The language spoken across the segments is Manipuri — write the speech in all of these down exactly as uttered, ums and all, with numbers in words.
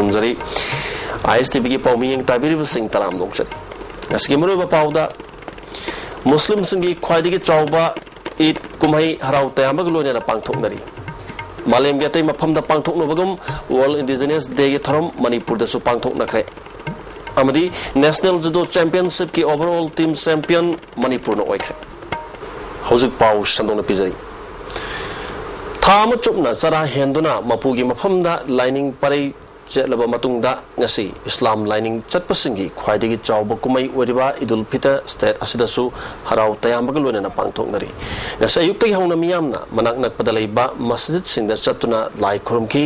ꯊꯝꯖꯔꯤ꯫ ꯑꯥꯏ ꯑꯦꯁ ꯇꯤ ꯚꯤꯒꯤ ꯄꯥꯎꯃꯤ ꯌꯦꯡ ꯇꯥꯕꯤꯔꯤꯕꯁꯤꯡ ꯇꯔꯥꯝꯅ ꯑꯣꯛꯆꯔꯤ꯫ ꯉꯁꯤꯒꯤ ꯃꯔꯨꯑꯣꯏꯕ ꯄꯥꯎꯗ, ꯃꯨꯁꯂꯤꯝꯁꯤꯡꯒꯤ ꯈ꯭ꯋꯥꯏꯗꯒꯤ ꯆꯥꯎꯕ ꯏꯗ ꯀꯨꯝꯍꯩ ꯍꯔꯥꯎ ꯇꯌꯥꯝꯕꯒ ꯂꯣꯏꯅꯅ ꯄꯥꯡꯊꯣꯛꯅꯔꯤ꯫ ꯃꯥꯂꯦꯝꯒꯤ ꯑꯇꯩ ꯃꯐꯝꯗ ꯄꯥꯡꯊꯣꯛꯅꯕꯒꯨꯝ World Indigenous Day ꯒꯤ ꯊꯧꯔꯝ ꯃꯅꯤꯄꯨꯔꯗꯁꯨ ꯄꯥꯡꯊꯣꯛꯅꯈ꯭ꯔꯦ꯫ ꯑꯃꯗꯤ National Judo Championship ꯀꯤ overall team champion ꯃꯅꯤꯄꯨꯔꯅ ꯑꯣꯏꯈ꯭ꯔꯦ꯫ ꯍꯧꯖꯤꯛ ꯄꯥꯎ ꯁꯟꯗꯣꯛꯅ ꯄꯤꯖꯔꯤ꯫ ꯊꯥ ꯑꯃ ꯆꯨꯞꯅ ꯆꯔꯥ ꯍꯦꯟꯗꯨꯅ ꯃꯄꯨꯒꯤ ꯃꯐꯝꯗ ꯂꯥꯏꯅꯤꯡ ꯄꯔꯩ ꯆꯦꯠꯂꯕ ꯃꯇꯨꯡꯗ, ꯉꯁꯤ ꯏꯁꯂꯥꯝ ꯂꯥꯏꯅꯤꯡ ꯆꯠꯄꯁꯤꯡꯒꯤ ꯈ꯭ꯋꯥꯏꯗꯒꯤ ꯆꯥꯎꯕ ꯀꯨꯝꯍꯩ ꯑꯣꯏꯔꯤꯕ ꯏꯗꯨꯜ ꯐꯤꯇꯔ ꯁ꯭ꯇꯦꯠ ꯑꯁꯤꯗꯁꯨ ꯍꯔꯥꯎ ꯇꯌꯥꯝꯕꯒ ꯂꯣꯏꯅꯅ ꯄꯥꯡꯊꯣꯛꯅꯔꯤ꯫ ꯉꯁꯤ ꯑꯌꯨꯛꯇꯒꯤ ꯍꯧꯅ ꯃꯤꯌꯥꯝꯅ ꯃꯅꯥꯛ ꯅꯛꯄꯗ ꯂꯩꯕ ꯃꯁꯖꯤꯗꯁꯤꯡꯗ ꯆꯠꯇꯨꯅ ꯂꯥꯏ ꯈꯨꯔꯨꯝꯈꯤ꯫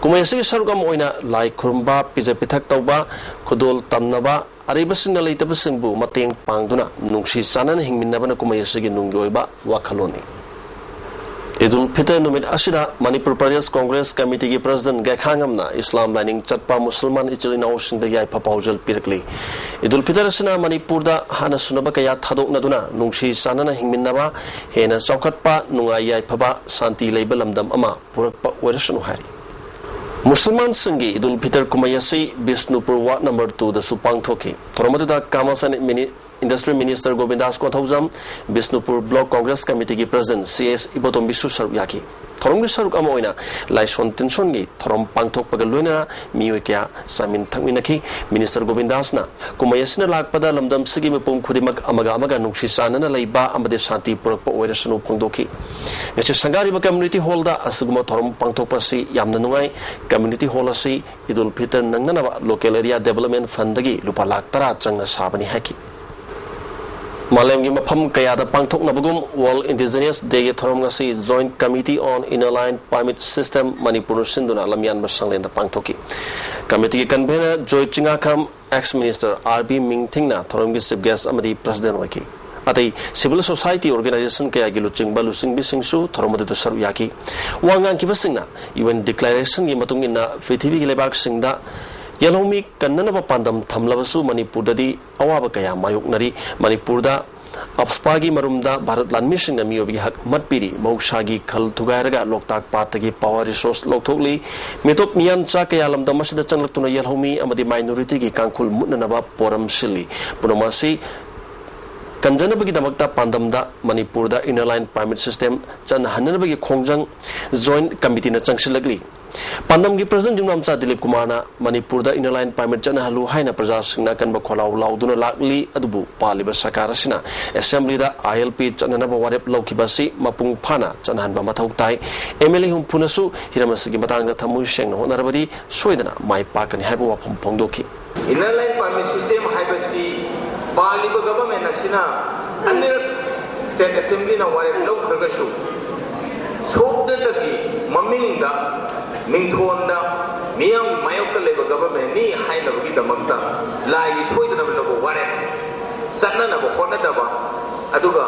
ꯀꯨꯝꯍꯩ ꯑꯁꯤꯒꯤ ꯁꯔꯨꯛ ꯑꯃ ꯑꯣꯏꯅ ꯂꯥꯏ ꯈꯨꯔꯨꯝꯕ, ꯄꯤꯖ ꯄꯤꯊꯛ ꯇꯧꯕ, ꯈꯨꯗꯣꯜ ꯇꯝꯅꯕ, ꯑꯔꯩꯕꯁꯤꯡꯅ ꯂꯩꯇꯕꯁꯤꯡꯕꯨ ꯃꯇꯦꯡ ꯄꯥꯡꯗꯨꯅ ꯅꯨꯡꯁꯤ ꯆꯥꯟꯅꯅ ꯍꯤꯡꯃꯤꯟꯅꯕꯅ ꯀꯨꯝꯍꯩ ꯑꯁꯤꯒꯤ ꯅꯨꯡꯒꯤ ꯑꯣꯏꯕ ꯋꯥꯈꯜꯂꯣꯟꯅꯤ꯫ ꯏꯗꯨꯜ ꯐꯤꯇꯔ ꯅꯨꯃꯤꯠ ꯑꯁꯤꯗ ꯃꯅꯤꯄꯨꯔ ꯄ꯭ꯔꯗꯦꯁ ꯀꯣꯡꯒ꯭ꯔꯦꯁ ꯀꯃꯤꯇꯤꯒꯤ ꯄ꯭ꯔꯁꯤꯗꯦꯟꯠ ꯒꯥꯏꯈꯥꯉꯝꯅ ꯏꯁꯂꯥꯝ ꯂꯥꯏꯅꯤꯡ ꯆꯠꯄ ꯃꯨꯁꯜꯃꯥꯟ ꯏꯆꯤꯜ ꯏꯅꯥꯎꯁꯤꯡꯗ ꯌꯥꯏꯐ ꯄꯥꯎꯖꯦꯜ ꯄꯤꯔꯛꯂꯤ꯫ ꯏꯗꯨꯜ ꯐꯤꯇꯔ ꯑꯁꯤꯅ ꯃꯅꯤꯄꯨꯔꯗ ꯍꯥꯟꯅ ꯁꯨꯅꯕ ꯀꯌꯥ ꯊꯥꯗꯣꯛꯅꯗꯨꯅ ꯅꯨꯡꯁꯤ ꯆꯥꯟꯅꯅ ꯍꯤꯡꯃꯤꯟꯅꯕ, ꯍꯦꯟꯅ ꯆꯥꯎꯈꯠꯄ, ꯅꯨꯡꯉꯥꯏ ꯌꯥꯏꯐꯕ, ꯁꯥꯟꯇꯤ ꯂꯩꯕ ꯂꯝꯗꯝ ꯑꯃ ꯄꯨꯔꯛꯄ ꯑꯣꯏꯔꯁꯅꯨ ꯍꯥꯏꯔꯤ꯫ ꯃꯨꯁꯜꯃꯥꯟꯁꯤꯡꯒꯤ ꯏꯗꯨꯜ ꯐꯤꯇꯔ ꯀꯨꯝꯍꯩ ꯑꯁꯤ ꯕꯤꯁꯅꯨꯄꯨꯔ ꯋꯥꯔꯗ ꯅꯝꯕꯔ ꯇꯨꯗꯁꯨ ꯄꯥꯡꯊꯣꯛꯈꯤ꯫ ꯊꯧꯔꯝ ꯑꯗꯨꯗ ꯀꯃꯔꯁ ꯑꯦꯟ ꯃꯤꯅꯤ-, industry minister Govindas Konthoujam, Bishnupur block Congress ꯀꯃꯤꯇꯤꯒꯤ ꯄ꯭ꯔꯁꯤꯗꯦꯟꯠ ꯁꯤ ꯑꯦꯁ ꯏꯕꯣꯇꯣꯝꯕꯤꯁꯨ ꯁꯔꯨꯛ ꯌꯥꯈꯤ꯫ ꯊꯧꯔꯝꯒꯤ ꯁꯔꯨꯛ ꯑꯃ ꯑꯣꯏꯅ ꯂꯥꯏꯁꯣꯟ ꯇꯤꯟꯁꯣꯟꯒꯤ ꯊꯧꯔꯝ ꯄꯥꯡꯊꯣꯛꯄꯒ ꯂꯣꯏꯅꯅ ꯃꯤꯑꯣꯏ ꯀꯌꯥ ꯆꯥꯃꯤꯟ ꯊꯛꯃꯤꯟꯅꯈꯤ꯫ ꯃꯤꯅꯤꯁꯇꯔ ꯒꯣꯕꯤꯟꯗꯥꯁꯅ ꯀꯨꯝꯍꯩ ꯑꯁꯤꯅ ꯂꯥꯛꯄꯗ ꯂꯝꯗꯝꯁꯤꯒꯤ ꯃꯤꯄꯨꯝ ꯈꯨꯗꯤꯡꯃꯛ ꯑꯃꯒ ꯑꯃꯒ ꯅꯨꯡꯁꯤ ꯆꯥꯟꯅꯅ ꯂꯩꯕ ꯑꯃꯗꯤ ꯁꯥꯟꯇꯤ ꯄꯨꯔꯛꯄ ꯑꯣꯏꯔꯁꯅꯨ ꯐꯣꯡꯗꯣꯛꯈꯤ꯫ ꯉꯁꯤ ꯁꯪꯒꯥꯔꯤꯕ ꯀꯝꯃ꯭ꯌꯨꯅꯤꯇꯤ ꯍꯣꯜꯗ ꯑꯁꯤꯒꯨꯝꯕ ꯊꯧꯔꯝ ꯄꯥꯡꯊꯣꯛꯄ ꯑꯁꯤ ꯌꯥꯝꯅ ꯅꯨꯡꯉꯥꯏ꯫ ꯀꯝꯃ꯭ꯌꯨꯅꯤꯇꯤ ꯍꯣꯜ ꯑꯁꯤ ꯏꯗꯨꯜ ꯐꯤꯇꯔ ꯅꯪꯅꯅꯕ ꯂꯣꯀꯦꯜ ꯑꯦꯔꯤꯌꯥ ꯗꯦꯕꯂꯞꯃꯦꯟꯠ ꯐꯟꯗꯒꯤ ꯂꯨꯄꯥ ꯂꯥꯈ ꯇꯔꯥ ꯆꯪꯅ ꯁꯥꯕꯅꯤ ꯍꯥꯏꯈꯤ꯫ ꯃꯥꯂꯦꯝꯒꯤ ꯃꯐꯝ ꯀꯌꯥꯗ ꯄꯥꯡꯊꯣꯛꯅꯕꯒꯨꯝ World Indigenous Day ꯒꯤ ꯊꯧꯔꯝ ꯉꯁꯤ Joint Committee on Inner Line Permit System ꯃꯅꯤꯄꯨꯔꯅ ꯁꯤꯟꯗꯨꯅ ꯂꯝꯌꯥꯟꯕ ꯁꯪꯂꯦꯟꯗ ꯄꯥꯡꯊꯣꯛꯈꯤ꯫ ꯀꯃꯤꯇꯤꯒꯤ convener Joy Chingakham, ex minister R B ꯃꯤꯡꯊꯤꯡꯅ ꯊꯧꯔꯝꯒꯤ ꯆꯤꯐ ꯒꯦꯁ ꯑꯃꯗꯤ ꯄ꯭ꯔꯁꯤꯗꯦꯟꯠ ꯑꯣꯏꯈꯤ꯫ ꯑꯇꯩ ꯁꯤꯚꯤꯜ ꯁꯣꯁꯥꯏꯇꯤ ꯑꯣꯔꯒꯅꯥꯏꯖꯦꯁꯟ ꯀꯌꯥꯒꯤ ꯂꯨꯆꯤꯡꯕ ꯂꯨꯆꯤꯡꯕꯤꯁꯤꯡꯁꯨ ꯊꯧꯔꯝ ꯑꯗꯨꯗ ꯁꯔꯨꯛ ꯌꯥꯈꯤ꯫ ꯋꯥ ꯉꯥꯡꯈꯤꯕꯁꯤꯡꯅ ꯌꯨ ꯑꯦꯟ ꯗꯤꯀ꯭ꯂꯥꯔꯦꯁꯟꯒꯤ ꯃꯇꯨꯡ ꯏꯟꯅ ꯄ꯭ꯔꯤꯊꯤꯕꯤꯒꯤ ꯂꯩꯕꯥꯛꯁꯤꯡꯗ ꯌꯦꯜꯍꯧꯃꯤ ꯀꯟꯅꯅꯕ ꯄꯥꯟꯗꯝ ꯊꯝꯂꯕꯁꯨ ꯃꯅꯤꯄꯨꯔꯗꯗꯤ ꯑꯋꯥꯕ ꯀꯌꯥ ꯃꯥꯌꯣꯛꯅꯔꯤ꯫ ꯃꯅꯤꯄꯨꯔꯗ ꯑꯞꯁꯄꯥꯒꯤ ꯃꯔꯨꯝꯗ ꯚꯥꯔꯠ ꯂꯥꯟꯃꯤꯁꯤꯡꯅ ꯃꯤꯑꯣꯏꯕꯒꯤ ꯍꯛ ꯃꯠ ꯄꯤꯔꯤ꯫ ꯃꯍꯧꯁꯥꯒꯤ ꯈꯜ ꯊꯨꯒꯥꯏꯔꯒ ꯂꯣꯛꯇꯥꯛ ꯄꯥꯠꯇꯒꯤ power resource ꯂꯧꯊꯣꯛꯂꯤ꯫ ꯃꯤꯇꯣꯞ ꯃꯤꯌꯥꯟꯆꯥ ꯀꯌꯥ ꯂꯝꯗꯝ ꯑꯁꯤꯗ ꯆꯪꯂꯛꯇꯨꯅ ꯌꯦꯜꯍꯧꯃꯤ ꯑꯃꯗꯤ minorityꯒꯤ ꯀꯥꯡꯈꯨꯜ ꯃꯨꯠꯅꯅꯕ ꯄꯣꯔꯝ ꯁꯤꯜꯂꯤ꯫ ꯄꯨꯝꯅꯃꯛ ꯑꯁꯤ ꯀꯟꯖꯅꯕꯒꯤꯗꯃꯛꯇ ꯄꯥꯟꯗꯝꯗ ꯃꯅꯤꯄꯨꯔꯗ Inner Line Permit System ꯆꯠꯅꯍꯟꯅꯅꯕꯒꯤ ꯈꯣꯡꯖꯪ Joint Committeeꯅ ꯆꯪꯁꯤꯜꯂꯛꯂꯤ꯫ ꯄꯥꯟꯗꯝꯒꯤ President ꯌꯨꯝꯅꯥꯝꯆꯥ ꯗꯤꯂꯤꯞ ꯀꯨꯃꯥꯔꯅ ꯃꯅꯤꯄꯨꯔꯗ Inner Line Permit ꯆꯠꯅꯍꯜꯂꯨ ꯍꯥꯏꯅ ꯄ꯭ꯔꯖꯥꯁꯤꯡꯅ ꯑꯀꯟꯕ ꯈꯣꯜꯂꯥꯎ ꯂꯥꯎꯗꯨꯅ ꯂꯥꯛꯂꯤ꯫ ꯑꯗꯨꯕꯨ ꯄꯥꯜꯂꯤꯕ ꯁꯔꯀꯥꯔ ꯑꯁꯤꯅ Assemblyꯗ ILP ꯆꯠꯅꯅꯕ ꯋꯥꯔꯦꯞ ꯂꯧꯈꯤꯕ ꯑꯁꯤ ꯃꯄꯨꯡ ꯐꯥꯅ ꯆꯠꯅꯍꯟꯕ ꯃꯊꯧ ꯇꯥꯏ꯫ MLA ꯍꯨꯝꯐꯨꯅꯁꯨ ꯍꯤꯔꯝ ꯑꯁꯤꯒꯤ ꯃꯇꯥꯡꯗ ꯊꯃꯣꯏ ꯁꯦꯡꯅ ꯍꯣꯠꯅꯔꯕꯗꯤ ꯁꯣꯏꯗꯅ ꯃꯥꯏ ꯄꯥꯛꯀꯅꯤ ꯍꯥꯏꯕ ꯋꯥꯐꯝ ꯐꯣꯡꯗꯣꯛꯈꯤ꯫ Inner Line Permit System ꯍꯥꯏꯕꯁꯤ ꯄꯥꯜꯂꯤꯕ government ꯑꯁꯤꯅ ꯑꯅꯤꯔꯛ State Assemblyꯅ ꯋꯥꯔꯦꯞ ꯂꯧꯈ꯭ꯔꯒꯁꯨ, ꯁꯣꯛꯅꯇꯒꯤ ꯃꯃꯤꯡꯗ, ꯃꯤꯡꯊꯣꯟꯗ, ꯃꯤꯌꯥꯝꯒꯤ ꯃꯥꯌꯣꯛꯇ ꯂꯩꯕ governmentꯅꯤ ꯍꯥꯏꯅꯕꯒꯤꯗꯃꯛꯇ ꯂꯥꯏꯒꯤ ꯁꯣꯏꯗꯅꯕ ꯂꯧꯕ ꯋꯥꯔꯦꯞ ꯆꯠꯅꯅꯕ ꯍꯣꯠꯅꯗꯕ, ꯑꯗꯨꯒ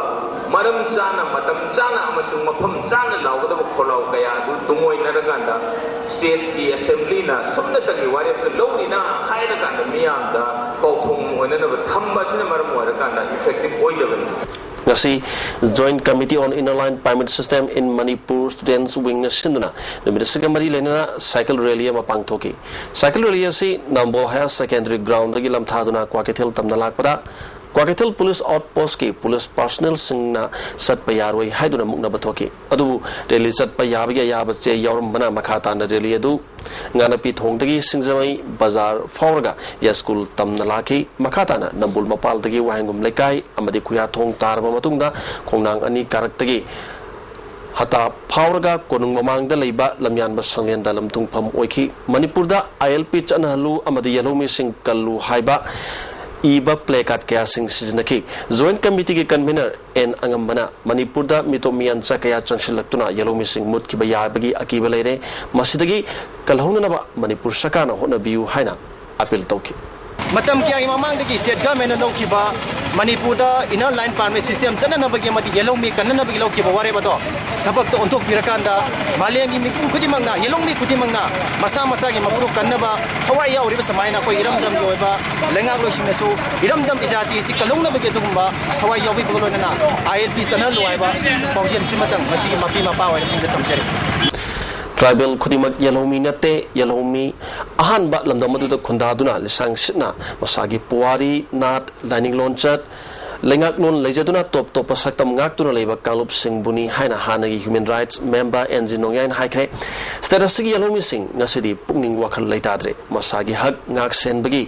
ꯃꯔꯝ ꯆꯥꯅ, ꯃꯇꯝ ꯆꯥꯅ ꯑꯃꯁꯨꯡ ꯃꯐꯝ ꯆꯥꯅ ꯂꯥꯎꯒꯗꯕ ꯈꯣꯜꯂꯥꯎ ꯀꯌꯥ ꯑꯗꯨ ꯇꯨꯡꯑꯣꯏꯅꯔꯀꯥꯟꯗ Stateꯀꯤ Assemblyꯅ ꯁꯨꯞꯅꯇꯒꯤ ꯋꯥꯔꯦꯞꯇ ꯂꯧꯔꯤꯅ ꯍꯥꯏꯔꯀꯥꯟꯗ ꯃꯤꯌꯥꯝꯗ ꯄꯥꯎꯊꯣꯡ ꯑꯣꯏꯅꯅꯕ ꯊꯝꯕ ꯑꯁꯤꯅ ꯃꯔꯝ ꯑꯣꯏꯔꯀꯥꯟꯗ effective ꯑꯣꯏꯗꯕꯅꯤ꯫ ꯉꯁꯤ Joint Committee on Inner Line Permit System in Manipur Students Wingꯅ ꯁꯤꯟꯗꯨꯅ ꯅꯨꯃꯤꯠ ꯑꯁꯤꯒ ꯃꯔꯤ ꯂꯩꯅꯅ cycle rally ꯑꯃ ꯄꯥꯡꯊꯣꯛꯈꯤ꯫ Cycle rally ꯑꯁꯤ ꯅꯝꯕꯣꯜ Higher Secondary Groundꯗꯒꯤ ꯂꯝꯊꯥꯗꯨꯅ ꯀ꯭ꯋꯥꯀꯩꯊꯦꯜ ꯇꯝꯅ ꯂꯥꯛꯄꯗ ꯀ꯭ꯋꯥꯀꯩꯊꯦꯜ Police Outpostꯀꯤ police personnelꯁꯤꯡꯅ ꯆꯠꯄ ꯌꯥꯔꯣꯏ ꯍꯥꯏꯗꯨꯅ ꯃꯨꯛꯅꯕ ꯊꯣꯛꯈꯤ꯫ ꯑꯗꯨꯕꯨ rally ꯆꯠꯄ ꯌꯥꯕꯒꯤ ꯑꯌꯥꯕ ꯆꯦ ꯌꯥꯎꯔꯝꯕꯅ ꯃꯈꯥ ꯇꯥꯅ rally ꯑꯗꯨ ꯉꯥꯅꯄꯤ ꯊꯣꯡꯗꯒꯤ ꯁꯤꯡꯖꯃꯩ ꯕꯖꯥꯔ ꯐꯥꯎꯔꯒ ꯌꯥꯏꯁ꯭ꯀꯨꯜ ꯇꯝꯅ ꯂꯥꯛꯈꯤ꯫ ꯃꯈꯥ ꯇꯥꯅ ꯅꯝꯕꯨꯜ ꯃꯄꯥꯜꯗꯒꯤ ꯋꯥꯍꯦꯡꯕꯝ ꯂꯩꯀꯥꯏ ꯑꯃꯗꯤ ꯈꯨꯌꯥꯊꯣꯡ ꯇꯥꯔꯕ ꯃꯇꯨꯡꯗ ꯈꯣꯡꯅꯥꯡ ꯑꯅꯤ ꯀꯥꯔꯛꯇꯒꯤ ꯍꯇꯥ ꯐꯥꯎꯔꯒ ꯀꯣꯅꯨꯡ ꯃꯃꯥꯡꯗ ꯂꯩꯕ ꯂꯝꯌꯥꯟꯕ ꯁꯪꯂꯦꯟꯗ ꯂꯝꯊꯨꯡꯐꯝ ꯑꯣꯏꯈꯤ꯫ ꯃꯅꯤꯄꯨꯔꯗ ILP ꯆꯠꯅꯍꯜꯂꯨ ꯑꯃꯗꯤ ꯌꯦꯜꯍꯧꯃꯤꯁꯤꯡ ꯀꯜꯂꯨ ꯍꯥꯏꯕ ꯏꯕ placard ꯀꯌꯥꯁꯤꯡ ꯁꯤꯖꯤꯟꯅꯈꯤ꯫ Joint Committeeꯒꯤ convener ꯑꯦꯟ ꯑꯉꯝꯕꯅ ꯃꯅꯤꯄꯨꯔꯗ ꯃꯤꯇꯣꯞ ꯃꯤꯌꯥꯟꯆꯥ ꯀꯌꯥ ꯆꯪꯁꯤꯜꯂꯛꯇꯨꯅ ꯌꯦꯜꯍꯧꯃꯤꯁꯤꯡ ꯃꯨꯠꯈꯤꯕ ꯌꯥꯕꯒꯤ ꯑꯀꯤꯕ ꯂꯩꯔꯦ, ꯃꯁꯤꯗꯒꯤ ꯀꯜꯍꯧꯅꯅꯕ ꯃꯅꯤꯄꯨꯔ ꯁꯔꯀꯥꯔꯅ ꯍꯣꯠꯅꯕꯤꯌꯨ ꯍꯥꯏꯅ appeal ꯇꯧꯈꯤ꯫ ꯃꯇꯝ ꯀꯌꯥꯒꯤ ꯃꯃꯥꯡꯗꯒꯤ state governmentꯅ ꯂꯧꯈꯤꯕ ꯃꯅꯤꯄꯨꯔꯗ inner line permit system ꯆꯠꯅꯅꯕꯒꯤ ꯑꯃꯗꯤ ꯌꯦꯜꯍꯧꯃꯤ ꯀꯟꯅꯅꯕꯒꯤ ꯂꯧꯈꯤꯕ ꯋꯥꯔꯦꯞ ꯑꯗꯣ ꯊꯕꯛꯇ ꯑꯣꯟꯊꯣꯛꯄꯤꯔꯀꯥꯟꯗ ꯃꯥꯂꯦꯝꯒꯤ ꯃꯤꯄꯨꯝ ꯈꯨꯗꯤꯡꯃꯛꯅ, ꯌꯦꯜꯍꯧꯃꯤ ꯈꯨꯗꯤꯡꯃꯛꯅ ꯃꯁꯥ ꯃꯁꯥꯒꯤ ꯃꯄꯨꯔꯣꯛ ꯀꯟꯅꯕ ꯊꯋꯥꯏ ꯌꯥꯎꯔꯤꯕ ꯁꯨꯃꯥꯏꯅ ꯑꯩꯈꯣꯏ ꯏꯔꯝꯗꯝꯒꯤ ꯑꯣꯏꯕ ꯂꯩꯉꯥꯛꯂꯣꯏꯁꯤꯡꯅꯁꯨ ꯏꯔꯝꯗꯝ ꯏꯖꯥꯇꯤ ꯑꯁꯤ ꯀꯜꯍꯧꯅꯕꯒꯤ ꯑꯗꯨꯒꯨꯝꯕ ꯊꯋꯥꯏ ꯌꯥꯎꯕꯤꯕꯒ ꯂꯣꯏꯅꯅ ILP ꯆꯠꯅꯍꯜꯂꯨ ꯍꯥꯏꯕ ꯄꯥꯎꯖꯦꯜ ꯑꯁꯤꯃꯇꯪ ꯉꯁꯤꯒꯤ ꯃꯄꯤ ꯃꯄꯥ ꯑꯣꯏꯅ ꯊꯝꯖꯔꯤ꯫ Tribal ꯈꯨꯗꯤꯡꯃꯛ ꯌꯦꯜꯍꯧꯃꯤ ꯅꯠꯇꯦ꯫ ꯌꯦꯜꯍꯧꯃꯤ ꯑꯍꯥꯟꯕ ꯂꯝꯗꯝ ꯑꯗꯨꯗ ꯈꯨꯟꯗꯥꯗꯨꯅ ꯂꯤꯁꯥꯡ ꯁꯤꯠꯅ ꯃꯁꯥꯒꯤ ꯄꯨꯋꯥꯔꯤ, ꯅꯥꯠ, ꯂꯥꯏꯅꯤꯡ ꯂꯣꯟꯆꯠ, ꯂꯩꯉꯥꯛꯂꯣꯟ ꯂꯩꯖꯗꯨꯅ ꯇꯣꯞ ꯇꯣꯞꯄ ꯁꯛꯇꯝ ꯉꯥꯛꯇꯨꯅ ꯂꯩꯕ ꯀꯥꯡꯂꯨꯞꯁꯤꯡꯕꯨꯅꯤ ꯍꯥꯏꯅ ꯍꯥꯟꯅꯒꯤ human rights member N G ꯅꯣꯡꯌꯥꯏꯅ ꯍꯥꯏꯈ꯭ꯔꯦ꯫ State ꯑꯁꯤꯒꯤ ꯌꯦꯜꯍꯧꯃꯤꯁꯤꯡ ꯉꯁꯤꯗꯤ ꯄꯨꯛꯅꯤꯡ ꯋꯥꯈꯜ ꯂꯩꯇꯥꯗ꯭ꯔꯦ꯫ ꯃꯁꯥꯒꯤ ꯍꯛ ꯉꯥꯛ ꯁꯦꯟꯕꯒꯤ,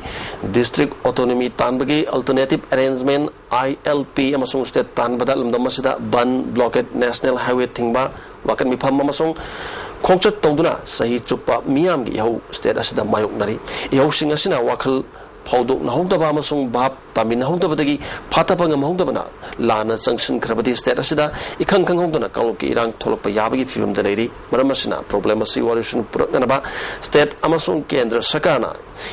district autonomy ꯇꯥꯟꯕꯒꯤ alternative arrangement, ILP ꯑꯃꯁꯨꯡ state ꯇꯥꯟꯕꯗ ꯂꯝꯗꯝ ꯑꯁꯤꯗ ꯕꯟ, blockade, national highway ꯊꯤꯡꯕ, ꯋꯥꯀꯠ ꯃꯤꯐꯝ ꯑꯃꯁꯨꯡ ꯈꯣꯡꯆꯠ ꯇꯧꯗꯨꯅ ꯆꯍꯤ ꯆꯨꯞꯄ ꯃꯤꯌꯥꯝꯒꯤ ꯏꯍꯧ state ꯑꯁꯤꯗ ꯃꯥꯌꯣꯛꯅꯔꯤ꯫ ꯏꯍꯧꯁꯤꯡ ꯑꯁꯤꯅ ꯋꯥꯈꯜ ꯐꯥꯎꯗꯣꯛꯅꯍꯧꯗꯕ ꯑꯃꯁꯨꯡ ꯚꯥꯞ ꯇꯥꯃꯤꯟꯅꯍꯧꯗꯕꯗꯒꯤ ꯐꯥꯊꯕ ꯉꯝꯍꯧꯗꯕꯅ ꯂꯥꯟꯅ ꯆꯪꯁꯤꯟꯈ꯭ꯔꯕꯗꯤ state ꯑꯁꯤꯗ ꯏꯈꯪ ꯈꯪꯍꯧꯗꯅ ꯀꯥꯡꯂꯨꯞꯀꯤ ꯏꯔꯥꯡ ꯊꯣꯛꯂꯛꯄ ꯌꯥꯕꯒꯤ ꯐꯤꯕꯝꯗ ꯂꯩꯔꯤ꯫ ꯃꯔꯝ ꯑꯁꯤꯅ problem ꯑꯁꯤ ꯋꯥꯔꯣꯏꯁꯤꯟ ꯄꯨꯔꯛꯅꯅꯕ state ꯑꯃꯁꯨꯡ ꯀꯦꯟꯗ꯭ꯔ ꯁꯔꯀꯥꯔꯅ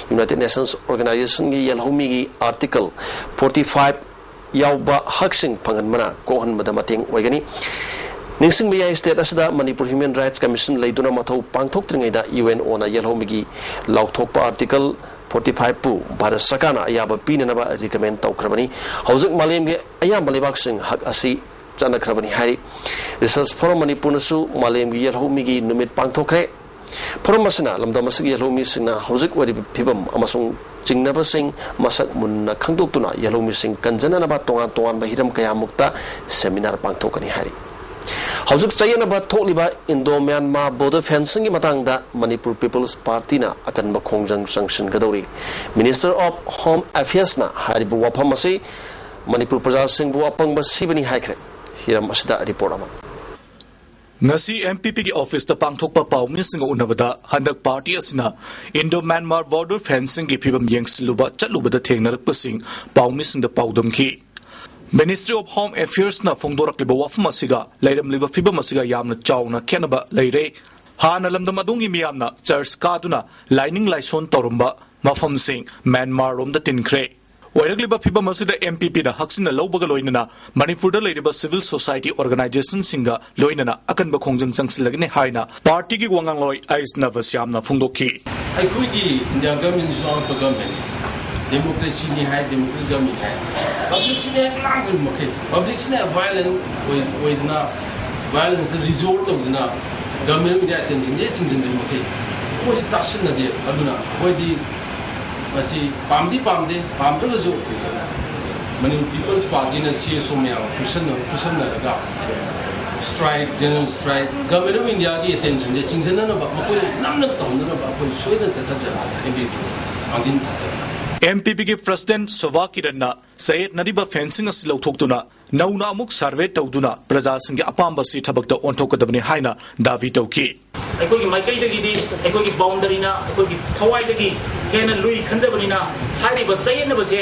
United Nations Organizationꯒꯤ ꯌꯦꯜꯍꯧꯃꯤꯒꯤ Article forty five ꯌꯥꯎꯕ ꯍꯛꯁꯤꯡ ꯐꯪꯍꯟꯕꯅ ꯀꯣꯛꯍꯟꯕꯗ ꯃꯇꯦꯡ ꯑꯣꯏꯒꯅꯤ꯫ ꯅꯤꯡꯁꯤꯡꯕ ꯌꯥꯏ, state ꯑꯁꯤꯗ ꯃꯅꯤꯄꯨꯔ Human Rights Commission ꯂꯩꯗꯨꯅ ꯃꯊꯧ ꯄꯥꯡꯊꯣꯛꯇ꯭ꯔꯤꯉꯩꯗ UNOꯅ ꯌꯦꯜꯍꯧꯃꯤꯒꯤ ꯂꯥꯎꯊꯣꯛꯄ Article forty five ꯄꯨ ꯚꯥꯔꯠ ꯁꯔꯀꯥꯔꯅ ꯑꯌꯥꯕ ꯄꯤꯅꯅꯕ recommend ꯇꯧꯈ꯭ꯔꯕꯅꯤ꯫ ꯍꯧꯖꯤꯛ ꯃꯥꯂꯦꯝꯒꯤ ꯑꯌꯥꯝꯕ ꯂꯩꯕꯥꯛꯁꯤꯡ ꯍꯛ ꯑꯁꯤ ꯆꯠꯅꯈ꯭ꯔꯕꯅꯤ ꯍꯥꯏꯔꯤ꯫ Research Forum ꯃꯅꯤꯄꯨꯔꯅꯁꯨ ꯃꯥꯂꯦꯝꯒꯤ ꯌꯦꯜꯍꯧꯃꯤꯒꯤ ꯅꯨꯃꯤꯠ ꯄꯥꯡꯊꯣꯛꯈ꯭ꯔꯦ꯫ Forum ꯑꯁꯤꯅ ꯂꯝꯗꯝ ꯑꯁꯤꯒꯤ ꯌꯦꯜꯍꯧꯃꯤꯁꯤꯡꯅ ꯍꯧꯖꯤꯛ ꯑꯣꯏꯔꯤꯕ ꯐꯤꯕꯝ ꯑꯃꯁꯨꯡ ꯆꯤꯡꯅꯕꯁꯤꯡ ꯃꯁꯛ ꯃꯨꯟꯅ ꯈꯪꯗꯣꯛꯇꯨꯅ ꯌꯦꯜꯍꯧꯃꯤꯁꯤꯡ ꯀꯟꯖꯅꯅꯕ ꯇꯣꯉꯥꯟ ꯇꯣꯉꯥꯟꯕ ꯍꯤꯔꯝ ꯀꯌꯥꯃꯨꯛꯇ seminar ꯄꯥꯡꯊꯣꯛꯀꯅꯤ ꯍꯥꯏꯔꯤ꯫ ꯍꯧꯖꯤꯛ ꯆꯌꯦꯠꯅꯕ ꯊꯣꯛꯂꯤꯕ Indo Myanmar border fencingꯒꯤ ꯃꯇꯥꯡꯗ Manipur People's Partyꯅ ꯑꯀꯟꯕ ꯈꯣꯡꯖꯪ ꯆꯪꯁꯤꯟꯒꯗꯧꯔꯤ꯫ Minister of Home Affairsꯅ ꯍꯥꯏꯔꯤꯕ ꯋꯥꯐꯝ ꯑꯁꯤ ꯃꯅꯤꯄꯨꯔ ꯄ꯭ꯔꯖꯥꯁꯤꯡꯕꯨ ꯑꯄꯪꯕ ꯁꯤꯕꯅꯤ ꯍꯥꯏꯈ꯭ꯔꯦ꯫ ꯍꯤꯔꯝ ꯑꯁꯤꯗ report ꯑꯃ꯫ ꯉꯁꯤ MPPꯒꯤ officeꯇ ꯄꯥꯡꯊꯣꯛꯄ ꯄꯥꯎꯃꯤꯁꯤꯡꯒ ꯎꯅꯕꯗ ꯍꯟꯗꯛ party ꯑꯁꯤꯅ Indo Myanmar border fencingꯒꯤ ꯐꯤꯕꯝ ꯌꯦꯡꯁꯤꯜꯂꯨꯕ ꯆꯠꯂꯨꯕꯗ ꯊꯦꯡꯅꯔꯛꯄꯁꯤꯡ ꯄꯥꯎꯃꯤꯁꯤꯡꯗ ꯄꯥꯎꯗꯝꯈꯤ꯫ Ministry of Home Affairsꯅ ꯐꯣꯡꯗꯣꯔꯛꯂꯤꯕ ꯋꯥꯐꯝ ꯑꯁꯤꯒ ꯂꯩꯔꯝꯂꯤꯕ ꯐꯤꯕꯝ ꯑꯁꯤꯒ ꯌꯥꯝꯅ ꯆꯥꯎꯅ ꯈꯦꯠꯅꯕ ꯂꯩꯔꯦ꯫ ꯍꯥꯟꯅ ꯂꯝꯗꯝ ꯑꯗꯣꯝꯒꯤ ꯃꯤꯌꯥꯝꯅ church ꯀꯥꯗꯨꯅ ꯂꯥꯏꯅꯤꯡ ꯂꯥꯏꯁꯣꯟ ꯇꯧꯔꯝꯕ ꯃꯐꯝꯁꯤꯡ ꯃ꯭ꯌꯥꯟꯃꯥꯔꯔꯣꯝꯗ ꯇꯤꯟꯈ꯭ꯔꯦ꯫ ꯑꯣꯏꯔꯛꯂꯤꯕ ꯐꯤꯕꯝ ꯑꯁꯤꯗ ꯑꯦꯝ ꯄꯤ ꯄꯤꯅ ꯍꯛꯆꯤꯟꯅ ꯂꯧꯕꯒ ꯂꯣꯏꯅꯅ ꯃꯅꯤꯄꯨꯔꯗ ꯂꯩꯔꯤꯕ civil society organizationꯁꯤꯡꯒ ꯂꯣꯏꯅꯅ ꯑꯀꯟꯕ ꯈꯣꯡꯖꯪ ꯆꯪꯁꯤꯜꯂꯒꯅꯤ ꯍꯥꯏꯅ ꯄꯥꯔꯇꯤꯒꯤ ꯋꯥꯉꯥꯡꯂꯣꯏ ꯑꯩꯁ ꯅꯕꯁ꯭ꯌꯥꯝꯅ ꯐꯣꯡꯗꯣꯛꯈꯤ꯫ ꯑꯩꯈꯣꯏꯒꯤ ꯏꯟꯗꯤꯌꯥ ꯒꯃꯦꯟꯁꯤꯁꯨ ꯑꯉꯛꯄ ꯒꯃꯦꯟꯅꯤ꯫ ꯗꯦꯃꯣꯀ꯭ꯔꯦꯁꯤꯅꯤ ꯍꯥꯏ, ꯗꯦꯃꯣꯀ꯭ꯔꯦꯁꯤ ꯒꯃꯦꯟ ꯍꯥꯏ꯫ ꯄꯕ꯭ꯂꯤꯛꯁꯤꯅ ꯍꯦꯛ ꯂꯥꯡꯗ꯭ꯔꯤꯕ ꯃꯈꯩ, ꯄꯕ꯭ꯂꯤꯛꯁꯤꯅ ꯚꯥꯏꯑꯣꯂꯦꯟ ꯑꯣꯏ-, ꯑꯣꯏꯗꯅ, ꯚꯥꯏꯑꯣꯂꯦꯟꯁꯇ ꯔꯤꯖꯣꯔꯠ ꯇꯧꯗꯅ ꯒꯃꯦꯟ ꯑꯣꯐ ꯏꯟꯗꯤꯌꯥ ꯑꯦꯇꯦꯟꯁꯟꯁꯦ ꯆꯤꯡꯁꯤꯟꯗ꯭ꯔꯤꯕ ꯃꯈꯩ ꯃꯣꯏꯁꯤ ꯇꯥꯁꯤꯟꯅꯗꯦ꯫ ꯑꯗꯨꯅ ꯑꯩꯈꯣꯏꯗꯤ ꯃꯁꯤ ꯄꯥꯝꯗꯤ ꯄꯥꯝꯗꯦ, ꯄꯥꯝꯗ꯭ꯔꯒꯁꯨ ꯃꯅꯤꯄꯨꯔ ꯄꯤꯄꯜꯁ ꯄꯥꯔꯇꯤꯅ ꯁꯤ ꯑꯦꯁ ꯑꯣ ꯃꯌꯥꯝ ꯈꯨꯠꯁꯝꯅ-, ꯈꯨꯠꯁꯝꯅꯔꯒ strike, general strike, government of ꯏꯟꯗꯤꯌꯥꯒꯤ ꯑꯦꯇꯦꯟꯁꯟꯁꯦ ꯆꯤꯡꯁꯤꯟꯅꯅꯕ, ꯃꯈꯣꯏ ꯅꯝꯅ ꯇꯧꯅꯅꯕ ꯑꯩꯈꯣꯏ ꯁꯣꯏꯗꯅ ꯆꯠꯊꯖꯔꯛꯑꯅꯤ ꯑꯦꯝ ꯄꯤ ꯄꯤ ꯃꯥꯡꯖꯤꯟ ꯊꯥꯖꯔꯒ꯫ ꯑꯦꯝ ꯄꯤ ꯄꯤꯒꯤ ꯄ꯭ꯔꯁꯤꯗꯦꯟꯠ ꯁꯣꯚꯥ ꯀꯤꯔꯟꯅ ꯆꯌꯦꯠꯅꯔꯤꯕ ꯐꯦꯟꯁꯤꯡ ꯑꯁꯤ ꯂꯧꯊꯣꯛꯇꯨꯅ ꯅꯧꯅ ꯑꯃꯨꯛ ꯁꯔꯚꯦ ꯇꯧꯗꯨꯅ ꯄ꯭ꯔꯖꯥꯁꯤꯡꯒꯤ ꯑꯄꯥꯝꯕꯁꯤ ꯊꯕꯛꯇ ꯑꯣꯟꯊꯣꯛꯀꯗꯕꯅꯤ ꯍꯥꯏꯅ ꯗꯥꯕꯤ ꯇꯧꯈꯤ꯫ ꯑꯩꯈꯣꯏꯒꯤ ꯃꯥꯏꯀꯩꯗꯒꯤꯗꯤ ꯑꯩꯈꯣꯏꯒꯤ ꯕꯥꯎꯟꯗꯔꯤꯅ ꯑꯩꯈꯣꯏꯒꯤ ꯊꯋꯥꯏꯗꯒꯤ ꯍꯦꯟꯅ ꯂꯨꯏ ꯈꯟꯖꯕꯅꯤꯅ ꯍꯥꯏꯔꯤꯕ ꯆꯌꯦꯠꯅꯕꯁꯦ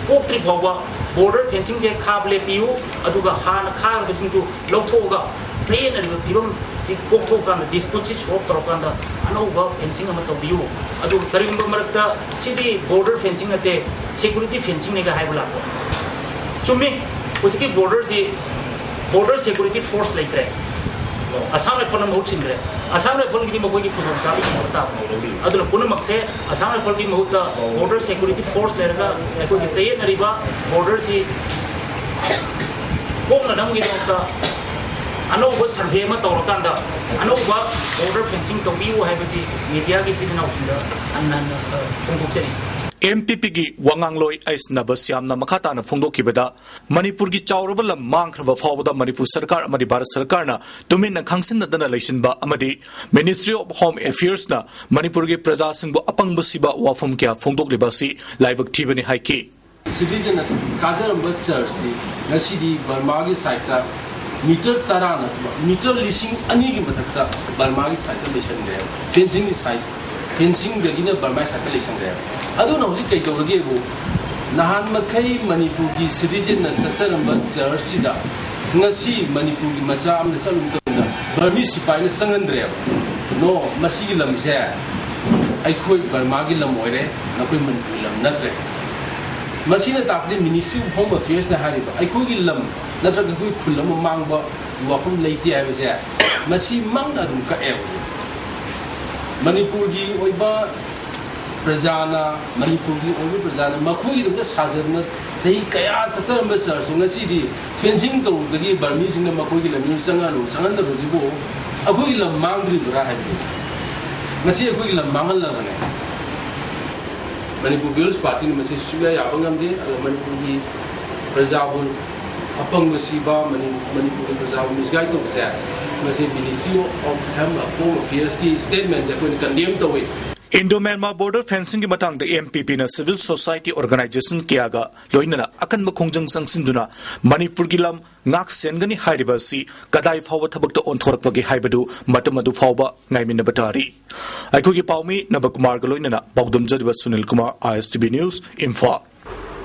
ꯀꯣꯛꯇ꯭ꯔꯤ ꯐꯥꯎꯕ ꯕꯣꯔꯗꯔ ꯐꯦꯟꯁꯤꯡꯁꯦ ꯈꯥꯕ ꯂꯦꯞꯄꯤꯌꯨ, ꯑꯗꯨꯒ ꯍꯥꯟꯅ ꯈꯥꯈ꯭ꯔꯕꯁꯤꯡꯗꯨ ꯂꯧꯊꯣꯛꯑꯒ ꯆꯌꯦꯠꯅꯔꯤꯕ ꯐꯤꯕꯝꯁꯤ ꯀꯣꯛꯊꯣꯛꯑꯀꯥꯟꯗ, ꯗꯤꯁꯄ꯭ꯌꯨꯠꯁꯤ ꯁꯣꯜꯕ ꯇꯧꯔꯀꯥꯟꯗ ꯑꯅꯧꯕ ꯐꯦꯟꯁꯤꯡ ꯑꯃ ꯇꯧꯕꯤꯌꯨ꯫ ꯑꯗꯨꯒ ꯀꯔꯤꯒꯨꯝꯕ ꯃꯔꯛꯇ ꯁꯤꯗꯤ ꯕꯣꯔꯗꯔ ꯐꯦꯟꯁꯤꯡ ꯅꯠꯇꯦ, ꯁꯦꯀ꯭ꯌꯨꯔꯤꯇꯤ ꯐꯦꯟꯁꯤꯡꯅꯤꯒ ꯍꯥꯏꯕ ꯂꯥꯛꯄ꯫ ꯆꯨꯝꯃꯤ, ꯍꯧꯖꯤꯛꯀꯤ ꯕꯣꯔꯗꯔꯁꯤ ꯕꯣꯔꯗꯔ ꯁꯦꯀ꯭ꯌꯨꯔꯤꯇꯤ ꯐꯣꯔꯁ ꯂꯩꯇ꯭ꯔꯦ, ꯑꯁꯥꯝ ꯔꯥꯏꯐꯜꯅ ꯃꯍꯨꯠ ꯁꯤꯟꯈ꯭ꯔꯦ꯫ ꯑꯁꯥꯝ ꯔꯥꯏꯐꯜꯒꯤꯗꯤ ꯃꯈꯣꯏꯒꯤ ꯈꯨꯗꯣꯡꯆꯥꯕ ꯐꯪꯕ ꯇꯥꯕꯅꯤ꯫ ꯑꯗꯨꯅ ꯄꯨꯝꯅꯃꯛꯁꯦ ꯑꯁꯥꯝ ꯔꯥꯏꯐꯜꯒꯤ ꯃꯍꯨꯠꯇ ꯕꯣꯔꯗꯔ ꯁꯦꯀ꯭ꯌꯨꯔꯤꯇꯤ ꯐꯣꯔꯁ ꯂꯩꯔꯒ ꯑꯩꯈꯣꯏꯒꯤ ꯆꯌꯦꯠꯅꯔꯤꯕ ꯕꯣꯔꯗꯔꯁꯤ ꯀꯣꯛꯅꯅꯕꯒꯤꯗꯃꯛꯇ ꯑꯅꯧꯕ ꯁꯔꯚꯦ ꯑꯃ ꯇꯧꯔꯀꯥꯟꯗ ꯑꯅꯧꯕ ꯕꯣꯔꯗꯔ ꯐꯦꯟꯁꯤꯡ ꯇꯧꯕꯤꯌꯨ ꯍꯥꯏꯕꯁꯤ ꯃꯤꯗꯤꯌꯥꯒꯤ ꯏꯆꯤꯜ ꯏꯅꯥꯎꯁꯤꯡꯗ ꯍꯟꯅ ꯍꯟꯅ, ꯑ, ꯐꯣꯡꯗꯣꯛꯆꯔꯤ꯫ ꯑꯦꯝ ꯄꯤ ꯄꯤꯒꯤ ꯋꯥꯉꯥꯡꯂꯣꯏ ꯑꯩꯁ ꯅꯕꯁ꯭ꯌꯥꯝꯅ ꯃꯈꯥ ꯇꯥꯅ ꯐꯣꯡꯗꯣꯛꯈꯤꯕꯗ, ꯃꯅꯤꯄꯨꯔꯒꯤ ꯆꯥꯎꯔꯕ ꯂꯝ ꯃꯥꯡꯈ꯭ꯔꯕ ꯐꯥꯎꯕꯗ ꯃꯅꯤꯄꯨꯔ ꯁꯔꯀꯥꯔ ꯑꯃꯗꯤ ꯚꯥꯔꯠ ꯁꯔꯀꯥꯔꯅ ꯇꯨꯃꯤꯟꯅ ꯈꯪꯁꯤꯟꯅꯗꯅ ꯂꯩꯁꯤꯟꯕ ꯑꯃꯗꯤ Ministry of Home Affairsꯅ ꯃꯅꯤꯄꯨꯔꯒꯤ ꯄ꯭ꯔꯖꯥꯁꯤꯡꯕꯨ ꯑꯄꯪꯕ ꯁꯤꯕ ꯋꯥꯐꯝ ꯀꯌꯥ ꯐꯣꯡꯗꯣꯛꯂꯤꯕ ꯑꯁꯤ ꯂꯥꯏꯕꯛ ꯊꯤꯕꯅꯤ ꯍꯥꯏꯈꯤ꯫ ꯁꯤꯇꯤꯖꯟꯅ ꯀꯥꯖꯔꯝꯕ ꯆꯔꯆꯁꯤ ꯉꯁꯤꯗꯤ ꯕꯔꯃꯥꯒꯤ ꯁꯥꯏꯠꯇ ꯃꯤꯇꯔ ꯇꯔꯥ ꯅꯠꯇꯕ ꯃꯤꯇꯔ ꯂꯤꯁꯤꯡ ꯑꯅꯤꯒꯤ ꯃꯊꯛꯇ ꯕꯔꯃꯥꯒꯤ ꯁꯥꯏꯠꯇ ꯂꯩꯁꯟꯈ꯭ꯔꯦ꯫ ꯐꯦꯟꯁꯤꯡꯒꯤ ꯁꯥꯏꯠ, ꯐꯦꯟꯁꯤꯡꯗꯒꯤꯅ ꯕꯔꯃꯥꯒꯤ ꯁꯥꯏꯠꯇ ꯂꯩꯁꯟꯈ꯭ꯔꯦ꯫ ꯑꯗꯨꯅ ꯍꯧꯖꯤꯛ ꯀꯩ ꯇꯧꯔꯒꯦꯕꯨ, ꯅꯍꯥꯟ ꯃꯈꯩ ꯃꯅꯤꯄꯨꯔꯒꯤ ꯁꯤꯇꯤꯖꯟꯅ ꯆꯠꯆꯔꯝꯕ ꯆꯔꯆꯁꯤꯗ ꯉꯁꯤ ꯃꯅꯤꯄꯨꯔꯒꯤ ꯃꯆꯥ ꯑꯃꯅ ꯆꯠꯂꯨꯕ ꯃꯇꯝꯗ ꯕꯔꯃꯤ ꯁꯤꯄꯥꯏꯅ ꯆꯪꯍꯟꯗ꯭ꯔꯦꯕ꯫ ꯅꯣ, ꯃꯁꯤꯒꯤ ꯂꯝꯁꯦ ꯑꯩꯈꯣꯏ ꯕꯔꯃꯥꯒꯤ ꯂꯝ ꯑꯣꯏꯔꯦ, ꯅꯈꯣꯏ ꯃꯅꯤꯄꯨꯔꯒꯤ ꯂꯝ ꯅꯠꯇ꯭ꯔꯦ꯫ ꯃꯁꯤꯅ ꯇꯥꯛꯄꯗꯤ Ministry of Home Affairsꯅ ꯍꯥꯏꯔꯤꯕ ꯑꯩꯈꯣꯏꯒꯤ ꯂꯝ ꯅꯠꯇ꯭ꯔꯒ ꯑꯩꯈꯣꯏ ꯈꯨꯜ ꯑꯃ ꯃꯥꯡꯕ ꯋꯥꯐꯝ ꯂꯩꯇꯦ ꯍꯥꯏꯕꯁꯦ ꯃꯁꯤꯃꯛꯅ ꯑꯗꯨꯝ ꯀꯛꯑꯦ ꯍꯧꯖꯤꯛ꯫ ꯃꯅꯤꯄꯨꯔꯒꯤ ꯑꯣꯏꯕ ꯄ꯭ꯔꯖꯥꯅ, ꯃꯅꯤꯄꯨꯔꯒꯤ ꯑꯣꯏꯕ ꯄ꯭ꯔꯖꯥꯅ ꯃꯈꯣꯏꯒꯤꯗꯃꯛꯇ ꯁꯥꯖꯗꯨꯅ ꯆꯍꯤ ꯀꯌꯥ ꯆꯠꯆꯔꯝꯕ ꯆꯔꯆꯇꯨ ꯉꯁꯤꯗꯤ fencing ꯇꯧꯔꯨꯕꯗꯒꯤ ꯕꯔꯃꯤꯁꯤꯡꯅ ꯃꯈꯣꯏꯒꯤ ꯂꯝꯗꯝꯗ ꯆꯪꯍꯜꯂꯨ ꯆꯪꯍꯟꯗꯕꯁꯤꯕꯨ ꯑꯩꯈꯣꯏꯒꯤ ꯂꯝ ꯃꯥꯡꯗ꯭ꯔꯤꯕ꯭ꯔꯥ ꯍꯥꯏꯕꯗꯨ, ꯃꯁꯤ ꯑꯩꯈꯣꯏꯒꯤ ꯂꯝ ꯃꯥꯡꯍꯜꯂꯕꯅꯦ꯫ ꯃꯅꯤꯄꯨꯔ People's Partyꯅ ꯃꯁꯤ ꯁꯨꯛꯌꯥ ꯌꯥꯕ ꯉꯝꯗꯦ꯫ ꯑꯗꯨꯒ ꯃꯅꯤꯄꯨꯔꯒꯤ ꯄ꯭ꯔꯖꯥꯕꯨ ꯑꯄꯪꯕ ꯁꯤꯕ, ꯃꯅꯤ-, ꯃꯅꯤꯄꯨꯔꯒꯤ ꯄ꯭ꯔꯖꯥꯕꯨ misguide ꯇꯧꯕꯁꯦ, ꯃꯁꯤ Ministry of Home, Home Affairsꯀꯤ statementꯁꯦ ꯑꯩꯈꯣꯏꯅ condemn ꯇꯧꯏ꯫ Indo Myanmar border fencingꯒꯤ ꯃꯇꯥꯡꯗ M P Pꯅ civil society organisation ꯀꯌꯥꯒ ꯂꯣꯏꯅꯅ ꯑꯀꯟꯕ ꯈꯣꯡꯖꯪ ꯆꯪꯁꯤꯟꯗꯨꯅ ꯃꯅꯤꯄꯨꯔꯒꯤ ꯂꯝ ꯉꯥꯛ ꯁꯦꯟꯒꯅꯤ ꯍꯥꯏꯔꯤꯕ ꯑꯁꯤ ꯀꯗꯥꯏ ꯐꯥꯎꯕ ꯊꯕꯛꯇ ꯑꯣꯟꯊꯣꯔꯛꯄꯒꯦ ꯍꯥꯏꯕꯗꯨ ꯃꯇꯝ ꯑꯗꯨ ꯐꯥꯎꯕ ꯉꯥꯏꯃꯤꯟꯅꯕ ꯇꯥꯔꯤ꯫ ꯑꯩꯈꯣꯏꯒꯤ ꯄꯥꯎꯃꯤ ꯅꯕꯀꯨꯃꯥꯔꯒ ꯂꯣꯏꯅꯅ ꯄꯥꯎꯗꯝꯖꯔꯤꯕ Sunil Kumar, I S T V News, Imphal.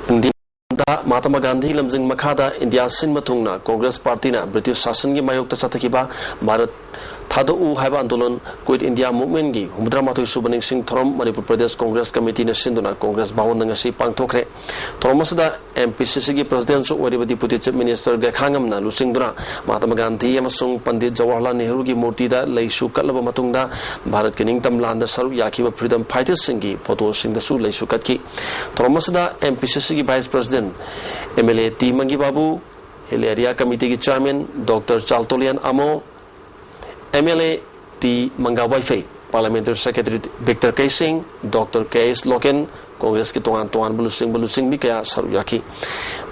ꯏꯟꯗꯤꯌꯥꯗ ꯃꯍꯥꯇꯃꯥ ꯒꯥꯟꯙꯤ ꯂꯝꯖꯤꯡ ꯃꯈꯥꯗ ꯏꯟꯗꯤꯌꯥ ꯁꯤꯟꯕ ꯊꯨꯡꯅ ꯀꯣꯡꯒ꯭ꯔꯦꯁ ꯄꯥꯔꯇꯤꯅ ꯕ꯭ꯔꯤꯇꯤꯁ ꯁꯥꯁꯟꯒꯤ ꯃꯥꯌꯣꯛꯇ ꯆꯠꯊꯈꯤꯕ ꯚꯥꯔꯠ ꯊꯥꯗꯣꯛꯎ ꯍꯥꯏꯕ ꯑꯟꯗꯣꯂꯟ, Quit India Movementꯀꯤ ꯍꯨꯝꯐꯨꯇꯔꯥ ꯃꯥꯊꯣꯏ ꯁꯨꯕ ꯅꯤꯡꯁꯤꯡ ꯊꯧꯔꯝ ꯃꯅꯤꯄꯨꯔ ꯄ꯭ꯔꯗꯦꯁ ꯀꯣꯡꯒ꯭ꯔꯦꯁ ꯀꯃꯤꯇꯤꯅ ꯁꯤꯟꯗꯨꯅ ꯀꯣꯡꯒ꯭ꯔꯦꯁ ꯚꯥꯋꯟꯗ ꯉꯁꯤ ꯄꯥꯡꯊꯣꯛꯈ꯭ꯔꯦ꯫ ꯊꯧꯔꯝ ꯑꯁꯤꯗ M P C Cꯒꯤ ꯄ꯭ꯔꯁꯤꯗꯦꯟꯁꯨ ꯑꯣꯏꯔꯤꯕ Deputy Chief Minister ꯒꯦꯈꯥꯉꯝꯅ ꯂꯨꯆꯤꯡꯗꯨꯅ ꯃꯍꯥꯇꯃꯥ ꯒꯥꯟꯙꯤ ꯑꯃꯁꯨꯡ ꯄꯟꯗꯤꯠ ꯖꯋꯥꯍꯔꯂꯥꯜ ꯅꯦꯍꯔꯨꯒꯤ ꯃꯨꯔꯇꯤꯗ ꯂꯩꯁꯨ ꯀꯠꯂꯕ ꯃꯇꯨꯡꯗ ꯚꯥꯔꯠꯀꯤ ꯅꯤꯡꯇꯝ ꯂꯥꯟꯗ ꯁꯔꯨꯛ ꯌꯥꯈꯤꯕ freedom fightersꯁꯤꯡꯒꯤ photoꯁꯤꯡꯗꯁꯨ ꯂꯩꯁꯨ ꯀꯠꯈꯤ꯫ ꯊꯧꯔꯝ ꯑꯁꯤꯗ M P C Cꯒꯤ Vice President, M L A T ꯃꯪꯒꯤ Babu, Hill Area Committeeꯒꯤ Chairman Doctor ꯆꯥꯜꯇꯣꯂꯤꯌꯥꯟ ꯑꯃꯣ, M L A T Manga Vaiphei, Parliamentary Secretary Victor Keishing, Doctor K S Loken, ꯀꯣꯡꯒ꯭ꯔꯦꯁꯀꯤ ꯇꯣꯉꯥꯟ ꯇꯣꯉꯥꯟꯕ ꯂꯨꯆꯤꯡꯕ ꯂꯨꯆꯤꯡꯕꯤ ꯀꯌꯥ ꯁꯔꯨꯛ ꯌꯥꯈꯤ꯫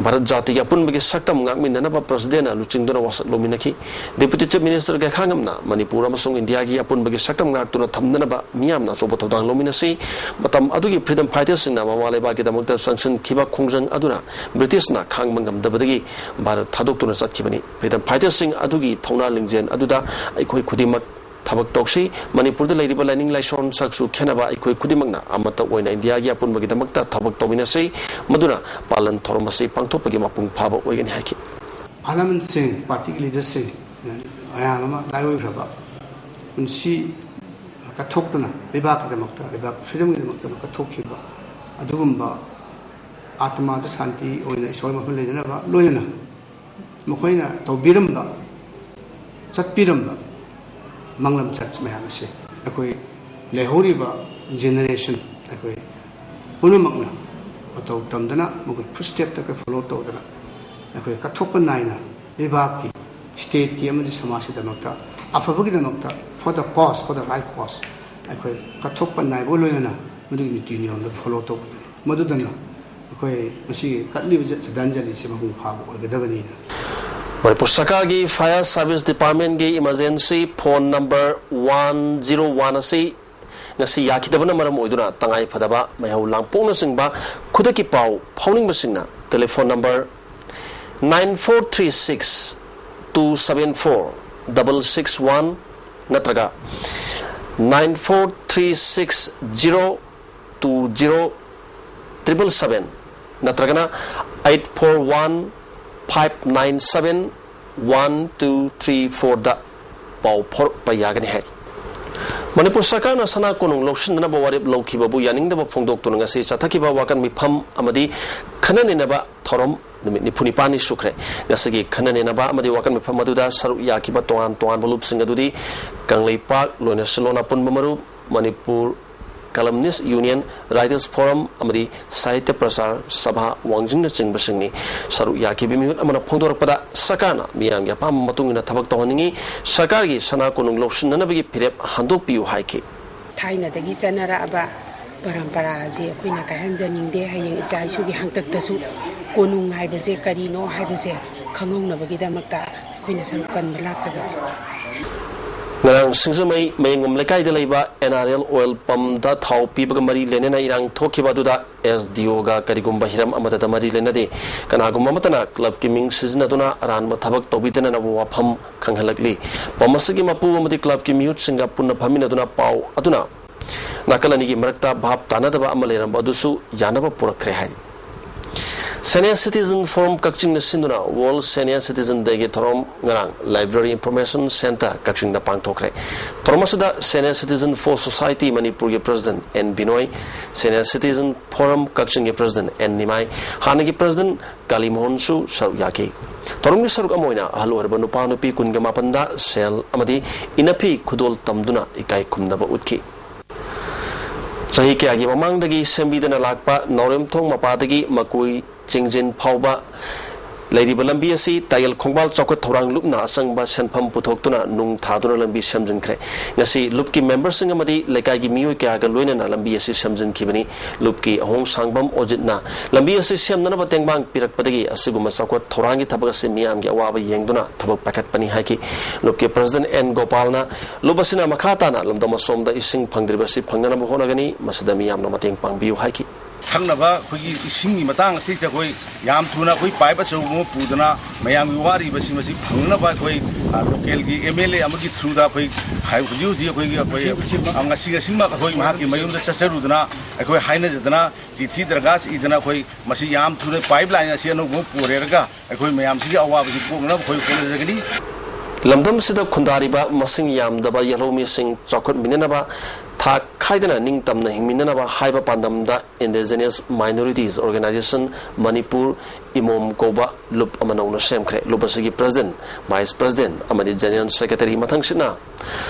ꯚꯥꯔꯠ ꯖꯥꯇꯤꯒꯤ ꯑꯄꯨꯟꯕꯒꯤ ꯁꯛꯇꯝ ꯉꯥꯛꯃꯤꯟꯅꯅꯕ ꯄ꯭ꯔꯁꯤꯗꯦꯟꯅ ꯂꯨꯆꯤꯡꯗꯨꯅ ꯋꯥꯁꯛ ꯂꯧꯃꯤꯟꯅꯈꯤ꯫ Deputy Chief Minister ꯒꯦꯈꯥꯉꯝꯅ ꯃꯅꯤꯄꯨꯔ ꯑꯃꯁꯨꯡ ꯏꯟꯗꯤꯌꯥꯒꯤ ꯑꯄꯨꯟꯕꯒꯤ ꯁꯛꯇꯝ ꯉꯥꯛꯇꯨꯅ ꯊꯝꯅꯅꯕ ꯃꯤꯌꯥꯝꯅ ꯑꯆꯧꯕ ꯊꯧꯗꯥꯡ ꯂꯧꯃꯤꯟꯅꯁꯤ꯫ ꯃꯇꯝ ꯑꯗꯨꯒꯤ freedom fightersꯁꯤꯡꯅ ꯃꯃꯥ ꯂꯩꯕꯥꯛꯀꯤꯗꯃꯛꯇ ꯆꯪꯁꯤꯟꯈꯤꯕ ꯈꯣꯡꯖꯪ ꯑꯗꯨꯅ ꯕ꯭ꯔꯤꯇꯤꯁꯅ ꯈꯥꯡꯕ ꯉꯝꯗꯕꯗꯒꯤ ꯚꯥꯔꯠ ꯊꯥꯗꯣꯛꯇꯨꯅ ꯆꯠꯈꯤꯕꯅꯤ꯫ Freedom fightersꯁꯤꯡ ꯑꯗꯨꯒꯤ ꯊꯧꯅꯥ ꯂꯤꯡꯖꯦꯜ ꯑꯗꯨꯗ ꯑꯩꯈꯣꯏ ꯈꯨꯗꯤꯡꯃꯛ ꯊꯕꯛ ꯇꯧꯁꯤ꯫ ꯃꯅꯤꯄꯨꯔꯗ ꯂꯩꯔꯤꯕ ꯂꯥꯏꯅꯤꯡ ꯂꯥꯏꯁꯣꯟ ꯁꯛꯁꯨ ꯈꯦꯠꯅꯕ ꯑꯩꯈꯣꯏ ꯈꯨꯗꯤꯡꯃꯛꯅ ꯑꯃꯠꯇ ꯑꯣꯏꯅ ꯏꯟꯗꯤꯌꯥꯒꯤ ꯑꯄꯨꯟꯕꯒꯤꯗꯃꯛꯇ ꯊꯕꯛ ꯇꯧꯃꯤꯟꯅꯁꯤ꯫ ꯃꯗꯨꯅ ꯄꯥꯂꯟ ꯊꯧꯔꯝ ꯑꯁꯤ ꯄꯥꯡꯊꯣꯛꯄꯒꯤ ꯃꯄꯨꯡ ꯐꯥꯕ ꯑꯣꯏꯒꯅꯤ ꯍꯥꯏꯈꯤ꯫ ꯑꯍꯜ ꯂꯃꯟꯁꯤꯡ, ꯄꯥꯔꯇꯤꯒꯤ ꯂꯤꯗꯔꯁꯤꯡ, ꯃꯌꯥꯝ ꯑꯃ ꯂꯥꯏꯑꯣꯏꯈ꯭ꯔꯕ ꯄꯨꯟꯁꯤ ꯀꯠꯊꯣꯛꯇꯨꯅ ꯂꯩꯕꯥꯛꯀꯤꯗꯃꯛꯇ, ꯂꯩꯕꯥꯛ ꯐ꯭ꯔꯤꯗꯝꯒꯤꯗꯃꯛꯇ ꯀꯠꯊꯣꯛꯈꯤꯕ ꯑꯗꯨꯒꯨꯝꯕ ꯑꯥꯇꯃꯥꯗ ꯁꯥꯟꯇꯤ ꯑꯣꯏꯅ ꯏꯁꯣꯔ ꯃꯐꯝ ꯂꯩꯅꯅꯕ ꯂꯣꯏꯅꯅ ꯃꯈꯣꯏꯅ ꯇꯧꯕꯤꯔꯝꯕ, ꯆꯠꯄꯤꯔꯝꯕ ꯃꯪꯂꯝ ꯆꯠ ꯃꯌꯥꯝ ꯑꯁꯦ ꯑꯩꯈꯣꯏ ꯂꯩꯍꯧꯔꯤꯕ ꯖꯦꯅꯦꯔꯦꯁꯟ ꯑꯩꯈꯣꯏ ꯄꯨꯝꯅꯃꯛꯅ ꯃꯇꯧ ꯇꯝꯗꯅ ꯃꯈꯣꯏ ꯐꯨꯠꯁ꯭ꯇꯦꯞꯇ ꯑꯩꯈꯣꯏ ꯐꯣꯂꯣ ꯇꯧꯗꯅ ꯑꯩꯈꯣꯏ ꯀꯠꯊꯣꯛꯄ ꯅꯥꯏꯅ ꯂꯩꯕꯥꯛꯀꯤ, ꯁ꯭ꯇꯦꯠꯀꯤ ꯑꯃꯗꯤ ꯁꯃꯥꯖꯀꯤꯗꯃꯛꯇ ꯑꯐꯕꯒꯤꯗꯃꯛꯇ, for the cause, for the right cause, ꯑꯩꯈꯣꯏ ꯀꯠꯊꯣꯛꯄ ꯅꯥꯏꯕꯒ ꯂꯣꯏꯅꯅ ꯃꯗꯨꯒꯤ ꯅꯤꯇꯤ ꯅꯤꯌꯣꯝꯗ ꯐꯣꯂꯣ ꯇꯧꯕꯗꯨꯅꯤ꯫ ꯃꯗꯨꯗꯅ ꯑꯩꯈꯣꯏ ꯃꯁꯤꯒꯤ ꯀꯠꯂꯤꯕ ꯁ꯭ꯔꯗꯥꯟꯖꯂꯤꯁꯤ ꯃꯄꯨꯡ ꯐꯥꯕ ꯑꯣꯏꯒꯗꯕꯅꯤꯅ꯫ ꯃꯅꯤꯄꯨꯔ ꯁꯔꯀꯥꯔꯒꯤ ꯐꯥꯌꯔ ꯁꯥꯔꯚꯤꯁ ꯗꯤꯄꯥꯔꯠꯃꯦꯟꯒꯤ emergency phone number one zero one ꯑꯁꯤ ꯉꯁꯤ ꯌꯥꯈꯤꯗꯕꯅ ꯃꯔꯝ ꯑꯣꯏꯗꯨꯅ ꯇꯉꯥꯏ ꯐꯗꯕ ꯃꯩꯍꯧ ꯂꯥꯡꯄꯣꯛꯅꯆꯤꯡꯕ ꯈꯨꯗꯛꯀꯤ ꯄꯥꯎ ꯐꯥꯎꯅꯤꯡꯕꯁꯤꯡꯅ telephone number nine four three six two seven four double six one ꯅꯠꯇ꯭ꯔꯒ nine four three six zero two zero triple seven ꯅꯠꯇ꯭ꯔꯒꯅ eight four one five nine seven one two three ꯐꯣꯔꯗ ꯄꯥꯎ ꯐꯥꯎꯔꯛꯄ ꯌꯥꯒꯅꯤ ꯍꯥꯏꯔꯤ꯫ ꯃꯅꯤꯄꯨꯔ ꯁꯔꯀꯥꯔꯅ ꯁꯅꯥ ꯀꯣꯅꯨꯡ ꯂꯧꯁꯤꯟꯅꯅꯕ ꯋꯥꯔꯦꯞ ꯂꯧꯈꯤꯕꯕꯨ ꯌꯥꯅꯤꯡꯗꯕ ꯐꯣꯡꯗꯣꯛꯇꯨꯅ ꯉꯁꯤ ꯆꯠꯊꯈꯤꯕ ꯋꯥꯀꯠ ꯃꯤꯐꯝ ꯑꯃꯗꯤ ꯈꯟꯅ ꯅꯩꯅꯕ ꯊꯧꯔꯝ ꯅꯨꯃꯤꯠ ꯅꯤꯐꯨ ꯅꯤꯄꯥꯟꯅꯤ ꯁꯨꯈ꯭ꯔꯦ꯫ ꯉꯁꯤꯒꯤ ꯈꯟꯅ ꯅꯩꯅꯕ ꯑꯃꯗꯤ ꯋꯥꯀꯠ ꯃꯤꯐꯝ ꯑꯗꯨꯗ ꯁꯔꯨꯛ ꯌꯥꯈꯤꯕ ꯇꯣꯉꯥꯟ ꯇꯣꯉꯥꯟꯕ ꯂꯨꯞꯁꯤꯡ ꯑꯗꯨꯗꯤ ꯀꯪꯂꯩꯄꯥꯛ ꯂꯣꯏꯅꯁꯤꯂꯣꯟ ꯑꯄꯨꯟꯕ ꯃꯔꯨꯞ, ꯃꯅꯤꯄꯨꯔ ꯀꯂꯝꯅꯤꯁ ꯌꯨꯅꯤꯌꯟ, ꯔꯥꯏꯇꯔꯁ ꯐꯣꯔꯝ ꯑꯃꯗꯤ ꯁꯥꯍꯤꯇ꯭ꯌ ꯄ꯭ꯔꯆꯥꯔ ꯁꯚꯥ ꯋꯥꯡꯖꯤꯡꯅꯆꯤꯡꯕꯁꯤꯡꯅꯤ꯫ ꯁꯔꯨꯛ ꯌꯥꯈꯤꯕ ꯃꯤꯍꯨꯠ ꯑꯃꯅ ꯐꯣꯡꯗꯣꯔꯛꯄꯗ ꯁꯔꯀꯥꯔꯅ ꯃꯤꯌꯥꯝꯒꯤ ꯑꯄꯥꯝꯕ ꯃꯇꯨꯡ ꯏꯟꯅ ꯊꯕꯛ ꯇꯧꯍꯟꯅꯤꯡꯏ, ꯁꯔꯀꯥꯔꯒꯤ ꯁꯅꯥ ꯀꯣꯅꯨꯡ ꯂꯧꯁꯤꯟꯅꯅꯕꯒꯤ ꯐꯤꯔꯦꯞ ꯍꯟꯗꯣꯛꯄꯤꯌꯨ ꯍꯥꯏꯈꯤ꯫ ꯊꯥꯏꯅꯗꯒꯤ ꯆꯠꯅꯔꯛꯑꯕ ꯄꯔꯝꯄꯔꯥ ꯑꯁꯤ ꯑꯩꯈꯣꯏꯅ ꯀꯥꯏꯍꯟꯖꯅꯤꯡꯗꯦ꯫ ꯍꯌꯦꯡ ꯏꯆꯥ ꯏꯁꯨꯒꯤ ꯍꯥꯛꯇꯛꯇꯁꯨ ꯀꯣꯅꯨꯡ ꯍꯥꯏꯕꯁꯦ ꯀꯔꯤꯅꯣ ꯍꯥꯏꯕꯁꯦ ꯈꯪꯍꯧꯅꯕꯒꯤꯗꯃꯛꯇ ꯑꯩꯈꯣꯏꯅ ꯁꯔꯨꯛ ꯀꯟꯕ ꯂꯥꯛꯆꯕꯅꯤ꯫ ꯉꯔꯥꯡ ꯁꯤꯡꯖꯃꯩ ꯃꯌꯦꯡꯕꯝ ꯂꯩꯀꯥꯏꯗ ꯂꯩꯕ ꯑꯦꯟ ꯑꯥꯔ ꯑꯦꯜ ꯑꯣꯏꯜ ꯄꯝꯗ ꯊꯥꯎ ꯄꯤꯕꯒ ꯃꯔꯤ ꯂꯩꯅꯅ ꯏꯔꯥꯡ ꯊꯣꯛꯈꯤꯕ ꯑꯗꯨꯗ ꯑꯦꯁ ꯗꯤ ꯑꯣꯒ ꯀꯔꯤꯒꯨꯝꯕ ꯍꯤꯔꯝ ꯑꯃꯠꯇꯗ ꯃꯔꯤ ꯂꯩꯅꯗꯦ꯫ ꯀꯅꯥꯒꯨꯝꯕ ꯑꯃꯠꯇꯅ ꯀ꯭ꯂꯕꯀꯤ ꯃꯤꯡ ꯁꯤꯖꯤꯟꯅꯗꯨꯅ ꯑꯔꯥꯟꯕ ꯊꯕꯛ ꯇꯧꯕꯤꯗꯅꯅꯕ ꯋꯥꯐꯝ ꯈꯪꯍꯜꯂꯛꯂꯤ꯫ ꯄꯝ ꯑꯁꯤꯒꯤ ꯃꯄꯨ ꯑꯃꯗꯤ ꯀ꯭ꯂꯕꯀꯤ ꯃꯤꯍꯨꯠꯁꯤꯡꯒ ꯄꯨꯟꯅ ꯐꯝꯃꯤꯟꯅꯗꯨꯅ ꯄꯥꯎ ꯑꯗꯨꯅ ꯅꯥꯀꯜ ꯑꯅꯤꯒꯤ ꯃꯔꯛꯇ ꯚꯥꯞ ꯇꯥꯅꯗꯕ ꯑꯃ ꯂꯩꯔꯝꯕ ꯑꯗꯨꯁꯨ ꯌꯥꯅꯕ ꯄꯨꯔꯛꯈ꯭ꯔꯦ ꯍꯥꯏꯔꯤ꯫ Senior Citizen Forum ꯀꯛꯆꯤꯡꯅ ꯁꯤꯟꯗꯨꯅ World Senior Citizen Dayꯒꯤ ꯊꯧꯔꯝ ꯉꯔꯥꯡ Library Information Centre ꯀꯛꯆꯤꯡꯗ ꯄꯥꯡꯊꯣꯛꯈ꯭ꯔꯦ꯫ ꯊꯧꯔꯝ ꯑꯁꯤꯗ Senior Citizen for Society ꯃꯅꯤꯄꯨꯔꯒꯤ President N Binoy, Senior Citizen Forum ꯀꯛꯆꯤꯡꯒꯤ President ꯑꯦꯟ ꯅꯤꯃꯥꯏ, ꯍꯥꯟꯅꯒꯤ President ꯀꯥꯂꯤꯃꯣꯍꯟꯁꯨ ꯁꯔꯨꯛ ꯌꯥꯈꯤ꯫ ꯊꯧꯔꯝꯒꯤ ꯁꯔꯨꯛ ꯑꯃ ꯑꯣꯏꯅ ꯑꯍꯜ ꯑꯣꯏꯔꯕ ꯅꯨꯄꯥ ꯅꯨꯄꯤ ꯀꯨꯟꯒ ꯃꯥꯄꯟꯗ ꯁꯦꯜ ꯑꯃꯗꯤ ꯏꯅꯐꯤ ꯈꯨꯗꯣꯜ ꯇꯝꯗꯨꯅ ꯏꯀꯥꯏ ꯈꯨꯝꯅꯕ ꯎꯠꯈꯤ꯫ ꯆꯍꯤ ꯀꯌꯥꯒꯤ ꯃꯃꯥꯡꯗꯒꯤ ꯁꯦꯝꯕꯤꯗꯅ ꯂꯥꯛꯄ ꯅꯥꯎꯔꯦꯝꯊꯣꯡ ꯃꯄꯥꯗꯒꯤ ꯃꯀꯣꯏ ꯆꯤꯡꯖꯤꯟ ꯐꯥꯎꯕ ꯂꯩꯔꯤꯕ ꯂꯝꯕꯤ ꯑꯁꯤ ꯇꯥꯌꯦꯜ ꯈꯣꯡꯕꯥꯜ ꯆꯥꯎꯈꯠ ꯊꯧꯔꯥꯡ ꯂꯨꯞꯅ ꯑꯆꯪꯕ ꯁꯦꯟꯐꯝ ꯄꯨꯊꯣꯛꯇꯨꯅ ꯅꯨꯡ ꯊꯥꯗꯨꯅ ꯂꯝꯕꯤ ꯁꯦꯝꯖꯤꯟꯈ꯭ꯔꯦ꯫ ꯉꯁꯤ ꯂꯨꯞꯀꯤ memberꯁꯤꯡ ꯑꯃꯗꯤ ꯂꯩꯀꯥꯏꯒꯤ ꯃꯤꯑꯣꯏ ꯀꯌꯥꯒ ꯂꯣꯏꯅꯅ ꯂꯝꯕꯤ ꯑꯁꯤ ꯁꯦꯝꯖꯤꯟꯈꯤꯕꯅꯤ꯫ ꯂꯨꯞꯀꯤ ꯑꯍꯣꯡ ꯁꯥꯡꯕꯝ ꯑꯣꯖꯤꯠꯅ ꯂꯝꯕꯤ ꯑꯁꯤ ꯁꯦꯝꯅꯅꯕ ꯇꯦꯡꯕꯥꯡ ꯄꯤꯔꯛꯄꯗꯒꯤ ꯑꯁꯤꯒꯨꯝꯕ ꯆꯥꯎꯈꯠ ꯊꯧꯔꯥꯡꯒꯤ ꯊꯕꯛ ꯑꯁꯤ ꯃꯤꯌꯥꯝꯒꯤ ꯑꯋꯥꯕ ꯌꯦꯡꯗꯨꯅ ꯊꯕꯛ ꯄꯥꯏꯈꯠꯄꯅꯤ ꯍꯥꯏꯈꯤ꯫ ꯂꯨꯞꯀꯤ President ꯑꯦꯟ ꯒꯣꯄꯥꯜꯅ ꯂꯨꯞ ꯑꯁꯤꯅ ꯃꯈꯥ ꯇꯥꯅ ꯂꯝꯗꯝ ꯑꯁꯣꯝꯗ ꯏꯁꯤꯡ ꯐꯪꯗ꯭ꯔꯤꯕꯁꯤ ꯐꯪꯅꯅꯕ ꯍꯣꯠꯅꯒꯅꯤ, ꯃꯁꯤꯗ ꯃꯤꯌꯥꯝꯅ ꯃꯇꯦꯡ ꯄꯥꯡꯕꯤꯌꯨ ꯍꯥꯏꯈꯤ꯫ ꯊꯛꯅꯕ ꯑꯩꯈꯣꯏꯒꯤ ꯏꯁꯤꯡꯒꯤ ꯃꯇꯥꯡ ꯑꯁꯤꯗ ꯑꯩꯈꯣꯏ ꯌꯥꯝ ꯊꯨꯅ ꯑꯩꯈꯣꯏ pipe ꯑꯆꯧꯕ ꯑꯃ ꯄꯨꯗꯅ ꯃꯌꯥꯝꯒꯤ ꯋꯥꯔꯤꯕꯁꯤꯡ ꯑꯁꯤ ꯐꯪꯅꯕ ꯑꯩꯈꯣꯏ, ꯑ, localꯒꯤ M L A ꯑꯃꯒꯤ throughꯗ ꯑꯩꯈꯣꯏ ꯍꯥꯏ-, ꯍꯧꯖꯤꯛ ꯍꯧꯖꯤꯛ ꯑꯩꯈꯣꯏꯒꯤ ꯑꯩꯈꯣꯏ, ꯉꯁꯤ, ꯉꯁꯤꯃꯛ꯫ ꯑ, ꯉꯁꯤ, ꯉꯁꯤꯃꯛ ꯑꯩꯈꯣꯏ ꯃꯍꯥꯛꯀꯤ ꯃꯌꯨꯝꯗ ꯆꯠꯆꯔꯨꯗꯅ ꯑꯩꯈꯣꯏ ꯍꯥꯏꯅꯖꯗꯅ ꯆꯤꯊꯤ ꯗꯔꯈꯥꯁ ꯏꯗꯅ ꯑꯩꯈꯣꯏ ꯃꯁꯤ ꯌꯥꯝ ꯊꯨꯅ pipeline ꯑꯁꯤ ꯑꯅꯧꯕ ꯑꯃ ꯄꯨꯔꯦꯔꯒ ꯑꯩꯈꯣꯏ ꯃꯌꯥꯝꯁꯤꯒꯤ ꯑꯋꯥꯕꯁꯤ ꯀꯣꯛꯅꯅꯕ ꯑꯩꯈꯣꯏ ꯍꯣꯠꯅꯖꯒꯅꯤ꯫ ꯂꯝꯗꯝꯁꯤꯗ ꯈꯨꯟꯗꯥꯔꯤꯕ ꯃꯁꯤꯡ ꯌꯥꯝꯗꯕ ꯌꯦꯜꯍꯧꯃꯤꯁꯤꯡ ꯆꯥꯎꯈꯠꯃꯤꯟꯅꯅꯕ, ꯊꯥꯛ ꯈꯥꯏꯗꯅ ꯅꯤꯡꯇꯝꯅ ꯍꯤꯡꯃꯤꯟꯅꯅꯕ ꯍꯥꯏꯕ ꯄꯥꯟꯗꯝꯗ Indigenous Minorities Organization ꯃꯅꯤꯄꯨꯔ, ꯏꯃꯣꯝ ꯀꯧꯕ ꯂꯨꯞ ꯑꯃ ꯅꯧꯅ ꯁꯦꯝꯈ꯭ꯔꯦ꯫ ꯂꯨꯞ ꯑꯁꯤꯒꯤ President, Vice President ꯑꯃꯗꯤ General Secretary ꯃꯊꯪꯁꯤꯠꯅ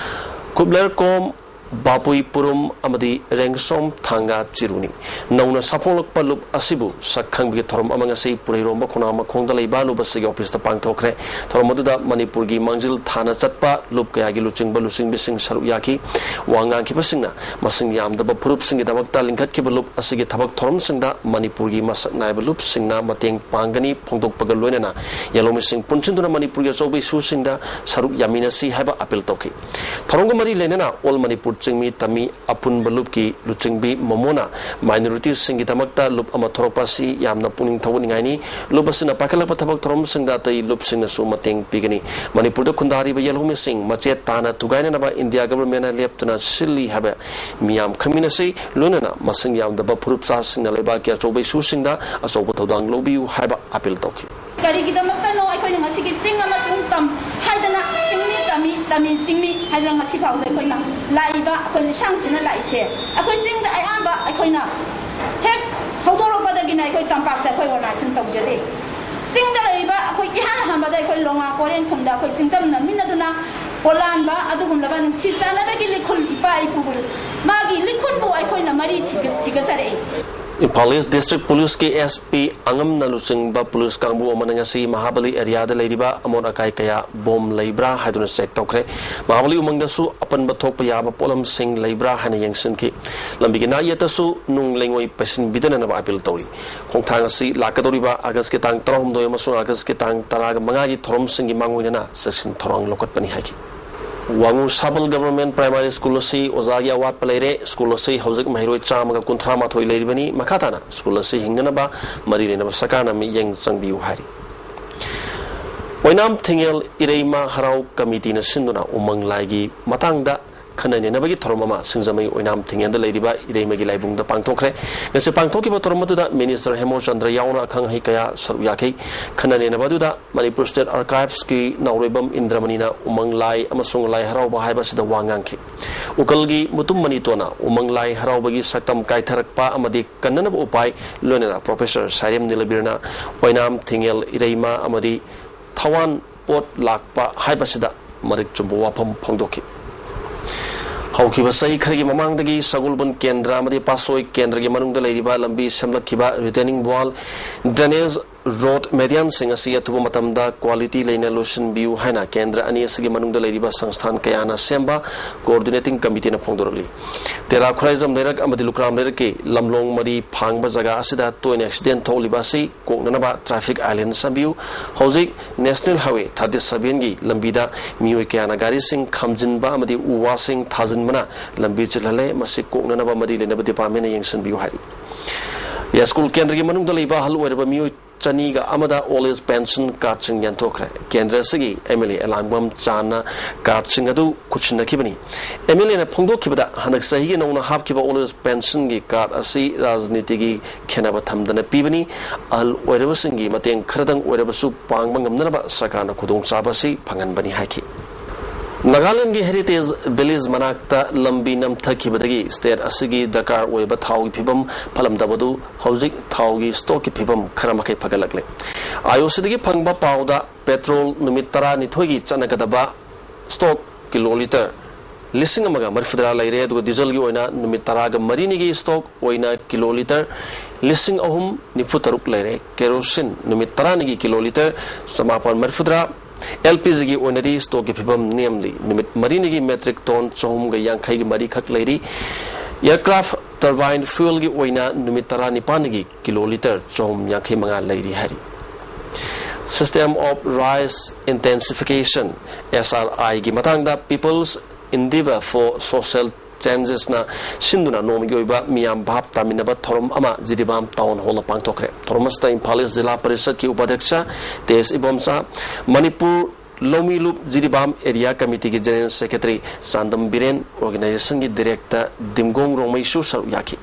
ꯈꯨꯕꯂꯔꯀꯣꯝ, ꯕꯥꯄꯨꯏ ꯄꯨꯔꯨꯝ ꯑꯃꯗꯤ ꯔꯦꯡꯁꯣꯝ ꯊꯥꯡꯒꯥ ꯆꯤꯔꯨꯅꯤ꯫ ꯅꯧꯅ ꯁꯥꯐꯣꯡꯂꯛꯄ ꯂꯨꯞ ꯑꯁꯤꯕꯨ ꯁꯛ ꯈꯪꯕꯒꯤ ꯊꯧꯔꯝ ꯑꯃ ꯉꯁꯤ ꯄꯨꯔꯩꯔꯣꯝꯕ ꯈꯣꯡꯅꯥꯡ ꯃꯈꯣꯡꯗ ꯂꯩꯕ ꯂꯨꯞ ꯑꯁꯤꯒꯤ officeꯇ ꯄꯥꯡꯊꯣꯛꯈ꯭ꯔꯦ꯫ ꯊꯧꯔꯝ ꯑꯗꯨꯗ ꯃꯅꯤꯄꯨꯔꯒꯤ ꯃꯥꯡꯖꯤꯜ ꯊꯥꯅ ꯆꯠꯄ ꯂꯨꯞ ꯀꯌꯥꯒꯤ ꯂꯨꯆꯤꯡꯕ ꯂꯨꯆꯤꯡꯕꯤꯁꯤꯡ ꯁꯔꯨꯛ ꯌꯥꯈꯤ꯫ ꯋꯥ ꯉꯥꯡꯈꯤꯕꯁꯤꯡꯅ ꯃꯁꯤꯡ ꯌꯥꯝꯗꯕ ꯐꯨꯔꯨꯞꯁꯤꯡꯒꯤꯗꯃꯛꯇ ꯂꯤꯡꯈꯠꯈꯤꯕ ꯂꯨꯞ ꯑꯁꯤꯒꯤ ꯊꯕꯛ ꯊꯧꯔꯝꯁꯤꯡꯗ ꯃꯅꯤꯄꯨꯔꯒꯤ ꯃꯁꯛ ꯅꯥꯏꯕ ꯂꯨꯞꯁꯤꯡꯅ ꯃꯇꯦꯡ ꯄꯥꯡꯒꯅꯤ ꯐꯣꯡꯗꯣꯛꯄꯒ ꯂꯣꯏꯅꯅ ꯌꯦꯜꯍꯧꯃꯤꯁꯤꯡ ꯄꯨꯟꯁꯤꯟꯗꯨꯅ ꯃꯅꯤꯄꯨꯔꯒꯤ ꯑꯆꯧꯕ issueꯁꯤꯡꯗ ꯁꯔꯨꯛ ꯌꯥꯃꯤꯟꯅꯁꯤ ꯍꯥꯏꯕ appeal ꯇꯧꯈꯤ꯫ ꯊꯧꯔꯝꯒ ꯃꯔꯤ ꯂꯩꯅꯅ All Manipur ꯆꯤꯡꯃꯤ ꯇꯝꯃꯤ꯫ ꯑꯄꯨꯟꯕ ꯂꯨꯞꯀꯤ ꯂꯨꯆꯤꯡꯕꯤ ꯃꯣꯃꯣꯅ ꯃꯥꯏꯅꯣꯔꯤꯇꯤꯁꯤꯡꯒꯤꯗꯃꯛꯇ ꯂꯨꯞ ꯑꯃ ꯊꯣꯔꯛꯄ ꯑꯁꯤ ꯌꯥꯝꯅ ꯄꯨꯛꯅꯤꯡ ꯊꯧꯒꯠꯅꯤꯡꯉꯥꯏꯅꯤ꯫ ꯂꯨꯞ ꯑꯁꯤꯅ ꯄꯥꯏꯈꯠꯂꯛꯄ ꯊꯕꯛ ꯊꯧꯔꯝꯁꯤꯡꯗ ꯑꯇꯩ ꯂꯨꯞꯁꯤꯡꯅꯁꯨ ꯃꯇꯦꯡ ꯄꯤꯒꯅꯤ꯫ ꯃꯅꯤꯄꯨꯔꯗ ꯈꯨꯟꯗꯥꯔꯤꯕ ꯌꯦꯜꯍꯧꯃꯤꯁꯤꯡ ꯃꯆꯦꯠ ꯇꯥꯅ ꯊꯨꯒꯥꯏꯅꯅꯕ ꯏꯟꯗꯤꯌꯥ ꯒꯚꯔꯟꯃꯦꯟꯅ ꯂꯦꯞꯇꯅ ꯁꯤꯜꯂꯤ ꯍꯥꯏꯕ ꯃꯤꯌꯥꯝ ꯈꯪꯃꯤꯟꯅꯁꯤ꯫ ꯂꯣꯏꯅꯅ ꯃꯁꯤꯡ ꯌꯥꯝꯗꯕ ꯐꯨꯔꯨꯞ ꯆꯥꯁꯤꯡꯅ ꯂꯩꯕꯥꯛꯀꯤ ꯑꯆꯧꯕ ꯏꯁꯨꯁꯤꯡꯗ ꯑꯆꯧꯕ ꯊꯧꯗꯥꯡ ꯂꯧꯕꯤꯌꯨ ꯍꯥꯏꯕ ꯑꯄꯤꯜ ꯇꯧꯈꯤ꯫ ꯀꯔꯤꯒꯤꯗꯃꯛꯇꯅꯣ ꯑꯩꯈꯣꯏꯅ ꯉꯁꯤꯒꯤ ꯆꯤꯡ ꯑꯃꯁꯨꯡ ꯇꯝ ꯍꯥꯏꯗꯅ ꯆꯤꯡꯃꯤ ꯇꯝꯃꯤ, ꯇꯝꯃꯤ ꯆꯤꯡꯃꯤ ꯍꯥꯏꯗꯅ ꯉꯁꯤ ꯐꯥꯎꯗ ꯑꯩꯈꯣꯏꯅ ꯂꯥꯛꯏꯕ, ꯑꯩꯈꯣꯏ ꯂꯤꯁꯥꯡꯁꯤꯅ ꯂꯥꯛꯏꯁꯦ? ꯑꯩꯈꯣꯏ ꯆꯤꯡꯗ ꯑꯌꯥꯝꯕ ꯑꯩꯈꯣꯏꯅ ꯍꯦꯛ ꯍꯧꯗꯣꯔꯛꯄꯗꯒꯤꯅ ꯑꯩꯈꯣꯏ ꯇꯝꯄꯥꯛꯇ ꯑꯩꯈꯣꯏ ꯑꯣꯔꯒꯅꯥꯏꯖꯦꯁꯟ ꯇꯧꯖꯗꯦ꯫ ꯆꯤꯡꯗ ꯂꯩꯔꯤꯕ ꯑꯩꯈꯣꯏ ꯏꯍꯥꯟ ꯍꯥꯟꯕꯗ ꯑꯩꯈꯣꯏ ꯂꯣꯉꯥ ꯀꯣꯔꯦꯟꯈꯨꯝꯗ ꯑꯩꯈꯣꯏ ꯆꯤꯡꯗꯝꯅꯃꯤꯟꯅꯗꯨꯅ ꯄꯣꯂꯥꯟꯕ ꯑꯗꯨꯒꯨꯝꯂꯕ ꯅꯨꯡꯁꯤ ꯆꯥꯟꯅꯕꯒꯤ ꯂꯤꯈꯨꯜ ꯏꯄꯥ ꯏꯄꯨꯕꯨ ꯃꯥꯒꯤ ꯂꯤꯈꯨꯜꯕꯨ ꯑꯩꯈꯣꯏꯅ ꯃꯔꯤ ꯊꯤꯒ-, ꯊꯤꯒꯠꯆꯔꯛꯏ꯫ ꯏꯝꯐꯥꯜ ꯏꯁ ꯗꯤꯁꯇ꯭ꯔꯤꯛ ꯄꯨꯂꯤꯁꯀꯤ ꯑꯦꯁ ꯄꯤ ꯑꯉꯝꯅ ꯂꯨꯆꯤꯡꯕ ꯄꯨꯂꯤꯁ ꯀꯥꯡꯕꯨ ꯑꯃꯅ ꯉꯁꯤ ꯃꯍꯥꯕꯂꯤ ꯑꯦꯔꯤꯌꯥꯗ ꯂꯩꯔꯤꯕ ꯑꯃꯣꯠ ꯑꯀꯥꯏ ꯀꯌꯥ ꯕꯣꯝ ꯂꯩꯕ꯭ꯔꯥ ꯍꯥꯏꯗꯨꯅ ꯆꯦꯛ ꯇꯧꯈ꯭ꯔꯦ꯫ ꯃꯍꯥꯕꯂꯤ ꯎꯃꯪꯗꯁꯨ ꯑꯄꯟꯕ ꯊꯣꯛꯄ ꯌꯥꯕ ꯄꯣꯠꯂꯝꯁꯤꯡ ꯂꯩꯕ꯭ꯔꯥ ꯍꯥꯏꯅ ꯌꯦꯡꯁꯤꯟꯈꯤ꯫ ꯂꯝꯕꯤꯒꯤ ꯅꯥꯛꯌꯦꯠꯇꯁꯨ ꯅꯨꯡ ꯂꯩꯉꯣꯏ ꯄꯩꯁꯤꯟꯕꯤꯗꯅꯅꯕ ꯑꯄꯤꯜ ꯇꯧꯔꯤ꯫ ꯈꯣꯡꯊꯥꯡ ꯑꯁꯤ ꯂꯥꯛꯀꯗꯧꯔꯤꯕ ꯑꯥꯒꯁꯀꯤ ꯇꯥꯡ ꯇꯔꯥꯍꯨꯝꯗꯣꯏ ꯑꯃꯁꯨꯡ ꯑꯥꯒꯁꯀꯤ ꯇꯥꯡ ꯇꯔꯥꯒ ꯃꯉꯥꯒꯤ ꯊꯧꯔꯝꯁꯤꯡꯒꯤ ꯃꯥꯡꯑꯣꯏꯅꯅ ꯆꯦꯛꯁꯤꯟ ꯊꯧꯔꯥꯡ ꯂꯧꯈꯠꯄꯅꯤ ꯍꯥꯏꯈꯤ꯫ ꯋꯥꯉꯨ ꯁꯥꯕꯜ ꯒꯚꯔꯟꯃꯦꯟꯠ ꯄ꯭ꯔꯥꯏꯃꯥꯔꯤ ꯁ꯭ꯀꯨꯜ ꯑꯁꯤ ꯑꯣꯖꯥꯒꯤ ꯑꯋꯥꯠꯄ ꯂꯩꯔꯦ꯫ ꯁ꯭ꯀꯨꯜ ꯑꯁꯤ ꯍꯧꯖꯤꯛ ꯃꯍꯩꯔꯣꯏ ꯆꯥꯝꯃꯒ ꯀꯨꯟꯊ꯭ꯔꯥ ꯃꯥꯊꯣꯏ ꯂꯩꯔꯤꯕꯅꯤ꯫ ꯃꯈꯥ ꯇꯥꯅ ꯁ꯭ꯀꯨꯜ ꯑꯁꯤ ꯍꯤꯡꯅꯅꯕ ꯃꯔꯤ ꯂꯩꯅꯕ ꯁꯔꯀꯥꯔꯅ ꯃꯤꯠꯌꯦꯡ ꯆꯪꯕꯤꯌꯨ ꯍꯥꯏꯔꯤ꯫ ꯑꯣꯏꯅꯥꯝ ꯊꯤꯡꯉꯦꯜ ꯏꯔꯩꯃ ꯍꯔꯥꯎ ꯀꯃꯤꯇꯤꯅ ꯁꯤꯟꯗꯨꯅ ꯎꯃꯪ ꯂꯥꯏꯒꯤ ꯃꯇꯥꯡꯗ ꯈꯟꯅ ꯅꯩꯅꯕꯒꯤ ꯊꯧꯔꯝ ꯑꯃ ꯁꯤꯡꯖꯃꯩ ꯑꯣꯏꯅꯥꯝ ꯊꯤꯡꯉꯦꯟꯗ ꯂꯩꯔꯤꯕ ꯏꯔꯩꯃꯒꯤ ꯂꯥꯏꯕꯨꯡꯗ ꯄꯥꯡꯊꯣꯛꯈ꯭ꯔꯦ꯫ ꯉꯁꯤ ꯄꯥꯡꯊꯣꯛꯈꯤꯕ ꯊꯧꯔꯝ ꯑꯗꯨꯗ ꯃꯤꯅꯤꯁꯇꯔ ꯍꯦꯃꯣꯆꯟꯗ꯭ꯔ ꯌꯥꯎꯅ ꯑꯈꯪ ꯑꯍꯩ ꯀꯌꯥ ꯁꯔꯨꯛ ꯌꯥꯈꯤ꯫ ꯈꯟꯅ ꯅꯩꯅꯕ ꯑꯗꯨꯗ ꯃꯅꯤꯄꯨꯔ ꯁ꯭ꯇꯦꯠ ꯑꯥꯔꯀꯥꯏꯚꯁꯀꯤ ꯅꯥꯎꯔꯦꯝꯕꯝ ꯏꯟꯗ꯭ꯔꯃꯅꯤꯅ ꯎꯃꯪ ꯂꯥꯏ ꯑꯃꯁꯨꯡ ꯂꯥꯏ ꯍꯔꯥꯎꯕ ꯍꯥꯏꯕ ꯑꯁꯤꯗ ꯋꯥ ꯉꯥꯡꯈꯤ꯫ ꯎꯀꯜꯒꯤ ꯃꯨꯇꯨꯝ ꯃꯅꯤꯇꯣꯟꯅ ꯎꯃꯪ ꯂꯥꯏ ꯍꯔꯥꯎꯕꯒꯤ ꯁꯛꯇꯝ ꯀꯥꯏꯊꯔꯛꯄ ꯑꯃꯗꯤ ꯀꯟꯅꯅꯕ ꯎꯄꯥꯏ, ꯂꯣꯏꯅꯅ ꯄ꯭ꯔꯣꯐꯦꯁꯔ ꯁꯥꯏꯔꯦꯝ ꯅꯤꯂꯕꯤꯔꯅ ꯑꯣꯏꯅꯥꯝ ꯊꯤꯡꯉꯦꯜ ꯏꯔꯩꯃ ꯑꯃꯗꯤ ꯊꯋꯥꯟ ꯄꯣꯠ ꯂꯥꯛꯄ ꯍꯥꯏꯕꯁꯤꯗ ꯃꯔꯤꯛ ꯆꯨꯝꯕ ꯋꯥꯐꯝ ꯐꯣꯡꯗꯣꯛꯈꯤ꯫ ꯍꯧꯈꯤꯕ ꯆꯍꯤ ꯈꯔꯒꯤ ꯃꯃꯥꯡꯗꯒꯤ ꯁꯒꯣꯜꯕꯟ ꯀꯦꯟꯗ꯭ꯔ ꯑꯃꯗꯤ ꯄꯥꯠꯁꯣꯏ ꯀꯦꯟꯗ꯭ꯔꯒꯤ ꯃꯅꯨꯡꯗ ꯂꯩꯔꯤꯕ ꯂꯝꯕꯤ ꯁꯦꯝꯂꯛꯈꯤꯕ retaining wall, drainage ꯔꯣꯗ ꯃꯦꯗꯤꯌꯟꯁꯤꯡ ꯑꯁꯤ ꯑꯊꯨꯕ ꯃꯇꯝꯗ ꯀ꯭ꯋꯥꯂꯤꯇꯤ ꯂꯩꯅ ꯂꯣꯏꯁꯤꯟꯕꯤꯌꯨ ꯍꯥꯏꯅ ꯀꯦꯟꯗ꯭ꯔ ꯑꯅꯤ ꯑꯁꯤꯒꯤ ꯃꯅꯨꯡꯗ ꯂꯩꯔꯤꯕ ꯁꯪꯁꯊꯥꯟ ꯀꯌꯥꯅ ꯁꯦꯝꯕ ꯀꯣꯑꯣꯔꯗꯤꯅꯦꯇꯤꯡ ꯀꯃꯤꯇꯤꯅ ꯐꯣꯡꯗꯣꯔꯛꯂꯤ꯫ ꯇꯦꯔꯥ ꯈꯨꯔꯥꯏꯖꯝ ꯂꯩꯔꯛ ꯑꯃꯗꯤ ꯂꯨꯀ꯭ꯔꯥꯝ ꯂꯩꯔꯛꯀꯤ ꯂꯝꯂꯣꯡ ꯃꯔꯤ ꯐꯥꯡꯕ ꯖꯒꯥ ꯑꯁꯤꯗ ꯇꯣꯏꯅ ꯑꯦꯛꯁꯤꯗꯦꯟ ꯊꯣꯛꯂꯤꯕ ꯑꯁꯤ ꯀꯣꯛꯅꯅꯕ ꯇ꯭ꯔꯥꯐꯤꯛ ꯑꯥꯏꯂꯦꯟ ꯁꯦꯝꯕꯤꯌꯨ꯫ ꯍꯧꯖꯤꯛ ꯅꯦꯁꯅꯦꯜ ꯍꯥꯏꯋꯦ ꯊꯥꯔꯇꯤ ꯁꯚꯦꯟꯒꯤ ꯂꯝꯕꯤꯗ ꯃꯤꯑꯣꯏ ꯀꯌꯥꯅ ꯒꯥꯔꯤꯁꯤꯡ ꯈꯥꯝꯖꯤꯟꯕ ꯑꯃꯗꯤ ꯎ ꯋꯥꯁꯤꯡ ꯊꯥꯖꯤꯟꯕꯅ ꯂꯝꯕꯤ ꯆꯤꯜꯍꯜꯂꯦ꯫ ꯃꯁꯤ ꯀꯣꯛꯅꯅꯕ ꯃꯔꯤ ꯂꯩꯅꯕ ꯗꯤꯄꯥꯔꯠꯃꯦꯟꯅ ꯌꯦꯡꯁꯤꯟꯕꯤꯌꯨ ꯍꯥꯏꯔꯤ꯫ ꯌꯥꯏꯁ꯭ꯀꯨꯜ ꯀꯦꯟꯗ꯭ꯔꯒꯤ ꯃꯅꯨꯡꯗ ꯂꯩꯕ ꯑꯍꯜ ꯑꯣꯏꯔꯕ ꯃꯤꯑꯣꯏ ꯆꯅꯤꯒ ꯑꯃꯗ ꯑꯣꯜ ꯑꯦꯖ ꯄꯦꯟꯁꯟ ꯀꯥꯔꯗꯁꯤꯡ ꯌꯦꯟꯊꯣꯛꯈ꯭ꯔꯦ꯫ ꯀꯦꯟꯗ꯭ꯔ ꯑꯁꯤꯒꯤ ꯑꯦꯝ ꯑꯦꯜ ꯑꯦ ꯑꯦꯂꯥꯡꯕꯝ ꯆꯥꯟꯅ ꯀꯥꯔꯗꯁꯤꯡ ꯑꯗꯨ ꯈꯨꯠꯁꯤꯟꯅꯈꯤꯕꯅꯤ꯫ ꯑꯦꯝ ꯑꯦꯜ ꯑꯦꯅ ꯐꯣꯡꯗꯣꯛꯈꯤꯕꯗ, ꯍꯟꯗꯛ ꯆꯍꯤꯒꯤ ꯅꯧꯅ ꯍꯥꯞꯈꯤꯕ ꯑꯣꯜ ꯑꯦꯖ ꯄꯦꯟꯁꯟꯒꯤ ꯀꯥꯔꯗ ꯑꯁꯤ ꯔꯥꯖꯅꯤꯇꯤꯒꯤ ꯈꯦꯟꯅꯕ ꯊꯝꯗꯅ ꯄꯤꯕꯅꯤ꯫ ꯑꯍꯜ ꯑꯣꯏꯔꯕꯁꯤꯡꯒꯤ ꯃꯇꯦꯡ ꯈꯔꯗꯪ ꯑꯣꯏꯔꯕꯁꯨ ꯄꯥꯡꯕ ꯉꯝꯅꯅꯕ ꯁꯔꯀꯥꯔꯅ ꯈꯨꯗꯣꯡꯆꯥꯕ ꯑꯁꯤ ꯐꯪꯍꯟꯕꯅꯤ ꯍꯥꯏꯈꯤ꯫ ꯅꯥꯒꯥꯂꯦꯟꯗꯒꯤ ꯍꯦꯔꯤꯇꯦꯖ ꯚꯤꯂꯦꯖ ꯃꯅꯥꯛꯇ ꯂꯝꯕꯤ ꯅꯝꯊꯈꯤꯕꯗꯒꯤ ꯁ꯭ꯇꯦꯠ ꯑꯁꯤꯒꯤ ꯗꯔꯀꯥꯔ ꯑꯣꯏꯕ ꯊꯥꯎꯒꯤ ꯐꯤꯕꯝ ꯐꯠꯂꯝꯗꯕꯗꯨ ꯍꯧꯖꯤꯛ ꯊꯥꯎꯒꯤ ꯁ꯭ꯇꯣꯛꯀꯤ ꯐꯤꯕꯝ ꯈꯔ ꯃꯈꯩ ꯐꯒꯠꯂꯛꯂꯦ꯫ ꯑꯥꯏ ꯑꯣ ꯁꯤꯗꯒꯤ ꯐꯪꯕ ꯄꯥꯎꯗ, ꯄꯦꯇ꯭ꯔꯣꯜ ꯅꯨꯃꯤꯠ ꯇꯔꯥꯅꯤꯊꯣꯏꯒꯤ ꯆꯠꯅꯒꯗꯕ ꯁ꯭ꯇꯣꯛ ꯀꯤꯂꯣ ꯂꯤꯇꯔ ꯂꯤꯁꯤꯡ ꯑꯃꯒ ꯃꯔꯤꯐꯨꯇꯔꯥ ꯂꯩꯔꯦ, ꯑꯗꯨꯒ ꯗꯤꯖꯜꯒꯤ ꯑꯣꯏꯅ ꯅꯨꯃꯤꯠ ꯇꯔꯥꯒ ꯃꯔꯤꯅꯤꯒꯤ ꯁ꯭ꯇꯣꯛ ꯑꯣꯏꯅ ꯀꯤꯂꯣ ꯂꯤꯇꯔ ꯂꯤꯁꯤꯡ ꯑꯍꯨꯝ ꯅꯤꯐꯨ ꯇꯔꯨꯛ ꯂꯩꯔꯦ꯫ ꯀꯦꯔꯣꯁꯤꯟ ꯅꯨꯃꯤꯠ ꯇꯔꯥꯅꯤꯒꯤ ꯀꯤꯂꯣ ꯂꯤꯇꯔ ꯆꯃꯥꯄꯟ ꯃꯔꯤꯐꯨꯇꯔꯥ꯫ ꯑꯦꯜ ꯄꯤ ꯖꯤꯒꯤ ꯑꯣꯏꯅꯗꯤ ꯁ꯭ꯇꯣꯛꯀꯤ ꯐꯤꯕꯝ ꯅꯦꯝꯂꯤ꯫ ꯅꯨꯃꯤꯠ ꯃꯔꯤꯅꯤꯒꯤ ꯃꯦꯇ꯭ꯔꯤꯛ ꯇꯣꯟ ꯆꯍꯨꯝꯒ ꯌꯥꯡꯈꯩꯒꯤ ꯃꯔꯤꯈꯛ ꯂꯩꯔꯤ꯫ ꯑꯦꯌꯔꯀ꯭ꯔꯥꯐ ꯇꯔꯕꯥꯏꯟ ꯐ꯭ꯌꯨꯑꯦꯜꯒꯤ ꯑꯣꯏꯅ ꯅꯨꯃꯤꯠ ꯇꯔꯥꯅꯤꯄꯥꯟꯅꯤꯒꯤ ꯀꯤꯂꯣ ꯂꯤꯇꯔ ꯆꯍꯨꯝ ꯌꯥꯡꯈꯩ ꯃꯉꯥ ꯂꯩꯔꯤ ꯍꯥꯏꯔꯤ꯫ System of Rice Intensification, S R I ꯒꯤ ꯃꯇꯥꯡꯗ People's Endeavour for Social Changes ꯅ ꯁꯤꯟꯗꯨꯅ ꯅꯣꯡꯃꯒꯤ ꯑꯣꯏꯕ ꯃꯤꯌꯥꯝ ꯚꯥꯞ ꯇꯥꯃꯤꯟꯅꯕ ꯊꯧꯔꯝ ꯑꯃ ꯖꯤꯔꯤꯕꯥꯝ ꯇꯥꯎꯟ ꯍꯣꯜꯗ ꯄꯥꯡꯊꯣꯛꯈ꯭ꯔꯦ꯫ ꯊꯧꯔꯝ ꯑꯁꯤꯗ ꯏꯝꯐꯥꯜ ꯏꯁ ꯖꯤꯂꯥ ꯄꯔꯤꯁꯠꯀꯤ ꯎꯄꯥꯙ꯭ꯌꯛꯁ ꯇꯦꯖ ꯏꯕꯣꯝꯆꯥ, ꯃꯅꯤꯄꯨꯔ ꯂꯧꯃꯤ ꯂꯨꯞ ꯖꯤꯔꯤꯕꯥꯝ ꯑꯦꯔꯤꯌꯥ ꯀꯃꯤꯇꯤꯒꯤ ꯖꯦꯅꯔꯦꯜ ꯁꯦꯀ꯭ꯔꯦꯇꯔꯤ ꯆꯥꯟꯗꯝ ꯕꯤꯔꯦꯟ, ꯑꯣꯔꯒꯅꯥꯏꯖꯦꯁꯟꯒꯤ ꯗꯤꯔꯦꯛꯇꯔ ꯗꯤꯝꯒꯣꯡ ꯔꯣꯡꯃꯩꯁꯨ ꯁꯔꯨꯛ ꯌꯥꯈꯤ꯫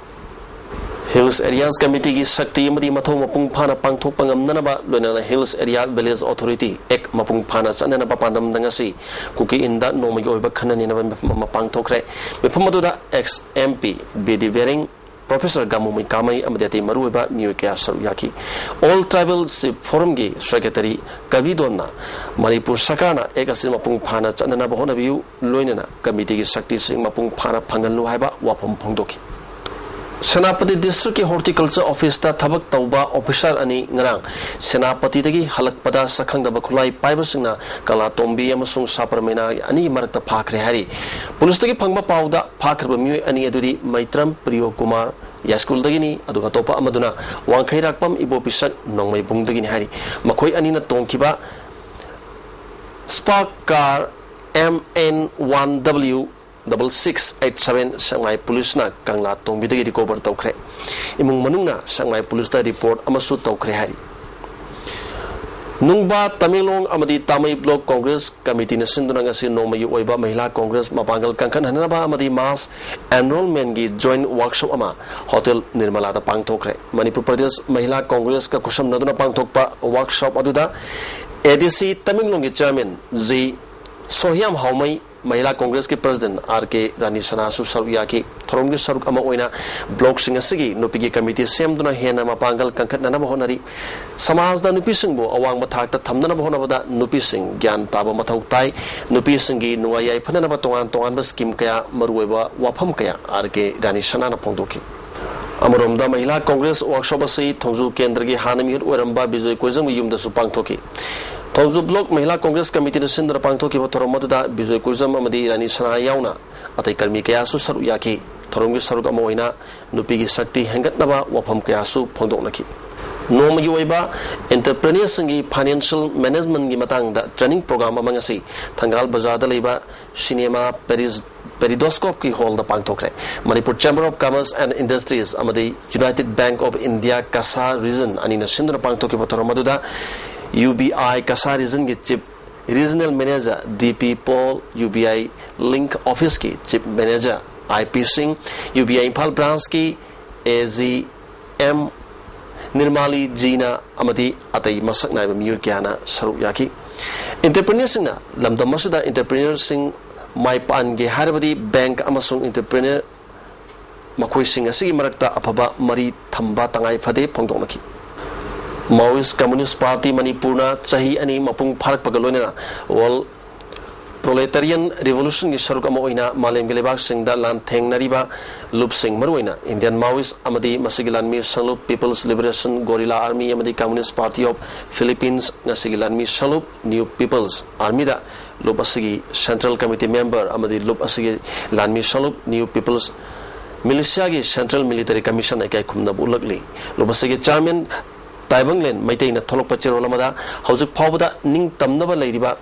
ꯍꯤꯜꯁ ꯑꯦꯔꯤꯌꯥꯁ ꯀꯃꯤꯇꯤꯒꯤ ꯁꯛꯇꯤ ꯑꯃꯗꯤ ꯃꯊꯧ ꯃꯄꯨꯡ ꯐꯥꯅ ꯄꯥꯡꯊꯣꯛꯄ ꯉꯝꯅꯅꯕ, ꯂꯣꯏꯅꯅ ꯍꯤꯜꯁ ꯑꯦꯔꯤꯌꯥ ꯚꯤꯂꯦꯖ ꯑꯣꯊꯣꯔꯤꯇꯤ ꯑꯦꯛ ꯃꯄꯨꯡ ꯐꯥꯅ ꯆꯠꯅꯅꯕ ꯄꯥꯟꯗꯝꯗ ꯉꯁꯤ ꯀꯨꯀꯤ ꯏꯟꯗ ꯅꯣꯡꯃꯒꯤ ꯑꯣꯏꯕ ꯈꯟꯅ ꯅꯩꯅꯕ ꯃꯤꯐꯝ ꯑꯃ ꯄꯥꯡꯊꯣꯛꯈ꯭ꯔꯦ꯫ ꯃꯤꯐꯝ ꯑꯗꯨꯗ ex M P B D Behring, professor Gangmumei Kamei ꯑꯃꯗꯤ ꯑꯇꯩ ꯃꯔꯨꯑꯣꯏꯕ ꯃꯤꯑꯣꯏ ꯀꯌꯥ ꯁꯔꯨꯛ ꯌꯥꯈꯤ꯫ ꯑꯣꯜ ꯇ꯭ꯔꯥꯏꯕꯦꯜ ꯆꯤꯐ ꯐꯣꯔꯝꯒꯤ ꯁꯦꯀ꯭ꯔꯦꯇꯔꯤ ꯀꯕꯤꯗꯣꯟꯅ ꯃꯅꯤꯄꯨꯔ ꯁꯔꯀꯥꯔꯅ ꯑꯦꯛ ꯑꯁꯤ ꯃꯄꯨꯡ ꯐꯥꯅ ꯆꯠꯅꯅꯕ ꯍꯣꯠꯅꯕꯤꯌꯨ, ꯂꯣꯏꯅꯅ ꯀꯃꯤꯇꯤꯒꯤ ꯁꯛꯇꯤꯁꯤꯡ ꯃꯄꯨꯡ ꯐꯥꯅ ꯐꯪꯍꯜꯂꯨ ꯍꯥꯏꯕ ꯋꯥꯐꯝ ꯐꯣꯡꯗꯣꯛꯈꯤ꯫ ꯁꯦꯅꯥꯄꯇꯤ ꯗꯤꯁꯇ꯭ꯔꯤꯛꯀꯤ ꯍꯣꯔꯇꯤꯀꯜꯆꯔ ꯑꯣꯐꯤꯁꯇ ꯊꯕꯛ ꯇꯧꯕ ꯑꯣꯐꯤꯁꯥꯔ ꯑꯅꯤ ꯉꯔꯥꯡ ꯁꯦꯅꯥꯄꯇꯤꯗꯒꯤ ꯍꯜꯂꯛꯄꯗ ꯁꯛꯈꯪꯗꯕ ꯈꯨꯠꯂꯥꯏ ꯄꯥꯏꯕꯁꯤꯡꯅ ꯀꯪꯂꯥꯇꯣꯡꯕꯤ ꯑꯃꯁꯨꯡ ꯁꯥꯄꯔꯃꯦꯅꯥ ꯑꯅꯤꯒꯤ ꯃꯔꯛꯇ ꯐꯥꯈ꯭ꯔꯦ ꯍꯥꯏꯔꯤ꯫ ꯄꯨꯂꯤꯁꯇꯒꯤ ꯐꯪꯕ ꯄꯥꯎꯗ ꯐꯥꯈ꯭ꯔꯤꯕ ꯃꯤꯑꯣꯏ ꯑꯅꯤ ꯑꯗꯨꯗꯤ ꯃꯩꯇ꯭ꯔꯝ ꯄ꯭ꯔꯤꯌꯣ ꯀꯨꯃꯥꯔ ꯌꯥꯏꯁ꯭ꯀꯨꯜꯗꯒꯤꯅꯤ, ꯑꯗꯨꯒ ꯑꯇꯣꯞꯄ ꯑꯃꯗꯨꯅ ꯋꯥꯡꯈꯩꯔꯥꯛꯄꯝ ꯏꯕꯣꯄꯤꯁꯛ ꯅꯣꯡꯃꯩꯕꯨꯡꯗꯒꯤꯅꯤ ꯍꯥꯏꯔꯤ꯫ ꯃꯈꯣꯏ ꯑꯅꯤꯅ ꯇꯣꯡꯈꯤꯕ spark car M N one W double six eight seven ꯁꯦꯛꯃꯥꯏ ꯄꯨꯂꯤꯁꯅ ꯀꯪꯂꯥ ꯇꯣꯡꯕꯤꯗꯒꯤ ꯔꯤꯀꯣꯚꯔ ꯇꯧꯈ꯭ꯔꯦ꯫ ꯏꯃꯨꯡ ꯃꯅꯨꯡꯅ ꯁꯦꯛꯃꯥꯏ ꯄꯨꯂꯤꯁꯇ ꯔꯤꯄꯣꯔꯠ ꯑꯃꯁꯨ ꯇꯧꯈ꯭ꯔꯦ ꯍꯥꯏꯔꯤ꯫ ꯅꯨꯡꯕꯥ ꯇꯃꯦꯡꯂꯣꯡ ꯑꯃꯗꯤ ꯇꯥꯃꯩ ꯕ꯭ꯂꯣꯛ ꯀꯣꯡꯒ꯭ꯔꯦꯁ ꯀꯃꯤꯇꯤꯅ ꯁꯤꯟꯗꯨꯅ ꯉꯁꯤ ꯅꯣꯡꯃꯒꯤ ꯑꯣꯏꯕ ꯃꯍꯤꯂꯥ ꯀꯣꯡꯒ꯭ꯔꯦꯁ ꯃꯄꯥꯡꯒꯜ ꯀꯟꯈꯠꯍꯟꯅꯕ ꯑꯃꯗꯤ ꯃꯥꯁ ꯑꯦꯟꯔꯣꯜꯃꯦꯟꯒꯤ ꯖꯣꯏꯟ ꯋꯥꯔꯛꯁꯣꯞ ꯑꯃ ꯍꯣꯇꯦꯜ ꯅꯤꯔꯃꯂꯥꯗ ꯄꯥꯡꯊꯣꯛꯈ꯭ꯔꯦ꯫ ꯃꯅꯤꯄꯨꯔ ꯄ꯭ꯔꯗꯦꯁ ꯃꯍꯤꯂꯥ ꯀꯣꯡꯒ꯭ꯔꯦꯁꯀ ꯈꯨꯠꯁꯝꯅꯗꯨꯅ ꯄꯥꯡꯊꯣꯛꯄ ꯋꯥꯔꯛꯁꯣꯞ ꯑꯗꯨꯗ A D C ꯇꯃꯦꯡꯂꯣꯡꯒꯤ ꯆꯤꯌꯥꯔꯃꯦꯟ ꯖꯤ ꯁꯣꯍꯤꯌꯥꯝ ꯍꯥꯎꯃꯩ, ꯃꯍꯤꯂꯥ ꯀꯣꯡꯒ꯭ꯔꯦꯁꯀꯤ ꯄ꯭ꯔꯁꯤꯗꯦꯟ ꯑꯥꯔ ꯀꯦ ꯔꯥꯅꯤ ꯁꯅꯥꯁꯨ ꯁꯔꯨꯛ ꯌꯥꯈꯤ꯫ ꯊꯧꯔꯝꯒꯤ ꯁꯔꯨꯛ ꯑꯃ ꯑꯣꯏꯅ ꯕ꯭ꯂꯣꯛꯁꯤꯡ ꯑꯁꯤꯒꯤ ꯅꯨꯄꯤꯒꯤ ꯀꯃꯤꯇꯤ ꯁꯦꯝꯗꯨꯅ ꯍꯦꯟꯅ ꯃꯄꯥꯡꯒꯜ ꯀꯟꯈꯠꯅꯅꯕ ꯍꯣꯠꯅꯔꯤ꯫ ꯁꯃꯥꯖꯅ ꯅꯨꯄꯤꯁꯤꯡꯕꯨ ꯑꯋꯥꯡꯕ ꯊꯥꯛꯇ ꯊꯝꯅꯅꯕ ꯍꯣꯠꯅꯕꯗ ꯅꯨꯄꯤꯁꯤꯡ ꯒ꯭ꯌꯥꯟ ꯇꯥꯕ ꯃꯊꯧ ꯇꯥꯏ꯫ ꯅꯨꯄꯤꯁꯤꯡꯒꯤ ꯅꯨꯡꯉꯥꯏ ꯌꯥꯏꯐꯅꯅꯕ ꯇꯣꯉꯥꯟ ꯇꯣꯉꯥꯟꯕ ꯁ꯭ꯀꯤꯝ ꯀꯌꯥ, ꯃꯔꯨꯑꯣꯏꯕ ꯋꯥꯐꯝ ꯀꯌꯥ ꯑꯥꯔ ꯀꯦ ꯔꯥꯅꯤ ꯁꯅꯥꯅ ꯐꯣꯡꯗꯣꯛꯈꯤ꯫ ꯑꯃꯔꯣꯝꯗ ꯃꯍꯤꯂꯥ ꯀꯣꯡꯒ꯭ꯔꯦꯁ ꯋꯥꯔꯛꯁꯣꯞ ꯑꯁꯤ ꯊꯣꯡꯖꯨ ꯀꯦꯟꯗ꯭ꯔꯒꯤ ꯍꯥꯟꯅ ꯃꯤꯍꯨꯠ ꯑꯣꯏꯔꯝꯕ ꯕꯤꯖꯣꯏ ꯀꯣꯏꯖꯝꯒꯤ ꯌꯨꯝꯗꯁꯨ ꯄꯥꯡꯊꯣꯛꯈꯤ꯫ ꯊꯣꯡꯖꯨ ꯕ꯭ꯂꯣꯛ ꯃꯍꯤꯂꯥ ꯀꯣꯡꯒ꯭ꯔꯦꯁ ꯀꯃꯤꯇꯤꯅ ꯁꯤꯟꯗꯨꯅ ꯄꯥꯡꯊꯣꯛꯈꯤꯕ ꯊꯧꯔꯝ ꯑꯗꯨꯗ ꯕꯤꯖꯣꯏ ꯀꯣꯏꯖꯝ ꯑꯃꯗꯤ ꯔꯥꯅꯤ ꯁꯅꯥ ꯌꯥꯎꯅ ꯑꯇꯩ ꯀꯔꯃꯤ ꯀꯌꯥꯁꯨ ꯁꯔꯨꯛ ꯌꯥꯈꯤ꯫ ꯊꯧꯔꯝꯒꯤ ꯁꯔꯨꯛ ꯑꯃ ꯑꯣꯏꯅ ꯅꯨꯄꯤꯒꯤ ꯁꯛꯇꯤ ꯍꯦꯟꯒꯠꯅꯕ ꯋꯥꯐꯝ ꯀꯌꯥꯁꯨ ꯐꯣꯡꯗꯣꯛꯅꯈꯤ꯫ ꯅꯣꯡꯃꯒꯤ ꯑꯣꯏꯕ ꯑꯦꯟꯇꯔꯄ꯭ꯔꯦꯅꯔꯁꯤꯡꯒꯤ ꯐꯥꯏꯅꯥꯟꯁꯤꯌꯦꯜ ꯃꯦꯅꯦꯖꯃꯦꯟꯒꯤ ꯃꯇꯥꯡꯗ ꯇ꯭ꯔꯦꯅꯤꯡ ꯄ꯭ꯔꯣꯒ꯭ꯔꯥꯝ ꯑꯃ ꯉꯁꯤ ꯊꯪꯒꯥꯜ ꯕꯖꯥꯔꯗ ꯂꯩꯕ ꯁꯤꯅꯦꯃꯥ ꯄꯦꯔꯤꯁ ꯄꯦꯔꯤꯗꯣꯁꯀꯣꯞꯀꯤ ꯍꯣꯜꯗ ꯄꯥꯡꯊꯣꯛꯈ꯭ꯔꯦ꯫ Manipur Chamber of Commerce and Industries ꯑꯃꯗꯤ United Bank of India ꯀꯁꯥ ꯔꯤꯖꯟ ꯑꯅꯤꯅ ꯁꯤꯟꯗꯨꯅ ꯄꯥꯡꯊꯣꯛꯈꯤꯕ ꯊꯧꯔꯝ ꯑꯗꯨꯗ U B I ꯀꯁꯥ ꯔꯤꯖꯟꯒꯤ chief regional manager D P Paul, U B I link ꯑꯣꯐꯤꯁꯀꯤ chief manager I P Singh, U B I Imphal ꯕ꯭ꯔꯥꯟꯁꯀꯤ A G M ꯅꯤꯔꯃꯥꯂꯤ ꯖꯤꯅ ꯑꯃꯗꯤ ꯑꯇꯩ ꯃꯁꯛ ꯅꯥꯏꯕ ꯃꯤꯑꯣꯏ ꯀꯌꯥꯅ ꯁꯔꯨꯛ ꯌꯥꯈꯤ꯫ ꯑꯦꯟꯇꯔꯄ꯭ꯔꯦꯅꯔꯁꯤꯡꯅ ꯂꯝꯗꯝ ꯑꯁꯤꯗ ꯑꯦꯟꯇꯔꯄ꯭ꯔꯦꯅꯔꯁꯤꯡ ꯃꯥꯏ ꯄꯥꯛꯍꯟꯒꯦ ꯍꯥꯏꯔꯕꯗꯤ ꯕꯦꯡꯛ ꯑꯃꯁꯨꯡ ꯑꯦꯟꯇꯔꯄ꯭ꯔꯦꯅꯔ ꯃꯈꯣꯏꯁꯤꯡ ꯑꯁꯤꯒꯤ ꯃꯔꯛꯇ ꯑꯐꯕ ꯃꯔꯤ ꯊꯝꯕ ꯇꯉꯥꯏ ꯐꯗꯦ ꯐꯣꯡꯗꯣꯛꯅꯈꯤ꯫ Maoist Communist Party ꯃꯅꯤꯄꯨꯔꯅ ꯆꯍꯤ ꯑꯅꯤ ꯃꯄꯨꯡ ꯐꯥꯔꯛꯄꯒ ꯂꯣꯏꯅꯅ World Proletarian Revolutionꯒꯤ ꯁꯔꯨꯛ ꯑꯃ ꯑꯣꯏꯅ ꯃꯥꯂꯦꯝꯒꯤ ꯂꯩꯕꯥꯛꯁꯤꯡꯗ ꯂꯥꯟꯊꯦꯡꯅꯔꯤꯕ ꯂꯨꯞꯁꯤꯡ, ꯃꯔꯨꯑꯣꯏꯅ Indian Maoist ꯑꯃꯗꯤ ꯃꯁꯤꯒꯤ ꯂꯥꯟꯃꯤ ꯁꯪꯂꯨꯞ People's Liberation Guerrilla Army ꯑꯃꯗꯤ Communist Party of Philippines, ꯉꯁꯤꯒꯤ ꯂꯥꯟꯃꯤ ꯁꯪꯂꯨꯞ New People's Armyꯗ ꯂꯨꯞ ꯑꯁꯤꯒꯤ Central Committee member ꯑꯃꯗꯤ ꯂꯨꯞ ꯑꯁꯤꯒꯤ ꯂꯥꯟꯃꯤ ꯁꯪꯂꯨꯞ New People's Militiaꯒꯤ Central Military Commission ꯏꯀꯥꯏ ꯈꯨꯝꯅꯕ ꯎꯠꯂꯛꯂꯤ꯫ ꯂꯨꯞ ꯑꯁꯤꯒꯤ chairman ꯇꯥꯏꯕꯪꯂꯦꯟ ꯃꯩꯇꯩꯅ ꯊꯣꯛꯂꯛꯄ ꯆꯦꯔꯣꯜ ꯑꯃꯗ ꯍꯧꯖꯤꯛ ꯐꯥꯎꯕꯗ ꯅꯤꯡꯇꯝꯅꯕ ꯂꯩꯔꯤꯕ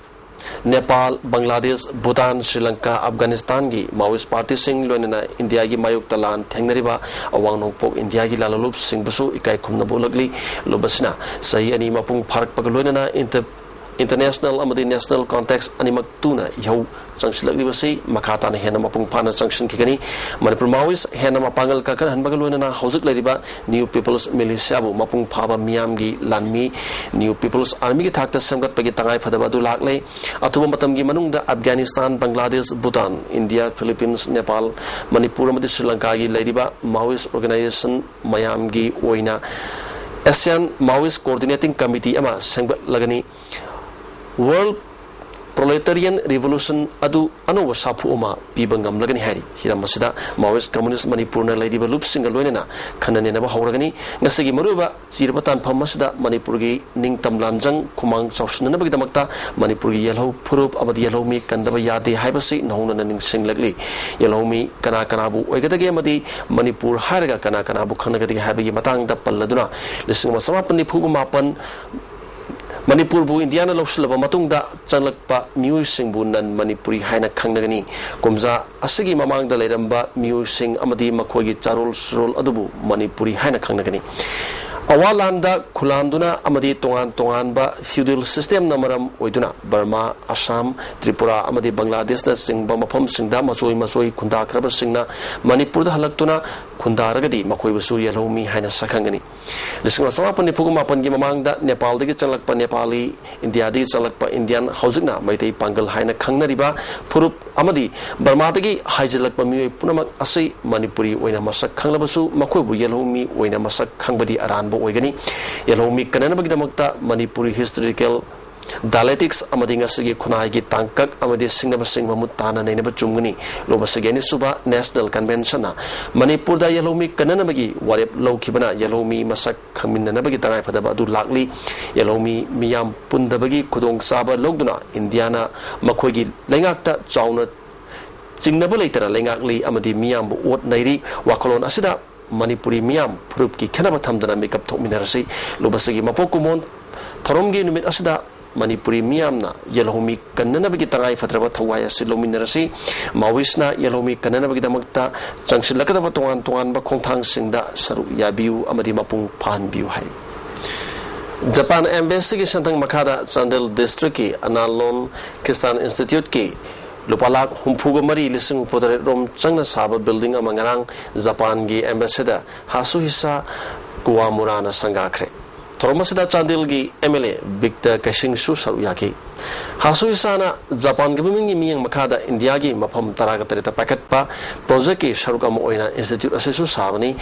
ꯅꯦꯄꯥꯜ, ꯕꯪꯒ꯭ꯂꯥꯗꯦꯁ, ꯚꯨꯇꯥꯟ, ꯁ꯭ꯔꯤ ꯂꯪꯀꯥ, ꯑꯐꯒꯥꯅꯤꯁꯇꯥꯟꯒꯤ Maoist partyꯁꯤꯡ, ꯂꯣꯏꯅꯅ ꯏꯟꯗꯤꯌꯥꯒꯤ ꯃꯥꯌꯣꯛꯇ ꯂꯥꯟ ꯊꯦꯡꯅꯔꯤꯕ ꯑꯋꯥꯡ ꯅꯣꯡꯄꯣꯛ ꯏꯟꯗꯤꯌꯥꯒꯤ ꯂꯥꯂꯣꯂꯨꯞꯁꯤꯡꯕꯨꯁꯨ ꯏꯀꯥꯏ ꯈꯨꯝꯅꯕ ꯎꯠꯂꯛꯂꯤ꯫ ꯂꯨꯞ ꯑꯁꯤꯅ ꯆꯍꯤ ꯑꯅꯤ ꯃꯄꯨꯡ ꯐꯥꯔꯛꯄꯒ ꯂꯣꯏꯅꯅ inter-, international ꯑꯃꯗꯤ national context ꯑꯅꯤꯃꯛ ꯇꯨꯅ ꯏꯍꯧ ꯆꯪꯁꯤꯜꯂꯛꯂꯤꯕꯁꯤ ꯃꯈꯥ ꯇꯥꯅ ꯍꯦꯟꯅ ꯃꯄꯨꯡ ꯐꯥꯅ ꯆꯪꯁꯤꯟꯈꯤꯒꯅꯤ꯫ ꯃꯅꯤꯄꯨꯔ Maoist ꯍꯦꯟꯅ ꯃꯄꯥꯡꯒꯜ ꯀꯟꯈꯠꯍꯟꯕꯒ ꯂꯣꯏꯅꯅ ꯍꯧꯖꯤꯛ ꯂꯩꯔꯤꯕ New People's Militiaꯕꯨ ꯃꯄꯨꯡ ꯐꯥꯕ ꯃꯤꯌꯥꯝꯒꯤ ꯂꯥꯟꯃꯤ, New People's Armyꯒꯤ ꯊꯥꯛꯇ ꯁꯦꯝꯒꯠꯄꯒꯤ ꯇꯉꯥꯏꯐꯗꯕ ꯑꯗꯨ ꯂꯥꯛꯂꯦ꯫ ꯑꯊꯨꯕ ꯃꯇꯝꯒꯤ ꯃꯅꯨꯡꯗ ꯑꯐꯒꯥꯅꯤꯁꯇꯥꯟ, ꯕꯪꯒ꯭ꯂꯥꯗꯦꯁ, ꯚꯨꯇꯥꯟ, ꯏꯟꯗꯤꯌꯥ, ꯐꯤꯂꯤꯄꯤꯟꯁ, ꯅꯦꯄꯥꯜ, ꯃꯅꯤꯄꯨꯔ ꯑꯃꯗꯤ ꯁ꯭ꯔꯤ ꯂꯪꯀꯥꯒꯤ ꯂꯩꯔꯤꯕ Maoist organization ꯃꯌꯥꯝꯒꯤ ꯑꯣꯏꯅ ASEAN Maoist Coordinating Committee ꯑꯃ ꯁꯦꯝꯒꯠꯂꯒꯅꯤ꯫ World Proletarian Revolution ꯑꯗꯨ ꯑꯅꯧꯕ ꯁꯥꯐꯨ ꯑꯃ ꯄꯤꯕ ꯉꯝꯂꯒꯅꯤ ꯍꯥꯏꯔꯤ꯫ ꯍꯤꯔꯝ ꯑꯁꯤꯗ Maoist Communist ꯃꯅꯤꯄꯨꯔꯅ ꯂꯩꯔꯤꯕ ꯂꯨꯞꯁꯤꯡꯒ ꯂꯣꯏꯅꯅ ꯈꯟꯅ ꯅꯩꯅꯕ ꯍꯧꯔꯒꯅꯤ꯫ ꯉꯁꯤꯒꯤ ꯃꯔꯨꯑꯣꯏꯕ ꯆꯤꯔꯕ ꯇꯥꯟꯐꯝ ꯑꯁꯤꯗ ꯃꯅꯤꯄꯨꯔꯒꯤ ꯅꯤꯡꯇꯝ ꯂꯥꯟꯖꯪ ꯈꯨꯃꯥꯡ ꯆꯥꯎꯁꯤꯟꯅꯅꯕꯒꯤꯗꯃꯛꯇ ꯃꯅꯤꯄꯨꯔꯒꯤ ꯌꯦꯜꯍꯧ ꯐꯨꯔꯨꯞ ꯑꯃꯗꯤ ꯌꯦꯜꯍꯧꯃꯤ ꯀꯟꯗꯕ ꯌꯥꯗꯦ ꯍꯥꯏꯕꯁꯤ ꯅꯧꯍꯧꯅꯅ ꯅꯤꯡꯁꯤꯡꯂꯛꯂꯤ꯫ ꯌꯦꯜꯍꯧꯃꯤ ꯀꯅꯥ ꯀꯅꯥꯕꯨ ꯑꯣꯏꯒꯗꯒꯦ ꯑꯃꯗꯤ ꯃꯅꯤꯄꯨꯔ ꯍꯥꯏꯔꯒ ꯀꯅꯥ ꯀꯅꯥꯕꯨ ꯈꯪꯅꯒꯗꯒꯦ ꯍꯥꯏꯕꯒꯤ ꯃꯇꯥꯡꯗ ꯄꯜꯂꯗꯨꯅ, ꯂꯤꯁꯤꯡ ꯑꯃ ꯆꯃꯥꯄꯟ ꯅꯤꯐꯨ ꯃꯥꯄꯟ ꯃꯅꯤꯄꯨꯔꯕꯨ ꯏꯟꯗꯤꯌꯥꯅ ꯂꯧꯁꯤꯜꯂꯕ ꯃꯇꯨꯡꯗ ꯆꯪꯂꯛꯄ ꯃꯤꯑꯣꯏꯁꯤꯡꯕꯨ non Manipuri ꯍꯥꯏꯅ ꯈꯪꯅꯒꯅꯤ꯫ ꯀꯨꯝꯖꯥ ꯑꯁꯤꯒꯤ ꯃꯃꯥꯡꯗ ꯂꯩꯔꯝꯕ ꯃꯤꯑꯣꯏꯁꯤꯡ ꯑꯃꯗꯤ ꯃꯈꯣꯏꯒꯤ ꯆꯥꯔꯣꯜ ꯁꯨꯔꯣꯜ ꯑꯗꯨꯕꯨ ꯃꯅꯤꯄꯨꯔꯤ ꯍꯥꯏꯅ ꯈꯪꯅꯒꯅꯤ꯫ ꯑꯋꯥ ꯂꯥꯟꯗ ꯈꯨꯂꯥꯟꯗꯨꯅ ꯑꯃꯗꯤ ꯇꯣꯉꯥꯟ ꯇꯣꯉꯥꯟꯕ feudal systemꯅ ꯃꯔꯝ ꯑꯣꯏꯗꯨꯅ ꯕꯔꯃꯥ, ꯑꯁꯥꯝ, ꯇ꯭ꯔꯤꯄꯨꯔꯥ ꯑꯃꯗꯤ ꯕꯪꯒ꯭ꯂꯥꯗꯦꯁꯅꯆꯤꯡꯕ ꯃꯐꯝꯁꯤꯡꯗ ꯃꯆꯣꯏ ꯃꯆꯣꯏ ꯈꯨꯟꯗꯥꯈ꯭ꯔꯕꯁꯤꯡꯅ ꯃꯅꯤꯄꯨꯔꯗ ꯍꯜꯂꯛꯇꯨꯅ ꯈꯨꯟꯗꯥꯔꯒꯗꯤ ꯃꯈꯣꯏꯕꯨꯁꯨ ꯌꯦꯜꯍꯧꯃꯤ ꯍꯥꯏꯅ ꯁꯛꯈꯪꯒꯅꯤ꯫ ꯂꯤꯁꯤꯡ ꯑꯃ ꯆꯃꯥꯄꯟ ꯅꯤꯐꯨ ꯃꯥꯄꯟꯒꯤ ꯃꯃꯥꯡꯗ ꯅꯦꯄꯥꯜꯗꯒꯤ ꯆꯪꯂꯛꯄ ꯅꯦꯄꯥꯂꯤ, ꯏꯟꯗꯤꯌꯥꯗꯒꯤ ꯆꯪꯂꯛꯄ ꯏꯟꯗꯤꯌꯥꯟ, ꯍꯧꯖꯤꯛꯅ ꯃꯩꯇꯩ ꯄꯥꯡꯒꯜ ꯍꯥꯏꯅ ꯈꯪꯅꯔꯤꯕ ꯐꯨꯔꯨꯞ ꯑꯃꯗꯤ ꯕꯔꯃꯥꯗꯒꯤ ꯍꯥꯏꯖꯤꯜꯂꯛꯄ ꯃꯤꯑꯣꯏ ꯄꯨꯝꯅꯃꯛ ꯑꯁꯤ ꯃꯅꯤꯄꯨꯔꯤ ꯑꯣꯏꯅ ꯃꯁꯛ ꯈꯪꯂꯕꯁꯨ ꯃꯈꯣꯏꯕꯨ ꯌꯦꯜꯍꯧꯃꯤ ꯑꯣꯏꯅ ꯃꯁꯛ ꯈꯪꯕꯗꯤ ꯑꯔꯥꯟꯕ ꯑꯣꯏꯒꯅꯤ꯫ ꯌꯦꯜꯍꯧꯃꯤ ꯀꯟꯅꯅꯕꯒꯤꯗꯃꯛꯇ ꯃꯅꯤꯄꯨꯔꯤ historical dialectics ꯑꯃꯗꯤ ꯉꯁꯤꯒꯤ ꯈꯨꯟꯅꯥꯏꯒꯤ ꯇꯥꯡꯀꯛ ꯑꯃꯗꯤ ꯁꯤꯡꯅꯕꯁꯤꯡ ꯃꯃꯨꯠ ꯇꯥꯅ ꯅꯩꯅꯕ ꯆꯨꯝꯒꯅꯤ꯫ ꯂꯨꯕꯁꯤꯒꯤ ꯑꯅꯤꯁꯨꯕ National Convention ꯅ ꯃꯅꯤꯄꯨꯔꯗ ꯌꯦꯜꯍꯧꯃꯤ ꯀꯟꯅꯅꯕꯒꯤ ꯋꯥꯔꯦꯞ ꯂꯧꯈꯤꯕꯅ ꯌꯦꯜꯍꯧꯃꯤ ꯃꯁꯛ ꯈꯪꯃꯤꯟꯅꯅꯕꯒꯤ ꯇꯉꯥꯏꯐꯗꯕ ꯑꯗꯨ ꯂꯥꯛꯂꯤ꯫ ꯌꯦꯜꯍꯧꯃꯤ ꯃꯤꯌꯥꯝ ꯄꯨꯟꯗꯕꯒꯤ ꯈꯨꯗꯣꯡꯆꯥꯕ ꯂꯧꯗꯨꯅ ꯏꯟꯗꯤꯌꯥꯅ ꯃꯈꯣꯏꯒꯤ ꯂꯩꯉꯥꯛꯇ ꯆꯥꯎꯅ ꯆꯤꯡꯅꯕ ꯂꯩꯇꯅ ꯂꯩꯉꯥꯛꯂꯤ ꯑꯃꯗꯤ ꯃꯤꯌꯥꯝꯕꯨ ꯑꯣꯠ ꯅꯩꯔꯤ꯫ ꯋꯥꯈꯜꯂꯣꯟ ꯑꯁꯤꯗ ꯃꯅꯤꯄꯨꯔꯤ ꯃꯤꯌꯥꯝ ꯐꯨꯔꯨꯞꯀꯤ ꯈꯦꯠꯅꯕ ꯊꯝꯗꯅ ꯃꯤꯀꯞ ꯊꯣꯛꯃꯤꯟꯅꯔꯁꯤ꯫ ꯂꯨꯕꯁꯤꯒꯤ ꯃꯄꯣꯛ ꯀꯨꯝꯑꯣꯟ ꯊꯧꯔꯝꯒꯤ ꯅꯨꯃꯤꯠ ꯑꯁꯤꯗ ꯃꯅꯤꯄꯨꯔꯤ ꯃꯤꯌꯥꯝꯅ ꯌꯦꯜꯍꯧꯃꯤ ꯀꯟꯅꯅꯕꯒꯤ ꯇꯉꯥꯏ ꯐꯗ꯭ꯔꯕ ꯊꯧꯋꯥꯏ ꯑꯁꯤ ꯂꯧꯃꯤꯟꯅꯔꯁꯤ꯫ ꯃꯥꯋꯤꯁꯅ ꯌꯦꯜꯍꯧꯃꯤ ꯀꯟꯅꯅꯕꯒꯤꯗꯃꯛꯇ ꯆꯪꯁꯤꯜꯂꯛꯀꯗꯕ ꯇꯣꯉꯥꯟ ꯇꯣꯉꯥꯟꯕ ꯈꯣꯡꯊꯥꯡꯁꯤꯡꯗ ꯁꯔꯨꯛ ꯌꯥꯕꯤꯌꯨ ꯑꯃꯗꯤ ꯃꯄꯨꯡ ꯐꯥꯍꯟꯕꯤꯌꯨ ꯍꯥꯏꯔꯤ꯫ ꯖꯄꯥꯟ embassy ꯒꯤ ꯁꯦꯟꯊꯪ ꯃꯈꯥꯗ ꯆꯥꯟꯗꯦꯜ district ꯀꯤ ꯑꯅꯥꯂꯣꯟ Christian Institute ꯀꯤ ꯂꯨꯄꯥ ꯂꯥꯈ ꯍꯨꯝꯐꯨꯒ ꯃꯔꯤ ꯂꯤꯁꯤꯡ ꯍꯨꯝꯐꯨ ꯇꯔꯦꯠ ꯔꯣꯝ ꯆꯪꯅ ꯁꯥꯕ building ꯑꯃ ꯉꯔꯥꯡ ꯖꯄꯥꯟꯒꯤ ambassador ꯍꯥꯁꯨꯍꯤꯁꯥ ꯀꯨꯋꯥꯃꯨꯔꯥꯅ ꯁꯪꯒꯥꯈ꯭ꯔꯦ꯫ ꯊꯧꯔꯝ ꯑꯁꯤꯗ ꯆꯥꯟꯗꯦꯜꯒꯤ MLA ꯕꯤꯛꯇꯔ ꯀꯩꯁꯤꯡꯁꯨ ꯁꯔꯨꯛ ꯌꯥꯈꯤ꯫ ꯍꯥꯁꯨꯍꯤꯁꯥꯅ ꯖꯄꯥꯟꯒꯤ ꯃꯃꯤꯡꯒꯤ ꯃꯤꯠꯌꯦꯡ ꯃꯈꯥꯗ ꯏꯟꯗꯤꯌꯥꯒꯤ ꯃꯐꯝ ꯇꯔꯥꯒ ꯇꯔꯦꯠꯇ ꯄꯥꯏꯈꯠꯄ project ꯀꯤ ꯁꯔꯨꯛ ꯑꯃ ꯑꯣꯏꯅ institute ꯑꯁꯤꯁꯨ ꯁꯥꯕꯅꯤ꯫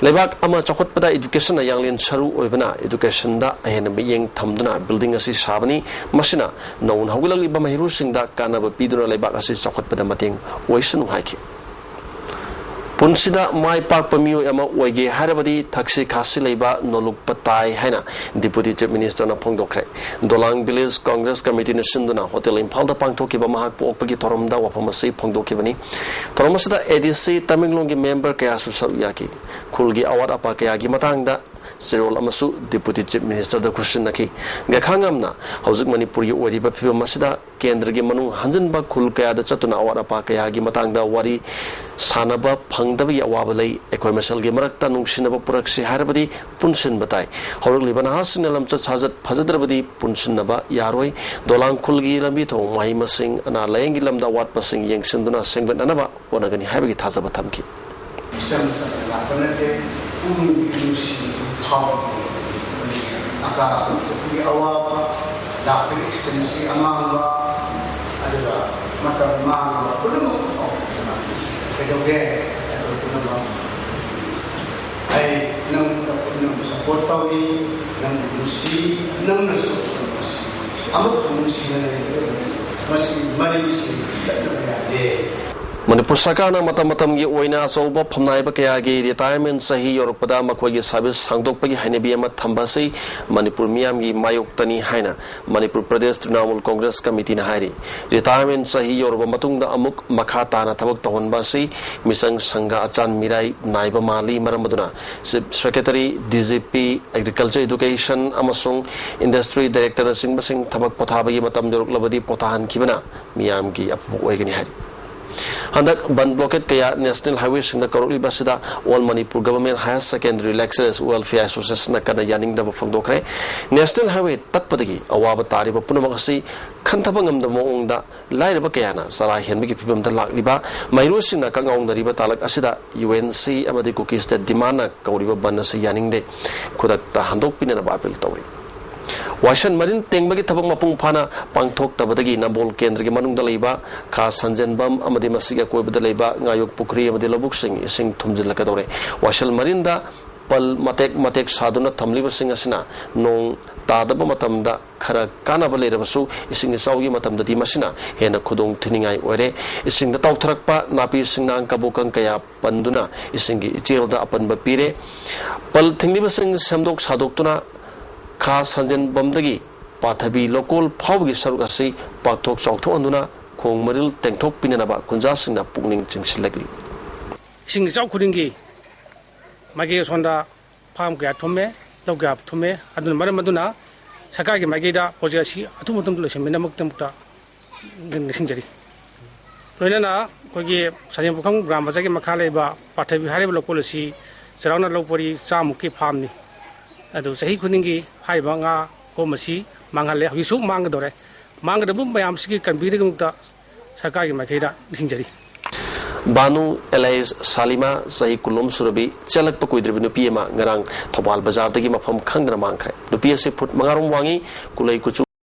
ꯂꯩꯕꯥꯛ ꯑꯃ ꯆꯥꯎꯈꯠꯄꯗ education ꯅ ꯌꯥꯡꯂꯦꯟ ꯁꯔꯨ ꯑꯣꯏꯕꯅ education ꯗ ꯑꯍꯦꯟꯕ ꯃꯤꯠꯌꯦꯡ ꯊꯝꯗꯨꯅ building ꯑꯁꯤ ꯁꯥꯕꯅꯤ꯫ ꯃꯁꯤꯅ ꯅꯧꯅ ꯍꯧꯒꯠꯂꯛꯂꯤꯕ ꯃꯍꯩꯔꯣꯏꯁꯤꯡꯗ ꯀꯥꯟꯅꯕ ꯄꯤꯗꯨꯅ ꯂꯩꯕꯥꯛ ꯑꯁꯤ ꯆꯥꯎꯈꯠꯄꯗ ꯃꯇꯦꯡ ꯑꯣꯏꯁꯅꯨ ꯍꯥꯏꯈꯤ꯫ ꯄꯨꯟꯁꯤꯗ ꯃꯥꯏ ꯄꯥꯛꯄ ꯃꯤꯑꯣꯏ ꯑꯃ ꯑꯣꯏꯒꯦ ꯍꯥꯏꯔꯕꯗꯤ ꯊꯛꯁꯤ ꯈꯥꯁꯤ ꯂꯩꯕ ꯅꯣꯂꯨꯛꯄ ꯇꯥꯏ ꯍꯥꯏꯅ Deputy Chief Minister ꯅ ꯐꯣꯡꯗꯣꯛꯈ꯭ꯔꯦ꯫ ꯗꯣꯂꯥꯡ Village Congress Committee ꯅ ꯁꯤꯟꯗꯨꯅ Hotel ꯏꯝꯐꯥꯜꯗ ꯄꯥꯡꯊꯣꯛꯈꯤꯕ ꯃꯍꯥꯛꯄꯨ ꯑꯣꯛꯄꯒꯤ ꯊꯧꯔꯝꯗ ꯋꯥꯐꯝ ꯑꯁꯤ ꯐꯣꯡꯗꯣꯛꯈꯤꯕꯅꯤ꯫ ꯊꯧꯔꯝ ꯑꯁꯤꯗ ADC ꯇꯃꯦꯡꯂꯣꯡꯒꯤ member ꯀꯌꯥꯁꯨ ꯁꯔꯨꯛ ꯌꯥꯈꯤ꯫ ꯈꯨꯜꯒꯤ ꯑꯋꯥꯠ ꯑꯄꯥ ꯀꯌꯥꯒꯤ ꯃꯇꯥꯡꯗ ꯆꯦꯔꯣꯜ ꯑꯃꯁꯨ Deputy Chief Minister ꯗ ꯈꯨꯠꯁꯤꯟꯅꯈꯤ꯫ ꯒꯦꯈꯥꯉꯝꯅ ꯍꯧꯖꯤꯛ ꯃꯅꯤꯄꯨꯔꯒꯤ ꯑꯣꯏꯔꯤꯕ ꯐꯤꯕꯝ ꯑꯁꯤꯗ ꯀꯦꯟꯗ꯭ꯔꯒꯤ ꯃꯅꯨꯡ ꯍꯟꯖꯤꯟꯕ ꯈꯨꯜ ꯀꯌꯥꯗ ꯆꯠꯇꯨꯅ ꯑꯋꯥꯠ ꯑꯄꯥ ꯀꯌꯥꯒꯤ ꯃꯇꯥꯡꯗ ꯋꯥꯔꯤ ꯁꯥꯅꯕ ꯐꯪꯗꯕꯒꯤ ꯑꯋꯥꯕ ꯂꯩ꯫ ꯑꯩꯈꯣꯏ ꯃꯁꯦꯜꯒꯤ ꯃꯔꯛꯇ ꯅꯨꯡꯁꯤꯅꯕ ꯄꯨꯔꯛꯁꯤ ꯍꯥꯏꯔꯕꯗꯤ ꯄꯨꯟꯁꯤꯟꯕ ꯇꯥꯏ꯫ ꯍꯧꯔꯛꯂꯤꯕ ꯅꯍꯥꯁꯤꯡꯅ ꯂꯝꯆꯠ ꯁꯥꯖꯠ ꯐꯖꯗ꯭ꯔꯕꯗꯤ ꯄꯨꯟꯁꯤꯟꯅꯕ ꯌꯥꯔꯣꯏ꯫ ꯗꯣꯂꯥꯡ ꯈꯨꯜꯒꯤ ꯂꯝꯕꯤ ꯊꯣꯡ, ꯃꯍꯩ ꯃꯁꯤꯡ, ꯑꯅꯥ ꯂꯥꯌꯦꯡꯒꯤ ꯂꯝꯗ ꯑꯋꯥꯠꯄꯁꯤꯡ ꯌꯦꯡꯁꯤꯟꯗꯨꯅ ꯁꯦꯝꯒꯠꯅꯅꯕ ꯍꯣꯠꯅꯒꯅꯤ ꯍꯥꯏꯕꯒꯤ ꯊꯥꯖꯕ ꯊꯝꯈꯤ꯫ ꯏꯆꯝ ꯆꯝꯅ ꯂꯥꯛꯄ ꯅꯠꯇꯦ꯫ ꯄꯨꯛꯅꯤꯡ ꯅꯨꯡꯁꯤꯕ ꯐꯥꯎꯕꯒꯤ ꯑꯀꯥ ꯑꯀꯨꯝ ꯆꯠꯄꯒꯤ ꯑꯋꯥꯕ, ꯂꯥꯛꯄꯒꯤ expense ꯀꯤ ꯑꯃꯥꯡꯕ, ꯑꯗꯨꯒ ꯃꯇꯝ ꯃꯥꯡꯕ ꯄꯨꯝꯅꯃꯛ ꯐꯥꯎꯗꯅ ꯀꯩꯗꯧꯒꯦ? ꯑꯩꯈꯣꯏ ꯄꯨꯝꯅꯃꯛ ꯑꯩ ꯅꯪ ꯄꯨꯝꯅꯃꯛ support ꯇꯧꯏ, ꯅꯪꯕꯨ ꯅꯨꯡꯁꯤ, ꯅꯪꯅꯁꯨ ꯅꯨꯡꯁꯤ꯫ ꯑꯃꯨꯛ ꯍꯟꯅ ꯅꯨꯡꯁꯤꯅ ꯂꯩꯒꯗꯕꯅꯤ꯫ ꯃꯁꯤ ꯃꯔꯤꯁꯤ ꯇꯠꯅꯕ ꯌꯥꯗꯦ꯫ ꯃꯅꯤꯄꯨꯔ ꯁꯔꯀꯥꯔꯅ ꯃꯇꯝ ꯃꯇꯝꯒꯤ ꯑꯣꯏꯅ ꯑꯆꯧꯕ ꯐꯝꯅꯥꯏꯕ ꯀꯌꯥꯒꯤ ꯔꯤꯇꯥꯌꯔꯃꯦꯟ ꯆꯍꯤ ꯌꯧꯔꯛꯄꯗ ꯃꯈꯣꯏꯒꯤ ꯁꯥꯔꯚꯤꯁ ꯁꯥꯡꯗꯣꯛꯄꯒꯤ ꯍꯩꯅꯕꯤ ꯑꯃ ꯊꯝꯕ ꯑꯁꯤ ꯃꯅꯤꯄꯨꯔ ꯃꯤꯌꯥꯝꯒꯤ ꯃꯥꯌꯣꯛꯇꯅꯤ ꯍꯥꯏꯅ ꯃꯅꯤꯄꯨꯔ ꯄ꯭ꯔꯗꯦꯁ ꯇ꯭ꯔꯤꯅꯥꯃꯨꯜ ꯀꯣꯡꯒ꯭ꯔꯦꯁ ꯀꯃꯤꯇꯤꯅ ꯍꯥꯏꯔꯤ꯫ ꯔꯤꯇꯥꯌꯔꯃꯦꯟ ꯆꯍꯤ ꯌꯧꯔꯕ ꯃꯇꯨꯡꯗ ꯑꯃꯨꯛ ꯃꯈꯥ ꯇꯥꯅ ꯊꯕꯛ ꯇꯧꯍꯟꯕ ꯑꯁꯤ ꯃꯤꯆꯪ ꯁꯪꯒ ꯑꯆꯥꯟ ꯃꯤꯔꯥꯏ ꯅꯥꯏꯕ ꯃꯥꯜꯂꯤ꯫ ꯃꯔꯝ ꯑꯗꯨꯅ chief secretary, D G P, agriculture, education ꯑꯃꯁꯨꯡ ꯏꯟꯗꯁꯇ꯭ꯔꯤ ꯗꯥꯏꯔꯦꯛꯇꯔꯅꯆꯤꯡꯕꯁꯤꯡ ꯊꯕꯛ ꯄꯣꯊꯥꯕꯒꯤ ꯃꯇꯝ ꯌꯧꯔꯛꯂꯕꯗꯤ ꯄꯣꯊꯥꯍꯟꯈꯤꯕꯅ ꯃꯤꯌꯥꯝꯒꯤ ꯑꯐꯕ ꯑꯣꯏꯒꯅꯤ ꯍꯥꯏꯔꯤ꯫ ꯍꯟꯗꯛ ꯕꯟ ꯕ꯭ꯂꯣꯀꯦꯠ ꯀꯌꯥ ꯅꯦꯁꯅꯦꯜ ꯍꯥꯏꯋꯦꯁꯤꯡꯗ ꯀꯧꯔꯛꯂꯤꯕ ꯑꯁꯤꯗ all Manipur government higher secondary lecturers welfare ꯑꯦꯁꯣꯁꯤꯌꯦꯁꯟꯅ ꯀꯟꯅ ꯌꯥꯅꯤꯡꯗꯕ ꯐꯣꯡꯗꯣꯛꯈ꯭ꯔꯦ꯫ ꯅꯦꯁꯅꯦꯜ ꯍꯥꯏꯋꯦ ꯇꯠꯄꯗꯒꯤ ꯑꯋꯥꯕ ꯇꯥꯔꯤꯕ ꯄꯨꯝꯅꯃꯛ ꯑꯁꯤ ꯈꯟꯊꯕ ꯉꯝꯗꯕ ꯃꯑꯣꯡꯗ ꯂꯥꯏꯔꯕ ꯀꯌꯥꯅ ꯆꯔꯥ ꯍꯦꯟꯕꯒꯤ ꯐꯤꯕꯝꯗ ꯂꯥꯛꯂꯤꯕ ꯃꯍꯩꯔꯣꯏꯁꯤꯡꯅ ꯀꯛꯉꯥꯎꯅꯔꯤꯕ ꯇꯥꯂꯛ ꯑꯁꯤꯗ ꯌꯨ ꯑꯦꯟ ꯁꯤ ꯑꯃꯗꯤ ꯀꯨꯀꯤ ꯁ꯭ꯇꯦꯠ ꯗꯤꯃꯥꯟꯅ ꯀꯧꯔꯤꯕ ꯕꯟ ꯑꯁꯤ ꯌꯥꯅꯤꯡꯗꯦ꯫ ꯈꯨꯗꯛꯇ ꯍꯟꯗꯣꯛꯄꯤꯅꯅꯕ ꯑꯥꯄꯤꯜ ꯇꯧꯔꯤ꯫ ꯋꯥꯏꯁꯟ ꯃꯔꯤꯟ ꯇꯦꯡꯕꯒꯤ ꯊꯕꯛ ꯃꯄꯨꯡ ꯐꯥꯅ ꯄꯥꯡꯊꯣꯛꯇꯕꯗꯒꯤ ꯅꯝꯕꯣꯜ ꯀꯦꯟꯗ꯭ꯔꯒꯤ ꯃꯅꯨꯡꯗ ꯂꯩꯕ ꯈꯥ ꯁꯟꯖꯦꯟꯕꯝ ꯑꯃꯗꯤ ꯃꯁꯤꯒꯤ ꯑꯀꯣꯏꯕꯗ ꯂꯩꯕ ꯉꯥꯌꯣꯛ ꯄꯨꯈ꯭ꯔꯤ ꯑꯃꯗꯤ ꯂꯧꯕꯨꯛꯁꯤꯡ ꯏꯁꯤꯡ ꯊꯨꯝꯖꯤꯜꯂꯛꯀꯗꯧꯔꯦ꯫ ꯋꯥꯏꯁꯟ ꯃꯔꯤꯟꯗ ꯄꯜ ꯃꯇꯦꯛ ꯃꯇꯦꯛ ꯁꯥꯗꯨꯅ ꯊꯝꯂꯤꯕꯁꯤꯡ ꯑꯁꯤꯅ ꯅꯣꯡ ꯇꯥꯗꯕ ꯃꯇꯝꯗ ꯈꯔ ꯀꯥꯟꯅꯕ ꯂꯩꯔꯕꯁꯨ, ꯏꯁꯤꯡ ꯏꯆꯥꯎꯒꯤ ꯃꯇꯝꯗꯗꯤ ꯃꯁꯤꯅ ꯍꯦꯟꯅ ꯈꯨꯗꯣꯡ ꯊꯤꯅꯤꯡꯉꯥꯏ ꯑꯣꯏꯔꯦ꯫ ꯏꯁꯤꯡꯗ ꯇꯥꯎꯊꯔꯛꯄ ꯅꯥꯄꯤ ꯁꯤꯡꯅꯥꯡ ꯀꯕꯣꯀꯪ ꯀꯌꯥ ꯄꯟꯗꯨꯅ ꯏꯁꯤꯡꯒꯤ ꯏꯆꯦꯜꯗ ꯑꯄꯟꯕ ꯄꯤꯔꯦ꯫ ꯄꯜ ꯊꯤꯡꯂꯤꯕꯁꯤꯡ ꯁꯦꯝꯗꯣꯛ ꯁꯥꯗꯣꯛꯇꯨꯅ ꯈꯥ ꯁꯟꯖꯦꯟꯕꯝꯗꯒꯤ ꯄꯥꯊꯕꯤ ꯂꯣꯀꯣꯜ ꯐꯥꯎꯕꯒꯤ ꯁꯔꯨꯛ ꯑꯁꯤ ꯄꯥꯛꯊꯣꯛ ꯆꯥꯎꯊꯣꯛꯍꯟꯗꯨꯅ ꯈꯣꯡ ꯃꯔꯤꯜ ꯇꯦꯡꯊꯣꯛꯄꯤꯅꯅꯕ ꯈꯨꯟꯖꯥꯁꯤꯡꯅ ꯄꯨꯛꯅꯤꯡ ꯆꯤꯡꯁꯤꯜꯂꯛꯂꯤ꯫ ꯏꯁꯤꯡ ꯏꯆꯥꯎ ꯈꯨꯗꯤꯡꯒꯤ ꯃꯥꯏꯀꯩ ꯑꯁꯣꯝꯗ ꯐꯥꯔꯝ ꯀꯌꯥ ꯊꯨꯝꯃꯦ, ꯂꯧ ꯀꯌꯥ ꯊꯨꯝꯃꯦ꯫ ꯑꯗꯨꯅ ꯃꯔꯝ ꯑꯗꯨꯅ ꯁꯔꯀꯥꯔꯒꯤ ꯃꯥꯏꯀꯩꯗ ꯄ꯭ꯔꯣꯖꯦꯛ ꯑꯁꯤ ꯑꯊꯨꯕ ꯃꯇꯝꯗ ꯂꯣꯏꯁꯤꯟꯕꯤꯅꯕꯒꯤꯗꯃꯛꯇ ꯅꯤꯡꯁꯤꯡꯖꯔꯤ꯫ ꯂꯣꯏꯅꯅ ꯑꯩꯈꯣꯏꯒꯤ ꯁꯖꯦꯟ ꯄꯨꯈ꯭ꯔꯝ ꯒ꯭ꯔꯥꯝ ꯄꯟꯆꯥꯌꯠꯀꯤ ꯃꯈꯥ ꯂꯩꯕ ꯄꯥꯊꯕꯤ ꯍꯥꯏꯔꯤꯕ ꯂꯧꯀꯣꯜ ꯑꯁꯤ ꯆꯥꯎꯔꯥꯛꯅ ꯂꯧ ꯄꯔꯤ ꯆꯥꯃꯨꯛꯀꯤ ꯐꯥꯔꯝꯅꯤ꯫ ꯑꯗꯨ ꯆꯍꯤ ꯈꯨꯗꯤꯡꯒꯤ ꯍꯥꯏꯔꯤꯕ ꯉꯥ ꯀꯣꯝ ꯑꯁꯤ ꯃꯥꯡꯍꯜꯂꯦ, ꯍꯧꯖꯤꯛꯁꯨ ꯃꯥꯡꯒꯗꯧꯔꯦ꯫ ꯃꯥꯡꯒꯗꯕ ꯃꯌꯥꯝꯁꯤꯒꯤ ꯀꯟꯕꯤꯅꯕꯒꯤꯗꯃꯛꯇ ꯁꯔꯀꯥꯔꯒꯤ ꯃꯥꯏꯀꯩꯗ ꯅꯤꯡꯁꯤꯡꯖꯔꯤ꯫ ꯕꯥꯅꯨ ꯑꯦꯂꯥꯏꯁ ꯁꯥꯂꯤꯃꯥ, ꯆꯍꯤ ꯀꯨꯟꯂꯣꯝ ꯁꯨꯔꯕꯤ, ꯆꯦꯜꯂꯛꯄ ꯀꯨꯏꯗ꯭ꯔꯤꯕꯤ ꯅꯨꯄꯤ ꯑꯃ ꯉꯔꯥꯡ ꯊꯧꯕꯥꯜ ꯕꯖꯥꯔꯗꯒꯤ ꯃꯐꯝ ꯈꯪꯗꯅ ꯃꯥꯡꯈ꯭ꯔꯦ꯫ ꯅꯨꯄꯤ ꯑꯁꯤ ꯐꯨꯠ ꯃꯉꯥꯔꯣꯝ ꯋꯥꯡꯏ, ꯀꯨꯂꯩ ꯀꯨꯆꯨ,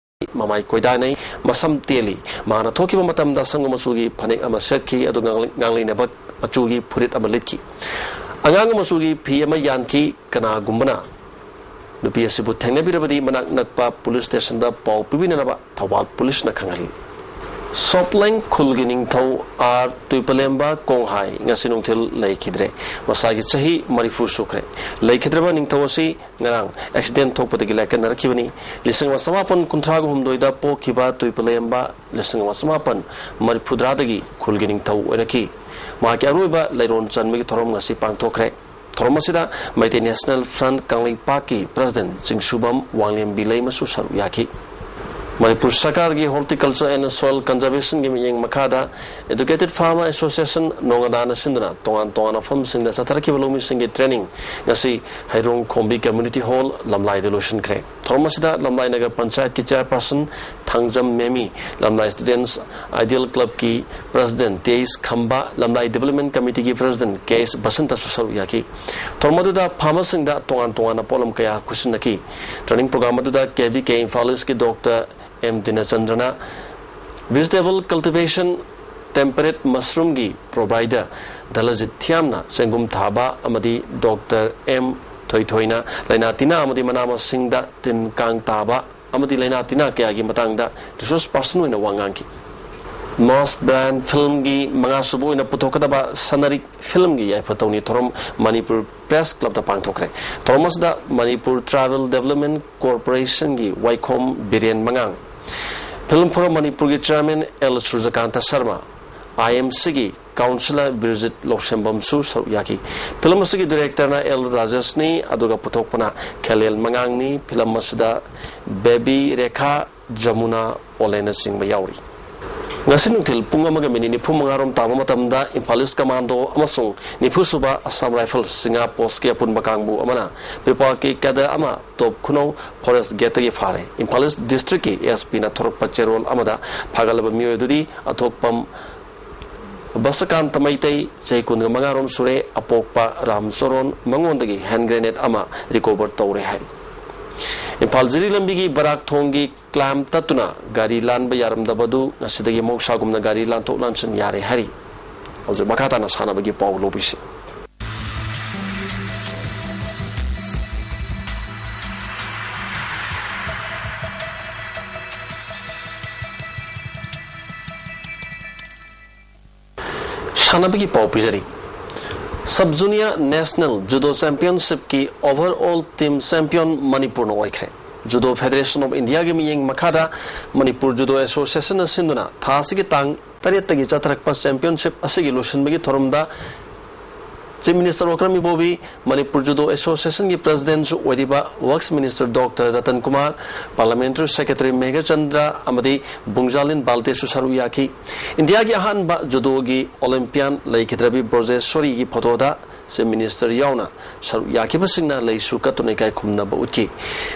ꯃꯃꯥꯏ ꯀꯣꯏꯗꯥꯅꯩ, ꯃꯁꯝ ꯇꯦꯜꯂꯤ꯫ ꯃꯍꯥꯛꯅ ꯊꯣꯛꯈꯤꯕ ꯃꯇꯝꯗ ꯑꯁꯪꯕ ꯃꯆꯨꯒꯤ ꯐꯅꯦꯛ ꯑꯃ ꯁꯦꯠꯈꯤ, ꯑꯗꯨꯒ ꯉꯥꯡꯂꯩ-, ꯉꯥꯡꯂꯩꯅꯕ ꯃꯆꯨꯒꯤ ꯐꯨꯔꯤꯠ ꯑꯃ ꯂꯤꯠꯈꯤ꯫ ꯑꯉꯥꯡꯕ ꯃꯆꯨꯒꯤ ꯐꯤ ꯑꯃ ꯌꯥꯟꯈꯤ꯫ ꯀꯅꯥꯒꯨꯝꯕꯅ ꯅꯨꯄꯤ ꯑꯁꯤꯕꯨ ꯊꯦꯡꯅꯕꯤꯔꯕꯗꯤ ꯃꯅꯥꯛ ꯅꯛꯄ ꯄꯨꯂꯤꯁ ꯁ꯭ꯇꯦꯁꯟꯗ ꯄꯥꯎ ꯄꯤꯕꯤꯅꯅꯕ ꯊꯧꯕꯥꯜ ꯄꯨꯂꯤꯁꯅ ꯈꯪꯍꯜꯂꯤ꯫ ꯁꯣꯞꯂꯦꯡ ꯈꯨꯜꯒꯤ ꯅꯤꯡꯊꯧ ꯑꯥꯔ ꯇꯨꯏꯄꯂꯦꯝꯕ ꯀꯣꯡꯍꯥꯏ ꯉꯁꯤ ꯅꯨꯡꯊꯤꯜ ꯂꯩꯈꯤꯗ꯭ꯔꯦ꯫ ꯃꯁꯥꯒꯤ ꯆꯍꯤ ꯃꯔꯤꯐꯨ ꯁꯨꯈ꯭ꯔꯦ꯫ ꯂꯩꯈꯤꯗ꯭ꯔꯕ ꯅꯤꯡꯊꯧ ꯑꯁꯤ ꯉꯔꯥꯡ ꯑꯦꯛꯁꯤꯗꯦꯟ ꯊꯣꯛꯄꯗꯒꯤ ꯂꯥꯏꯀꯠꯅꯔꯛꯈꯤꯕꯅꯤ꯫ ꯂꯤꯁꯤꯡ ꯑꯃ ꯆꯃꯥꯄꯟ ꯀꯨꯟꯊ꯭ꯔꯥꯒ ꯍꯨꯝꯗꯣꯏꯗ ꯄꯣꯛꯈꯤꯕ ꯇꯨꯏꯄꯂꯦꯝꯕ ꯂꯤꯁꯤꯡ ꯑꯃ ꯆꯃꯥꯄꯟ ꯃꯔꯤꯐꯨꯇꯔꯥꯗꯒꯤ ꯈꯨꯜꯒꯤ ꯅꯤꯡꯊꯧ ꯑꯣꯏꯔꯛꯈꯤ꯫ ꯃꯍꯥꯛꯀꯤ ꯑꯔꯣꯏꯕ ꯂꯩꯔꯣꯟ ꯆꯟꯕꯒꯤ ꯊꯧꯔꯝ ꯉꯁꯤ ꯄꯥꯡꯊꯣꯛꯈ꯭ꯔꯦ꯫ ꯊꯧꯔꯝ ꯑꯁꯤꯗ ꯃꯩꯇꯩ ꯅꯦꯁꯅꯦꯜ ꯐ꯭ꯔꯟꯠ ꯀꯪꯂꯩꯄꯥꯛꯀꯤ ꯄ꯭ꯔꯁꯤꯗꯦꯟꯠ ꯆꯤꯡꯁꯨꯕꯝ ꯋꯥꯡꯂꯦꯝꯕꯤ ꯂꯩꯃꯁꯨ ꯁꯔꯨꯛ ꯌꯥꯈꯤ꯫ ꯃꯅꯤꯄꯨꯔ ꯁꯔꯀꯥꯔꯒꯤ ꯍꯣꯔꯇꯤꯀꯜꯆꯔ ꯑꯦꯟ ꯁꯣꯏꯜ ꯀꯟꯖꯔꯕꯦꯁꯟꯒꯤ ꯃꯤꯠꯌꯦꯡ ꯃꯈꯥꯗ ꯑꯦꯗꯨꯀꯦꯇꯦꯗ ꯐꯥꯔꯃꯔ ꯑꯦꯁꯣꯁꯤꯌꯦꯁꯟ ꯅꯣꯉꯥꯗꯥꯅ ꯁꯤꯟꯗꯨꯅ ꯇꯣꯉꯥꯟ ꯇꯣꯉꯥꯟꯕ ꯃꯐꯝꯁꯤꯡꯗ ꯆꯠꯊꯔꯛꯈꯤꯕ ꯂꯧꯃꯤꯁꯤꯡꯒꯤ ꯇ꯭ꯔꯦꯅꯤꯡ ꯉꯁꯤ ꯍꯩꯔꯣꯡ ꯈꯣꯝꯕꯤ ꯀꯝꯃ꯭ꯌꯨꯅꯤꯇꯤ ꯍꯣꯜ ꯂꯝꯂꯥꯏꯗ ꯂꯣꯏꯁꯤꯟꯈ꯭ꯔꯦ꯫ ꯊꯧꯔꯝ ꯑꯁꯤꯗ ꯂꯝꯂꯥꯏ ꯅꯒꯔ ꯄꯟꯆꯥꯌꯠꯀꯤ ꯆꯦꯌꯔꯄꯔꯁꯟ ꯊꯥꯡꯖꯝ ꯃꯦꯃꯤ, ꯂꯝꯂꯥꯏ ꯁ꯭ꯇꯨꯗꯦꯟꯠꯁ ꯑꯥꯏꯗꯤꯌꯦꯜ ꯀ꯭ꯂꯕꯀꯤ ꯄ꯭ꯔꯁꯤꯗꯦꯟꯠ ꯇꯤ ꯑꯩꯆ ꯈꯝꯕ, ꯂꯝꯂꯥꯏ ꯗꯤꯕꯦꯂꯞꯃꯦꯟꯠ ꯀꯝꯃꯤꯇꯤꯒꯤ ꯄ꯭ꯔꯁꯤꯗꯦꯟꯠ ꯀꯦ ꯑꯩꯆ ꯕꯁꯟꯇꯁꯨ ꯁꯔꯨꯛ ꯌꯥꯈꯤ꯫ ꯊꯧꯔꯝ ꯑꯗꯨꯗ ꯐꯥꯔꯃꯔꯁꯤꯡꯗ ꯇꯣꯉꯥꯟ ꯇꯣꯉꯥꯟꯕ ꯄꯣꯠꯂꯝ ꯀꯌꯥ ꯈꯨꯠꯁꯤꯟꯅꯈꯤ꯫ ꯇ꯭ꯔꯦꯅꯤꯡ ꯄ꯭ꯔꯣꯒ꯭ꯔꯥꯝ ꯑꯗꯨꯗ ꯀꯦ ꯚꯤ ꯀꯦ ꯏꯝꯐꯥꯜ ꯏꯁꯀꯤ ꯗꯣꯛꯇꯔ ꯑꯦꯝ ꯗꯤꯅꯆꯟꯗ꯭ꯔꯅ, ꯚꯤꯖꯤꯇꯦꯕꯜ ꯀꯜꯇꯤꯚꯦꯁꯟ ꯇꯦꯝꯄꯔꯦꯠ ꯃꯁꯔꯨꯝꯒꯤ ꯄ꯭ꯔꯣꯚꯥꯏꯗꯔ ꯙꯅꯖꯤꯠ ꯊꯤꯌꯥꯝꯅ ꯆꯦꯡꯒꯨꯝ ꯊꯥꯕ ꯑꯃꯗꯤ ꯗꯣꯛꯇꯔ ꯑꯦꯝ ꯊꯣꯏꯊꯣꯏꯅ ꯂꯥꯏꯅꯥ ꯇꯤꯟꯅꯥ ꯑꯃꯗꯤ ꯃꯅꯥ ꯃꯁꯤꯡꯗ ꯇꯤꯟ ꯀꯥꯡ ꯇꯥꯕ ꯑꯃꯗꯤ ꯂꯥꯏꯅꯥ ꯇꯤꯟꯅꯥ ꯀꯌꯥꯒꯤ ꯃꯇꯥꯡꯗ ꯔꯤꯁꯣꯔꯁ ꯄꯥꯔꯁꯟ ꯑꯣꯏꯅ ꯋꯥ ꯉꯥꯡꯈꯤ꯫ ꯅꯣꯁ ꯕ꯭ꯔꯥꯟ ꯐꯤꯜꯝꯒꯤ ꯃꯉꯥꯁꯨꯕ ꯑꯣꯏꯅ ꯄꯨꯊꯣꯛꯀꯗꯕ ꯁꯅꯔꯤꯛ ꯐꯤꯜꯝꯒꯤ ꯌꯥꯏꯐ ꯊꯧꯅꯤ ꯊꯧꯔꯝ ꯃꯅꯤꯄꯨꯔ ꯄ꯭ꯔꯦꯁ ꯀ꯭ꯂꯕꯇ ꯄꯥꯡꯊꯣꯛꯈ꯭ꯔꯦ꯫ ꯊꯧꯔꯝ ꯑꯁꯤꯗ ꯃꯅꯤꯄꯨꯔ ꯇ꯭ꯔꯥꯏꯕꯦꯜ ꯗꯦꯕꯂꯞꯃꯦꯟꯠ ꯀꯣꯔꯄꯣꯔꯦꯁꯟꯒꯤ ꯋꯥꯏꯈꯣꯝ ꯕꯤꯔꯦꯟ ꯃꯉꯥꯡ, ꯐꯤꯜꯝ ꯐꯣꯔꯝ ꯃꯅꯤꯄꯨꯔꯒꯤ ꯆꯤꯌꯔꯃꯦꯟ ꯑꯦꯜ ꯁꯨꯔꯖꯀꯥꯟꯇ ꯁꯔꯃ, ꯑꯥꯏ ꯑꯦꯝ ꯁꯤꯒꯤ ꯀꯥꯎꯟꯁꯤꯂꯔ ꯕꯤꯔꯖꯤꯠ ꯂꯧꯁꯦꯝꯕꯝꯁꯨ ꯁꯔꯨꯛ ꯌꯥꯈꯤ꯫ ꯐꯤꯂꯝ ꯑꯁꯤꯒꯤ ꯗꯤꯔꯦꯛꯇꯔꯅ ꯑꯦꯜ ꯔꯥꯖꯦꯁꯅꯤ, ꯑꯗꯨꯒ ꯄꯨꯊꯣꯛꯄꯅ ꯈꯦꯂꯦꯜ ꯃꯉꯥꯡꯅꯤ꯫ ꯐꯤꯂꯝ ꯑꯁꯤꯗ ꯕꯦꯕꯤ ꯔꯦꯈꯥ, ꯖꯃꯨꯅꯥ ꯑꯣꯂꯦꯅꯆꯤꯡꯕ ꯌꯥꯎꯔꯤ꯫ ꯉꯁꯤ ꯅꯨꯡꯊꯤꯜ ꯄꯨꯡ ꯑꯃꯒ ꯃꯤꯅꯤꯠ ꯅꯤꯐꯨ ꯃꯉꯥꯔꯣꯝ ꯇꯥꯕ ꯃꯇꯝꯗ ꯏꯝꯐꯥꯜ ꯏꯁ ꯀꯃꯥꯟꯗꯣ ꯑꯃꯁꯨꯡ ꯅꯤꯐꯨ ꯁꯨꯕ ꯑꯁꯥꯝ ꯔꯥꯏꯐꯜꯁ ꯆꯤꯉꯥ ꯄꯣꯁꯀꯤ ꯑꯄꯨꯟꯕ ꯀꯥꯡꯕꯨ ꯑꯃꯅ ꯄꯤꯄꯥꯜꯀꯤ ꯀꯦꯗꯔ ꯑꯃ ꯇꯣꯞ ꯈꯨꯅꯧ ꯐꯣꯔꯦꯁ ꯒꯦꯠꯇꯒꯤ ꯐꯥꯔꯦ꯫ ꯏꯝꯐꯥꯜ ꯏꯁ ꯗꯤꯁꯇ꯭ꯔꯤꯛꯀꯤ ꯑꯦꯁ ꯄꯤꯅ ꯊꯣꯔꯛꯄ ꯆꯦꯔꯣꯜ ꯑꯃꯗ ꯐꯥꯒꯠꯂꯕ ꯃꯤꯑꯣꯏ ꯑꯗꯨꯗꯤ ꯑꯊꯣꯛꯄꯝ ꯕꯁꯀꯥꯟꯇ ꯃꯩꯇꯩ, ꯆꯍꯤ ꯀꯨꯟꯒ ꯃꯉꯥꯔꯣꯝ ꯁꯨꯔꯦ, ꯑꯄꯣꯛꯄ ꯔꯥꯝꯆꯣꯔꯣꯟ, ꯃꯉꯣꯟꯗꯒꯤ ꯍꯦꯟ ꯒ꯭ꯔꯦꯅꯦꯗ ꯑꯃ ꯔꯤꯀꯣꯚꯔ ꯇꯧꯔꯦ ꯍꯥꯏ꯫ ꯏꯝꯐꯥꯜ ꯖꯤꯔꯤ ꯂꯝꯕꯤꯒꯤ ꯕꯔꯥꯛ ꯊꯣꯡꯒꯤ ꯀ꯭ꯂꯥꯝ ꯇꯠꯇꯨꯅ ꯒꯥꯔꯤ ꯂꯥꯟꯕ ꯌꯥꯔꯝꯗꯕꯗꯨ ꯉꯁꯤꯗꯒꯤ ꯃꯍꯧꯁꯥꯒꯨꯝꯅ ꯒꯥꯔꯤ ꯂꯥꯟꯊꯣꯛ ꯂꯥꯟꯁꯤꯟ ꯌꯥꯔꯦ ꯍꯥꯏꯔꯤ꯫ ꯍꯧꯖꯤꯛ ꯃꯈꯥ ꯇꯥꯅ ꯁꯥꯟꯅꯕꯒꯤ ꯄꯥꯎ ꯂꯧꯕꯤꯁꯤ꯫ ꯁꯥꯟꯅꯕꯒꯤ ꯄꯥꯎ ꯄꯤꯖꯔꯤ꯫ Sub Junior National Judo Championshipꯀꯤ overall team champion ꯃꯅꯤꯄꯨꯔꯅ ꯑꯣꯏꯈ꯭ꯔꯦ꯫ Judo Federation of Indiaꯒꯤ ꯃꯤꯠꯌꯦꯡ ꯃꯈꯥꯗ ꯃꯅꯤꯄꯨꯔ Judo Associationꯅ ꯁꯤꯟꯗꯨꯅ ꯊꯥ ꯑꯁꯤꯒꯤ ꯇꯥꯡ ꯇꯔꯦꯠꯇꯒꯤ ꯆꯠꯊꯔꯛꯄ championship ꯑꯁꯤꯒꯤ ꯂꯣꯏꯁꯤꯟꯕꯒꯤ ꯊꯧꯔꯝꯗ Chief Minister ꯑꯣꯀ꯭ꯔꯝ ꯏꯕꯣꯕꯤ, ꯃꯅꯤꯄꯨꯔ Judo Associationꯒꯤ Presidentꯁꯨ ꯑꯣꯏꯔꯤꯕ Works Minister Doctor Ratan Kumar, Parliamentary Secretary Meghachandra ꯑꯃꯗꯤ ꯕꯨꯡꯖꯥꯂꯤꯟ ꯕꯥꯜꯇꯦꯁꯨ ꯁꯔꯨꯛ ꯌꯥꯈꯤ꯫ ꯏꯟꯗꯤꯌꯥꯒꯤ ꯑꯍꯥꯟꯕ Judoꯒꯤ Olympian ꯂꯩꯈꯤꯗ꯭ꯔꯕꯤ ꯕ꯭ꯔꯣꯖꯦꯁꯣꯔꯤꯒꯤ photoꯗ Chief Minister ꯌꯥꯎꯅ ꯁꯔꯨꯛ ꯌꯥꯈꯤꯕꯁꯤꯡꯅ ꯂꯩꯁꯨ ꯀꯠꯇꯨꯅ ꯏꯀꯥꯏ ꯈꯨꯝꯅꯕ ꯎꯠꯈꯤ꯫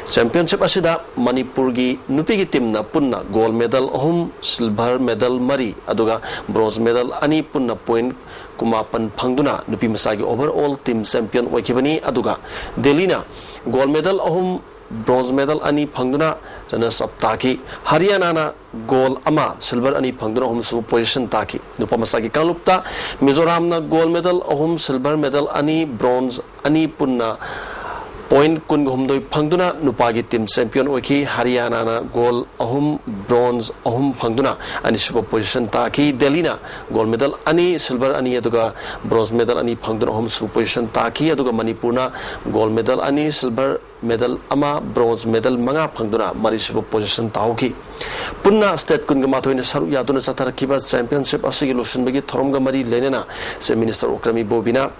Championship ꯑꯁꯤꯗ ꯃꯅꯤꯄꯨꯔꯒꯤ ꯅꯨꯄꯤꯒꯤ teamꯅ ꯄꯨꯟꯅ gold medal ꯑꯍꯨꯝ, silver medal ꯃꯔꯤ, ꯑꯗꯨꯒ bronze medal ꯑꯅꯤ, ꯄꯨꯟꯅ point ꯀꯨꯟꯃꯥꯄꯟ ꯐꯪꯗꯨꯅ ꯅꯨꯄꯤ ꯃꯆꯥꯒꯤ overall team champion ꯑꯣꯏꯈꯤꯕꯅꯤ꯫ ꯑꯗꯨꯒ ꯗꯦꯜꯂꯤꯅ gold medal ꯑꯍꯨꯝ, bronze medal ꯑꯅꯤ ꯐꯪꯗꯨꯅ runners up ꯇꯥꯈꯤ꯫ ꯍꯔꯤꯌꯥꯅꯥꯅ gold ꯑꯃ, silver ꯑꯅꯤ ꯐꯪꯗꯨꯅ ꯑꯍꯨꯝꯁꯨꯕ position ꯇꯥꯈꯤ꯫ ꯅꯨꯄꯥ ꯃꯆꯥꯒꯤ ꯀꯥꯡꯂꯨꯞꯇ ꯃꯤꯖꯣꯔꯥꯝꯅ gold medal ꯑꯍꯨꯝ, silver medal ꯑꯅꯤ, bronze ꯑꯅꯤ, ꯄꯨꯟꯅ point ꯀꯨꯟꯒ ꯍꯨꯝꯗꯣꯏ ꯐꯪꯗꯨꯅ ꯅꯨꯄꯥꯒꯤ team champion ꯑꯣꯏꯈꯤ꯫ ꯍꯔꯤꯌꯥꯅꯥꯅ gold ꯑꯍꯨꯝ, bronze ꯑꯍꯨꯝ ꯐꯪꯗꯨꯅ ꯑꯅꯤꯁꯨꯕ position ꯇꯥꯈꯤ꯫ ꯗꯦꯜꯂꯤꯅ gold medal ꯑꯅꯤ, silver ꯑꯅꯤ, ꯑꯗꯨꯒ bronze medal ꯑꯅꯤ ꯐꯪꯗꯨꯅ ꯑꯍꯨꯝꯁꯨꯕ position ꯇꯥꯈꯤ꯫ ꯑꯗꯨꯒ ꯃꯅꯤꯄꯨꯔꯅ gold medal ꯑꯅꯤ, silver medal ꯑꯃ, bronze medal ꯃꯉꯥ ꯐꯪꯗꯨꯅ ꯃꯔꯤꯁꯨꯕ position ꯇꯥꯍꯧꯈꯤ꯫ ꯄꯨꯟꯅ state ꯀꯨꯟꯒ ꯃꯥꯊꯣꯏꯅ ꯁꯔꯨꯛ ꯌꯥꯗꯨꯅ ꯆꯠꯊꯔꯛꯈꯤꯕ championship ꯑꯁꯤꯒꯤ ꯂꯣꯏꯁꯤꯟꯕꯒꯤ ꯊꯧꯔꯝꯒ ꯃꯔꯤ ꯂꯩꯅꯅ Chief Minister ꯑꯣꯀ꯭ꯔꯝ ꯏꯕꯣꯕꯤꯅ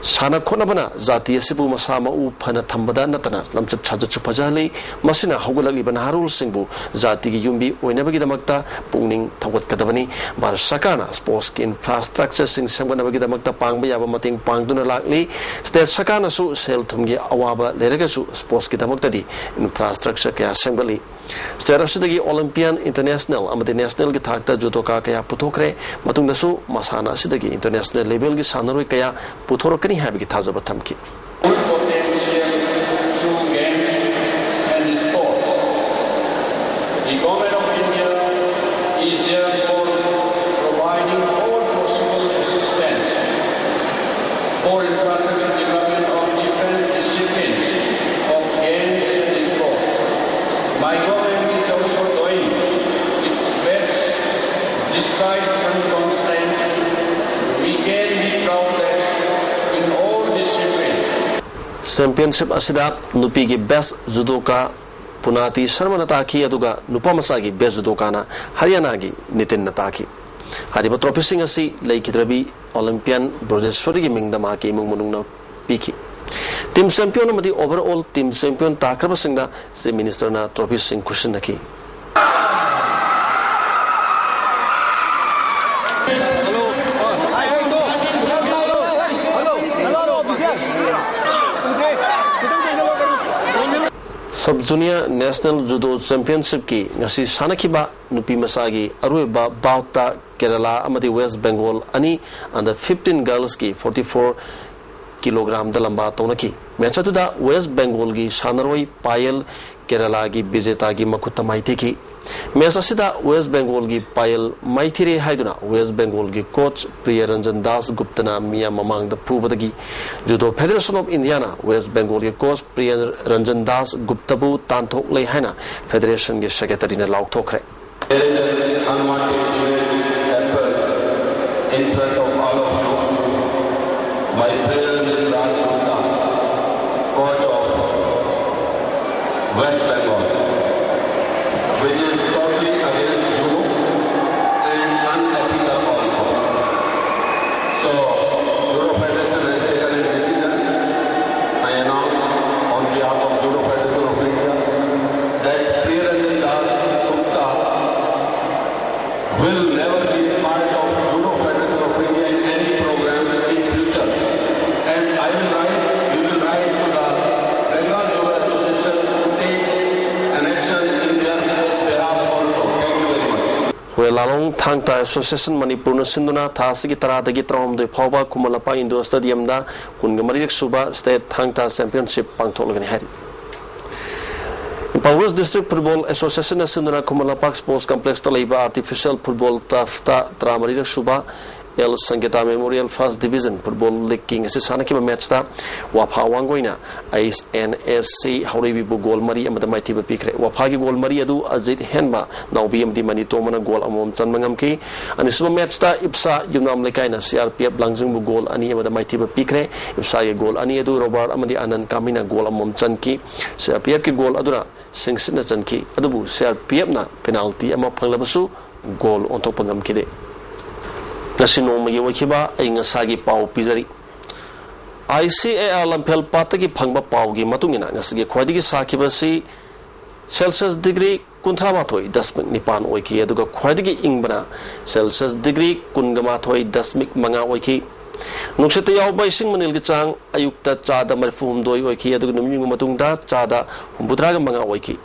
ꯁꯥꯟꯅ ꯈꯣꯠꯅꯕꯅ ꯖꯥꯇꯤ ꯑꯁꯤꯕꯨ ꯃꯁꯥ ꯃꯎ ꯐꯅ ꯊꯝꯕꯗ ꯅꯠꯇꯅ ꯂꯝꯆꯠ ꯁꯥꯖꯠꯁꯨ ꯐꯖꯍꯜꯂꯤ꯫ ꯃꯁꯤꯅ ꯍꯧꯒꯠꯂꯛꯂꯤꯕ ꯅꯍꯥꯔꯣꯜꯁꯤꯡꯕꯨ ꯖꯥꯇꯤꯒꯤ ꯌꯨꯝꯕꯤ ꯑꯣꯏꯅꯕꯒꯤꯗꯃꯛꯇ ꯄꯨꯛꯅꯤꯡ ꯊꯧꯒꯠꯀꯗꯕꯅꯤ꯫ ꯚꯥꯔꯠ ꯁꯔꯀꯥꯔꯅ sportsꯀꯤ infrastructureꯁꯤꯡ ꯁꯦꯝꯒꯠꯅꯕꯒꯤꯗꯃꯛꯇ ꯄꯥꯡꯕ ꯌꯥꯕ ꯃꯇꯦꯡ ꯄꯥꯡꯗꯨꯅ ꯂꯥꯛꯂꯤ꯫ State ꯁꯔꯀꯥꯔꯅꯁꯨ ꯁꯦꯜ ꯊꯨꯝꯒꯤ ꯑꯋꯥꯕ ꯂꯩꯔꯒꯁꯨ sportsꯀꯤꯗꯃꯛꯇꯗꯤ infrastructure ꯀꯌꯥ ꯁꯦꯝꯒꯠꯂꯤ꯫ State ꯑꯁꯤꯗꯒꯤ Olympian, international ꯑꯃꯗꯤ nationalꯒꯤ ꯊꯥꯛꯇ judoka ꯀꯌꯥ ꯄꯨꯊꯣꯛꯈ꯭ꯔꯦ꯫ ꯃꯇꯨꯡꯗꯁꯨ ꯃꯁꯥꯟꯅ ꯑꯁꯤꯗꯒꯤ international levelꯒꯤ ꯁꯥꯟꯅꯔꯣꯏ ꯀꯌꯥ ꯄꯨꯊꯣꯔꯛꯀꯅꯤ ꯍꯥꯏꯕꯒꯤ ꯊꯥꯖꯕ ꯊꯝꯈꯤ꯫ Full potential through games and sports. The Government of India is therefore providing all possible assistance for infrastructure development of different disciplines of games and sports. My government is also doing its best despite some constraints. We championship ꯑꯁꯤꯗ ꯅꯨꯄꯤꯒꯤ ꯕꯦꯁ ꯖꯨꯗꯣꯀꯥ ꯄꯨꯅꯥꯇꯤ ꯁꯔꯃꯅ ꯇꯥꯈꯤ, ꯑꯗꯨꯒ ꯅꯨꯄꯥ ꯃꯆꯥꯒꯤ ꯕꯦꯁ ꯖꯨꯗꯣꯀꯥꯅ ꯍꯔꯤꯌꯥꯅꯥꯒꯤ ꯅꯤꯇꯤꯟꯅ ꯇꯥꯈꯤ꯫ ꯍꯥꯏꯔꯤꯕ ꯇ꯭ꯔꯣꯐꯤꯁꯤꯡ ꯑꯁꯤ ꯂꯩꯈꯤꯗ꯭ꯔꯕꯤ ꯑꯣꯂꯤꯝꯄꯤꯌꯥꯟ ꯕ꯭ꯔꯣꯖꯦꯁ꯭ꯋꯔꯤꯒꯤ ꯃꯤꯡꯗ ꯃꯍꯥꯛꯀꯤ ꯏꯃꯨꯡ ꯃꯅꯨꯡꯅ ꯄꯤꯈꯤ꯫ ꯇꯤꯝ ꯆꯦꯝꯄꯤꯌꯟ ꯑꯃꯗꯤ ꯑꯣꯚꯔꯑꯣꯜ ꯇꯤꯝ ꯆꯦꯝꯄꯤꯌꯟ ꯇꯥꯈ꯭ꯔꯕꯁꯤꯡꯗ ꯆꯤꯐ ꯃꯤꯅꯤꯁꯇꯔꯅ ꯇ꯭ꯔꯣꯐꯤꯁꯤꯡ ꯈꯨꯠꯁꯤꯟꯅꯈꯤ꯫ ꯁꯕ ꯖꯨꯅꯤꯌꯔ ꯅꯦꯁꯅꯦꯜ ꯖꯨꯗꯣ ꯆꯦꯝꯄꯤꯌꯟꯁꯤꯞꯀꯤ ꯉꯁꯤ ꯁꯥꯟꯅꯈꯤꯕ ꯅꯨꯄꯤ ꯃꯆꯥꯒꯤ ꯑꯔꯣꯏꯕ ꯕꯥꯎꯠꯇ ꯀꯦꯔꯂꯥ ꯑꯃꯗꯤ ꯋꯦꯁ ꯕꯦꯡꯒꯣꯜ ꯑꯅꯤ ꯑꯟꯗꯔ ꯐꯤꯐꯇꯤꯟ ꯒꯔꯜꯁꯀꯤ ꯐꯣꯔꯇꯤ ꯐꯣꯔ ꯀꯤꯂꯣꯒ꯭ꯔꯥꯝꯗ ꯂꯝꯕꯥ ꯇꯧꯅꯈꯤ꯫ ꯃꯦꯆ ꯑꯗꯨꯗ ꯋꯦꯁ ꯕꯦꯡꯒꯣꯜꯒꯤ ꯁꯥꯟꯅꯔꯣꯏ ꯄꯥꯌꯦꯜ ꯀꯦꯔꯂꯥꯒꯤ ꯕꯤꯖꯦꯇꯥꯒꯤ ꯃꯈꯨꯠꯇ ꯃꯥꯏꯊꯤꯈꯤ꯫ ꯃꯦꯆ ꯑꯁꯤꯗ ꯋꯦꯁ ꯕꯦꯡꯒꯣꯜꯒꯤ ꯄꯥꯌꯦꯜ ꯃꯥꯏꯊꯤꯔꯦ ꯍꯥꯏꯗꯨꯅ ꯋꯦꯁ ꯕꯦꯡꯒꯣꯜꯒꯤ ꯀꯣꯆ ꯄ꯭ꯔꯤꯌ ꯔꯟꯖꯟ ꯗꯥꯁ ꯒꯨꯞꯇꯅ ꯃꯤꯌꯥꯝ ꯃꯃꯥꯡꯗ ꯐꯨꯕꯗꯒꯤ ꯖꯨꯗꯣ ꯐꯦꯗꯔꯦꯁꯟ ꯑꯣꯐ ꯏꯟꯗꯤꯌꯥꯅ ꯋꯦꯁ ꯕꯦꯡꯒꯣꯜꯒꯤ ꯀꯣꯆ ꯄ꯭ꯔꯤꯌ ꯔꯟꯖꯟ ꯗꯥꯁ ꯒꯨꯞꯇꯕꯨ ꯇꯥꯟꯊꯣꯛꯂꯦ ꯍꯥꯏꯅ ꯐꯦꯗꯔꯦꯁꯟꯒꯤ ꯁꯦꯀ꯭ꯔꯦꯇꯔꯤꯅ ꯂꯥꯎꯊꯣꯛꯈ꯭ꯔꯦ꯫ There is an unwanted event happened in front of all of you. My brother Raj Gupta, coach of West Bengal, which is totally against judo and unethical also. So, Judo Federation has taken a decision. I announce on behalf of Judo Federation of India that Priyaranjan Das Gupta will never be part of Judo Federation of India in any program in future. And I will write, we will write to the Bengal Judo Association to take an action in their behalf also. Thank you very much. ꯍꯨꯋꯦ ꯂꯥꯂꯣꯡ ꯊꯥꯡ ꯇꯥ ꯑꯦꯁꯣꯁꯤꯌꯦꯁꯟ ꯃꯅꯤꯄꯨꯔꯅ ꯁꯤꯟꯗꯨꯅ ꯊꯥ ꯑꯁꯤꯒꯤ ꯇꯔꯥꯗꯒꯤ ꯇꯔꯥꯍꯨꯝꯗꯣꯏ ꯐꯥꯎꯕ ꯈꯨꯃꯟ ꯂꯝꯄꯥꯛ ꯏꯟꯗꯣꯔ ꯁ꯭ꯇꯦꯗꯤꯌꯝꯗ ꯀꯨꯟꯒ ꯃꯔꯤꯔꯛ ꯁꯨꯕ ꯁ꯭ꯇꯦꯠ ꯊꯥꯡ ꯇꯥ ꯆꯦꯝꯄꯤꯌꯟꯁꯤꯞ ꯄꯥꯡꯊꯣꯛꯂꯒꯅꯤ ꯍꯥꯏꯔꯤ꯫ ꯏꯝꯐꯥꯜ ꯋꯦꯁ ꯗꯤꯁꯇ꯭ꯔꯤꯛ ꯐꯨꯠꯕꯣꯜ ꯑꯦꯁꯣꯁꯤꯌꯦꯁꯟꯅ ꯁꯤꯟꯗꯨꯅ ꯈꯨꯃꯟ ꯂꯝꯄꯥꯛ ꯁ꯭ꯄꯣꯔꯠꯁ ꯀꯝꯄ꯭ꯂꯦꯛꯁꯇ ꯂꯩꯕ ꯑꯥꯔꯇꯤꯐꯤꯁꯤꯌꯦꯜ ꯐꯨꯠꯕꯣꯜ ꯇꯔꯐꯇ ꯇꯔꯥꯃꯔꯤꯔꯛ ꯁꯨꯕ L Sangita memorial first division football ꯂꯤꯒꯀꯤ ꯉꯁꯤ ꯁꯥꯟꯅꯈꯤꯕ ꯃꯦꯠꯁꯇ ꯋꯥꯐꯥ ꯋꯥꯡꯒꯣꯏꯅ ꯑꯩꯁ ꯑꯦꯟ ꯑꯦꯁ ꯁꯤ ꯍꯧꯔꯩꯕꯤꯕꯨ ꯒꯣꯜ ꯃꯔꯤ ꯑꯃꯗ ꯃꯥꯏꯊꯤꯕ ꯄꯤꯈ꯭ꯔꯦ꯫ ꯋꯥꯐꯥꯒꯤ ꯒꯣꯜ ꯃꯔꯤ ꯑꯗꯨ ꯑꯖꯤꯠ ꯍꯦꯟꯕ, ꯅꯥꯎꯕꯤ ꯑꯃꯗꯤ ꯃꯅꯤ ꯇꯣꯝꯕꯅ ꯒꯣꯜ ꯑꯃꯃꯝ ꯆꯟꯕ ꯉꯝꯈꯤ꯫ ꯑꯅꯤꯁꯨꯕ ꯃꯦꯠꯁꯇ ꯏꯞꯁꯥ ꯌꯨꯝꯅꯥꯝ ꯂꯩꯀꯥꯏꯅ ꯁꯤ ꯑꯥꯔ ꯄꯤ ꯑꯦꯐ ꯂꯥꯡꯖꯤꯡꯕꯨ ꯒꯣꯜ ꯑꯅꯤ ꯑꯃꯗ ꯃꯥꯏꯊꯤꯕ ꯄꯤꯈ꯭ꯔꯦ꯫ ꯏꯞꯁꯥꯒꯤ ꯒꯣꯜ ꯑꯅꯤ ꯑꯗꯨ ꯔꯣꯕꯥꯔꯠ ꯑꯃꯗꯤ ꯑꯅꯟ ꯀꯥꯃꯤꯅ ꯒꯣꯜ ꯑꯃꯃꯝ ꯆꯟꯈꯤ꯫ ꯁꯤ ꯑꯥꯔ ꯄꯤ ꯑꯦꯐꯀꯤ ꯒꯣꯜ ꯑꯗꯨꯅ ꯁꯤꯡꯁꯤꯠꯅ ꯆꯟꯈꯤ꯫ ꯑꯗꯨꯕꯨ ꯁꯤ ꯑꯥꯔ ꯄꯤ ꯑꯦꯐꯅ ꯄꯦꯅꯥꯜꯇꯤ ꯑꯃ ꯐꯪꯂꯕꯁꯨ ꯒꯣꯜ ꯑꯣꯟꯊꯣꯛꯄ ꯉꯝꯈꯤꯗꯦ꯫ ꯉꯁꯤ ꯅꯣꯡꯃꯒꯤ ꯑꯣꯏꯈꯤꯕ ꯑꯏꯪ ꯑꯁꯥꯒꯤ ꯄꯥꯎ ꯄꯤꯖꯔꯤ꯫ ꯑꯥꯏ ꯁꯤ ꯑꯦ ꯑꯥꯔ ꯂꯝꯐꯦꯜ ꯄꯥꯠꯇꯒꯤ ꯐꯪꯕ ꯄꯥꯎꯒꯤ ꯃꯇꯨꯡ ꯏꯟꯅ ꯉꯁꯤꯒꯤ ꯈ꯭ꯋꯥꯏꯗꯒꯤ ꯁꯥꯈꯤꯕ ꯑꯁꯤ ꯁꯦꯜꯁꯤꯌꯁ ꯗꯤꯒ꯭ꯔꯤ ꯀꯨꯟꯊ꯭ꯔꯥ ꯃꯥꯊꯣꯏ ꯗꯁꯃꯤꯛ ꯅꯤꯄꯥꯟ ꯑꯣꯏꯈꯤ, ꯑꯗꯨꯒ ꯈ꯭ꯋꯥꯏꯗꯒꯤ ꯏꯪꯕꯅ ꯁꯦꯜꯁꯤꯌꯁ ꯗꯤꯒ꯭ꯔꯤ ꯀꯨꯟꯒ ꯃꯥꯊꯣꯏ ꯗꯁꯃꯤꯛ ꯃꯉꯥ ꯑꯣꯏꯈꯤ꯫ ꯅꯨꯡꯁꯤꯠꯇ ꯌꯥꯎꯕ ꯏꯁꯤꯡ ꯃꯅꯤꯜꯒꯤ ꯆꯥꯡ ꯑꯌꯨꯛꯇ ꯆꯥꯗ ꯃꯔꯤꯐꯨ ꯍꯨꯝꯗꯣꯏ ꯑꯣꯏꯈꯤ, ꯑꯗꯨꯒ ꯅꯨꯃꯤꯠ ꯌꯨꯡꯕ ꯃꯇꯨꯡꯗ ꯆꯥꯗ ꯍꯨꯝꯐꯨꯇꯔꯥꯒ ꯃꯉꯥ ꯑꯣꯏꯈꯤ꯫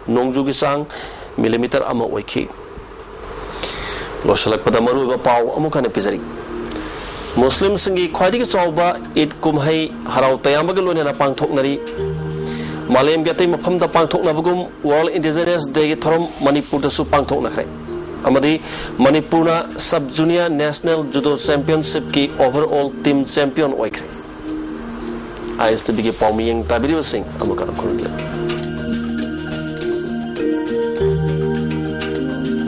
ꯅꯣꯡꯖꯨꯒꯤ ꯆꯥꯡ ꯃꯤꯂꯤꯃꯤꯇꯔ ꯑꯃ ꯑꯣꯏꯈꯤ꯫ ꯂꯣꯏꯁꯤꯜꯂꯛꯄꯗ ꯃꯔꯨꯑꯣꯏꯕ ꯄꯥꯎ ꯑꯃꯨꯛ ꯍꯟꯅ ꯄꯤꯖꯔꯤ꯫ ꯃꯨꯁꯂꯤꯝꯁꯤꯡꯒꯤ ꯈ꯭ꯋꯥꯏꯗꯒꯤ ꯆꯥꯎꯕ ꯏꯗ ꯀꯨꯝꯍꯩ ꯍꯔꯥꯎ ꯇꯌꯥꯝꯕꯒ ꯂꯣꯏꯅꯅ ꯄꯥꯡꯊꯣꯛꯅꯔꯤ꯫ ꯃꯥꯂꯦꯝꯒꯤ ꯑꯇꯩ ꯃꯐꯝꯗ ꯄꯥꯡꯊꯣꯛꯅꯕꯒꯨꯝ World Indigenous Dayꯒꯤ ꯊꯧꯔꯝ ꯃꯅꯤꯄꯨꯔꯗꯁꯨ ꯄꯥꯡꯊꯣꯛꯅꯈ꯭ꯔꯦ ꯑꯃꯗꯤ ꯃꯅꯤꯄꯨꯔꯅ Sub Junior National Judo Championshipꯀꯤ overall team champion ꯑꯣꯏꯈ꯭ꯔꯦ꯫ ꯑꯥꯏ ꯑꯦꯁ ꯇꯤ ꯚꯤꯒꯤ ꯄꯥꯎꯃꯤꯌꯦꯡ ꯇꯥꯕꯤꯔꯤꯕꯁꯤꯡ ꯑꯃꯨꯛꯀ ꯈꯨꯔꯨꯝꯖꯔꯤ꯫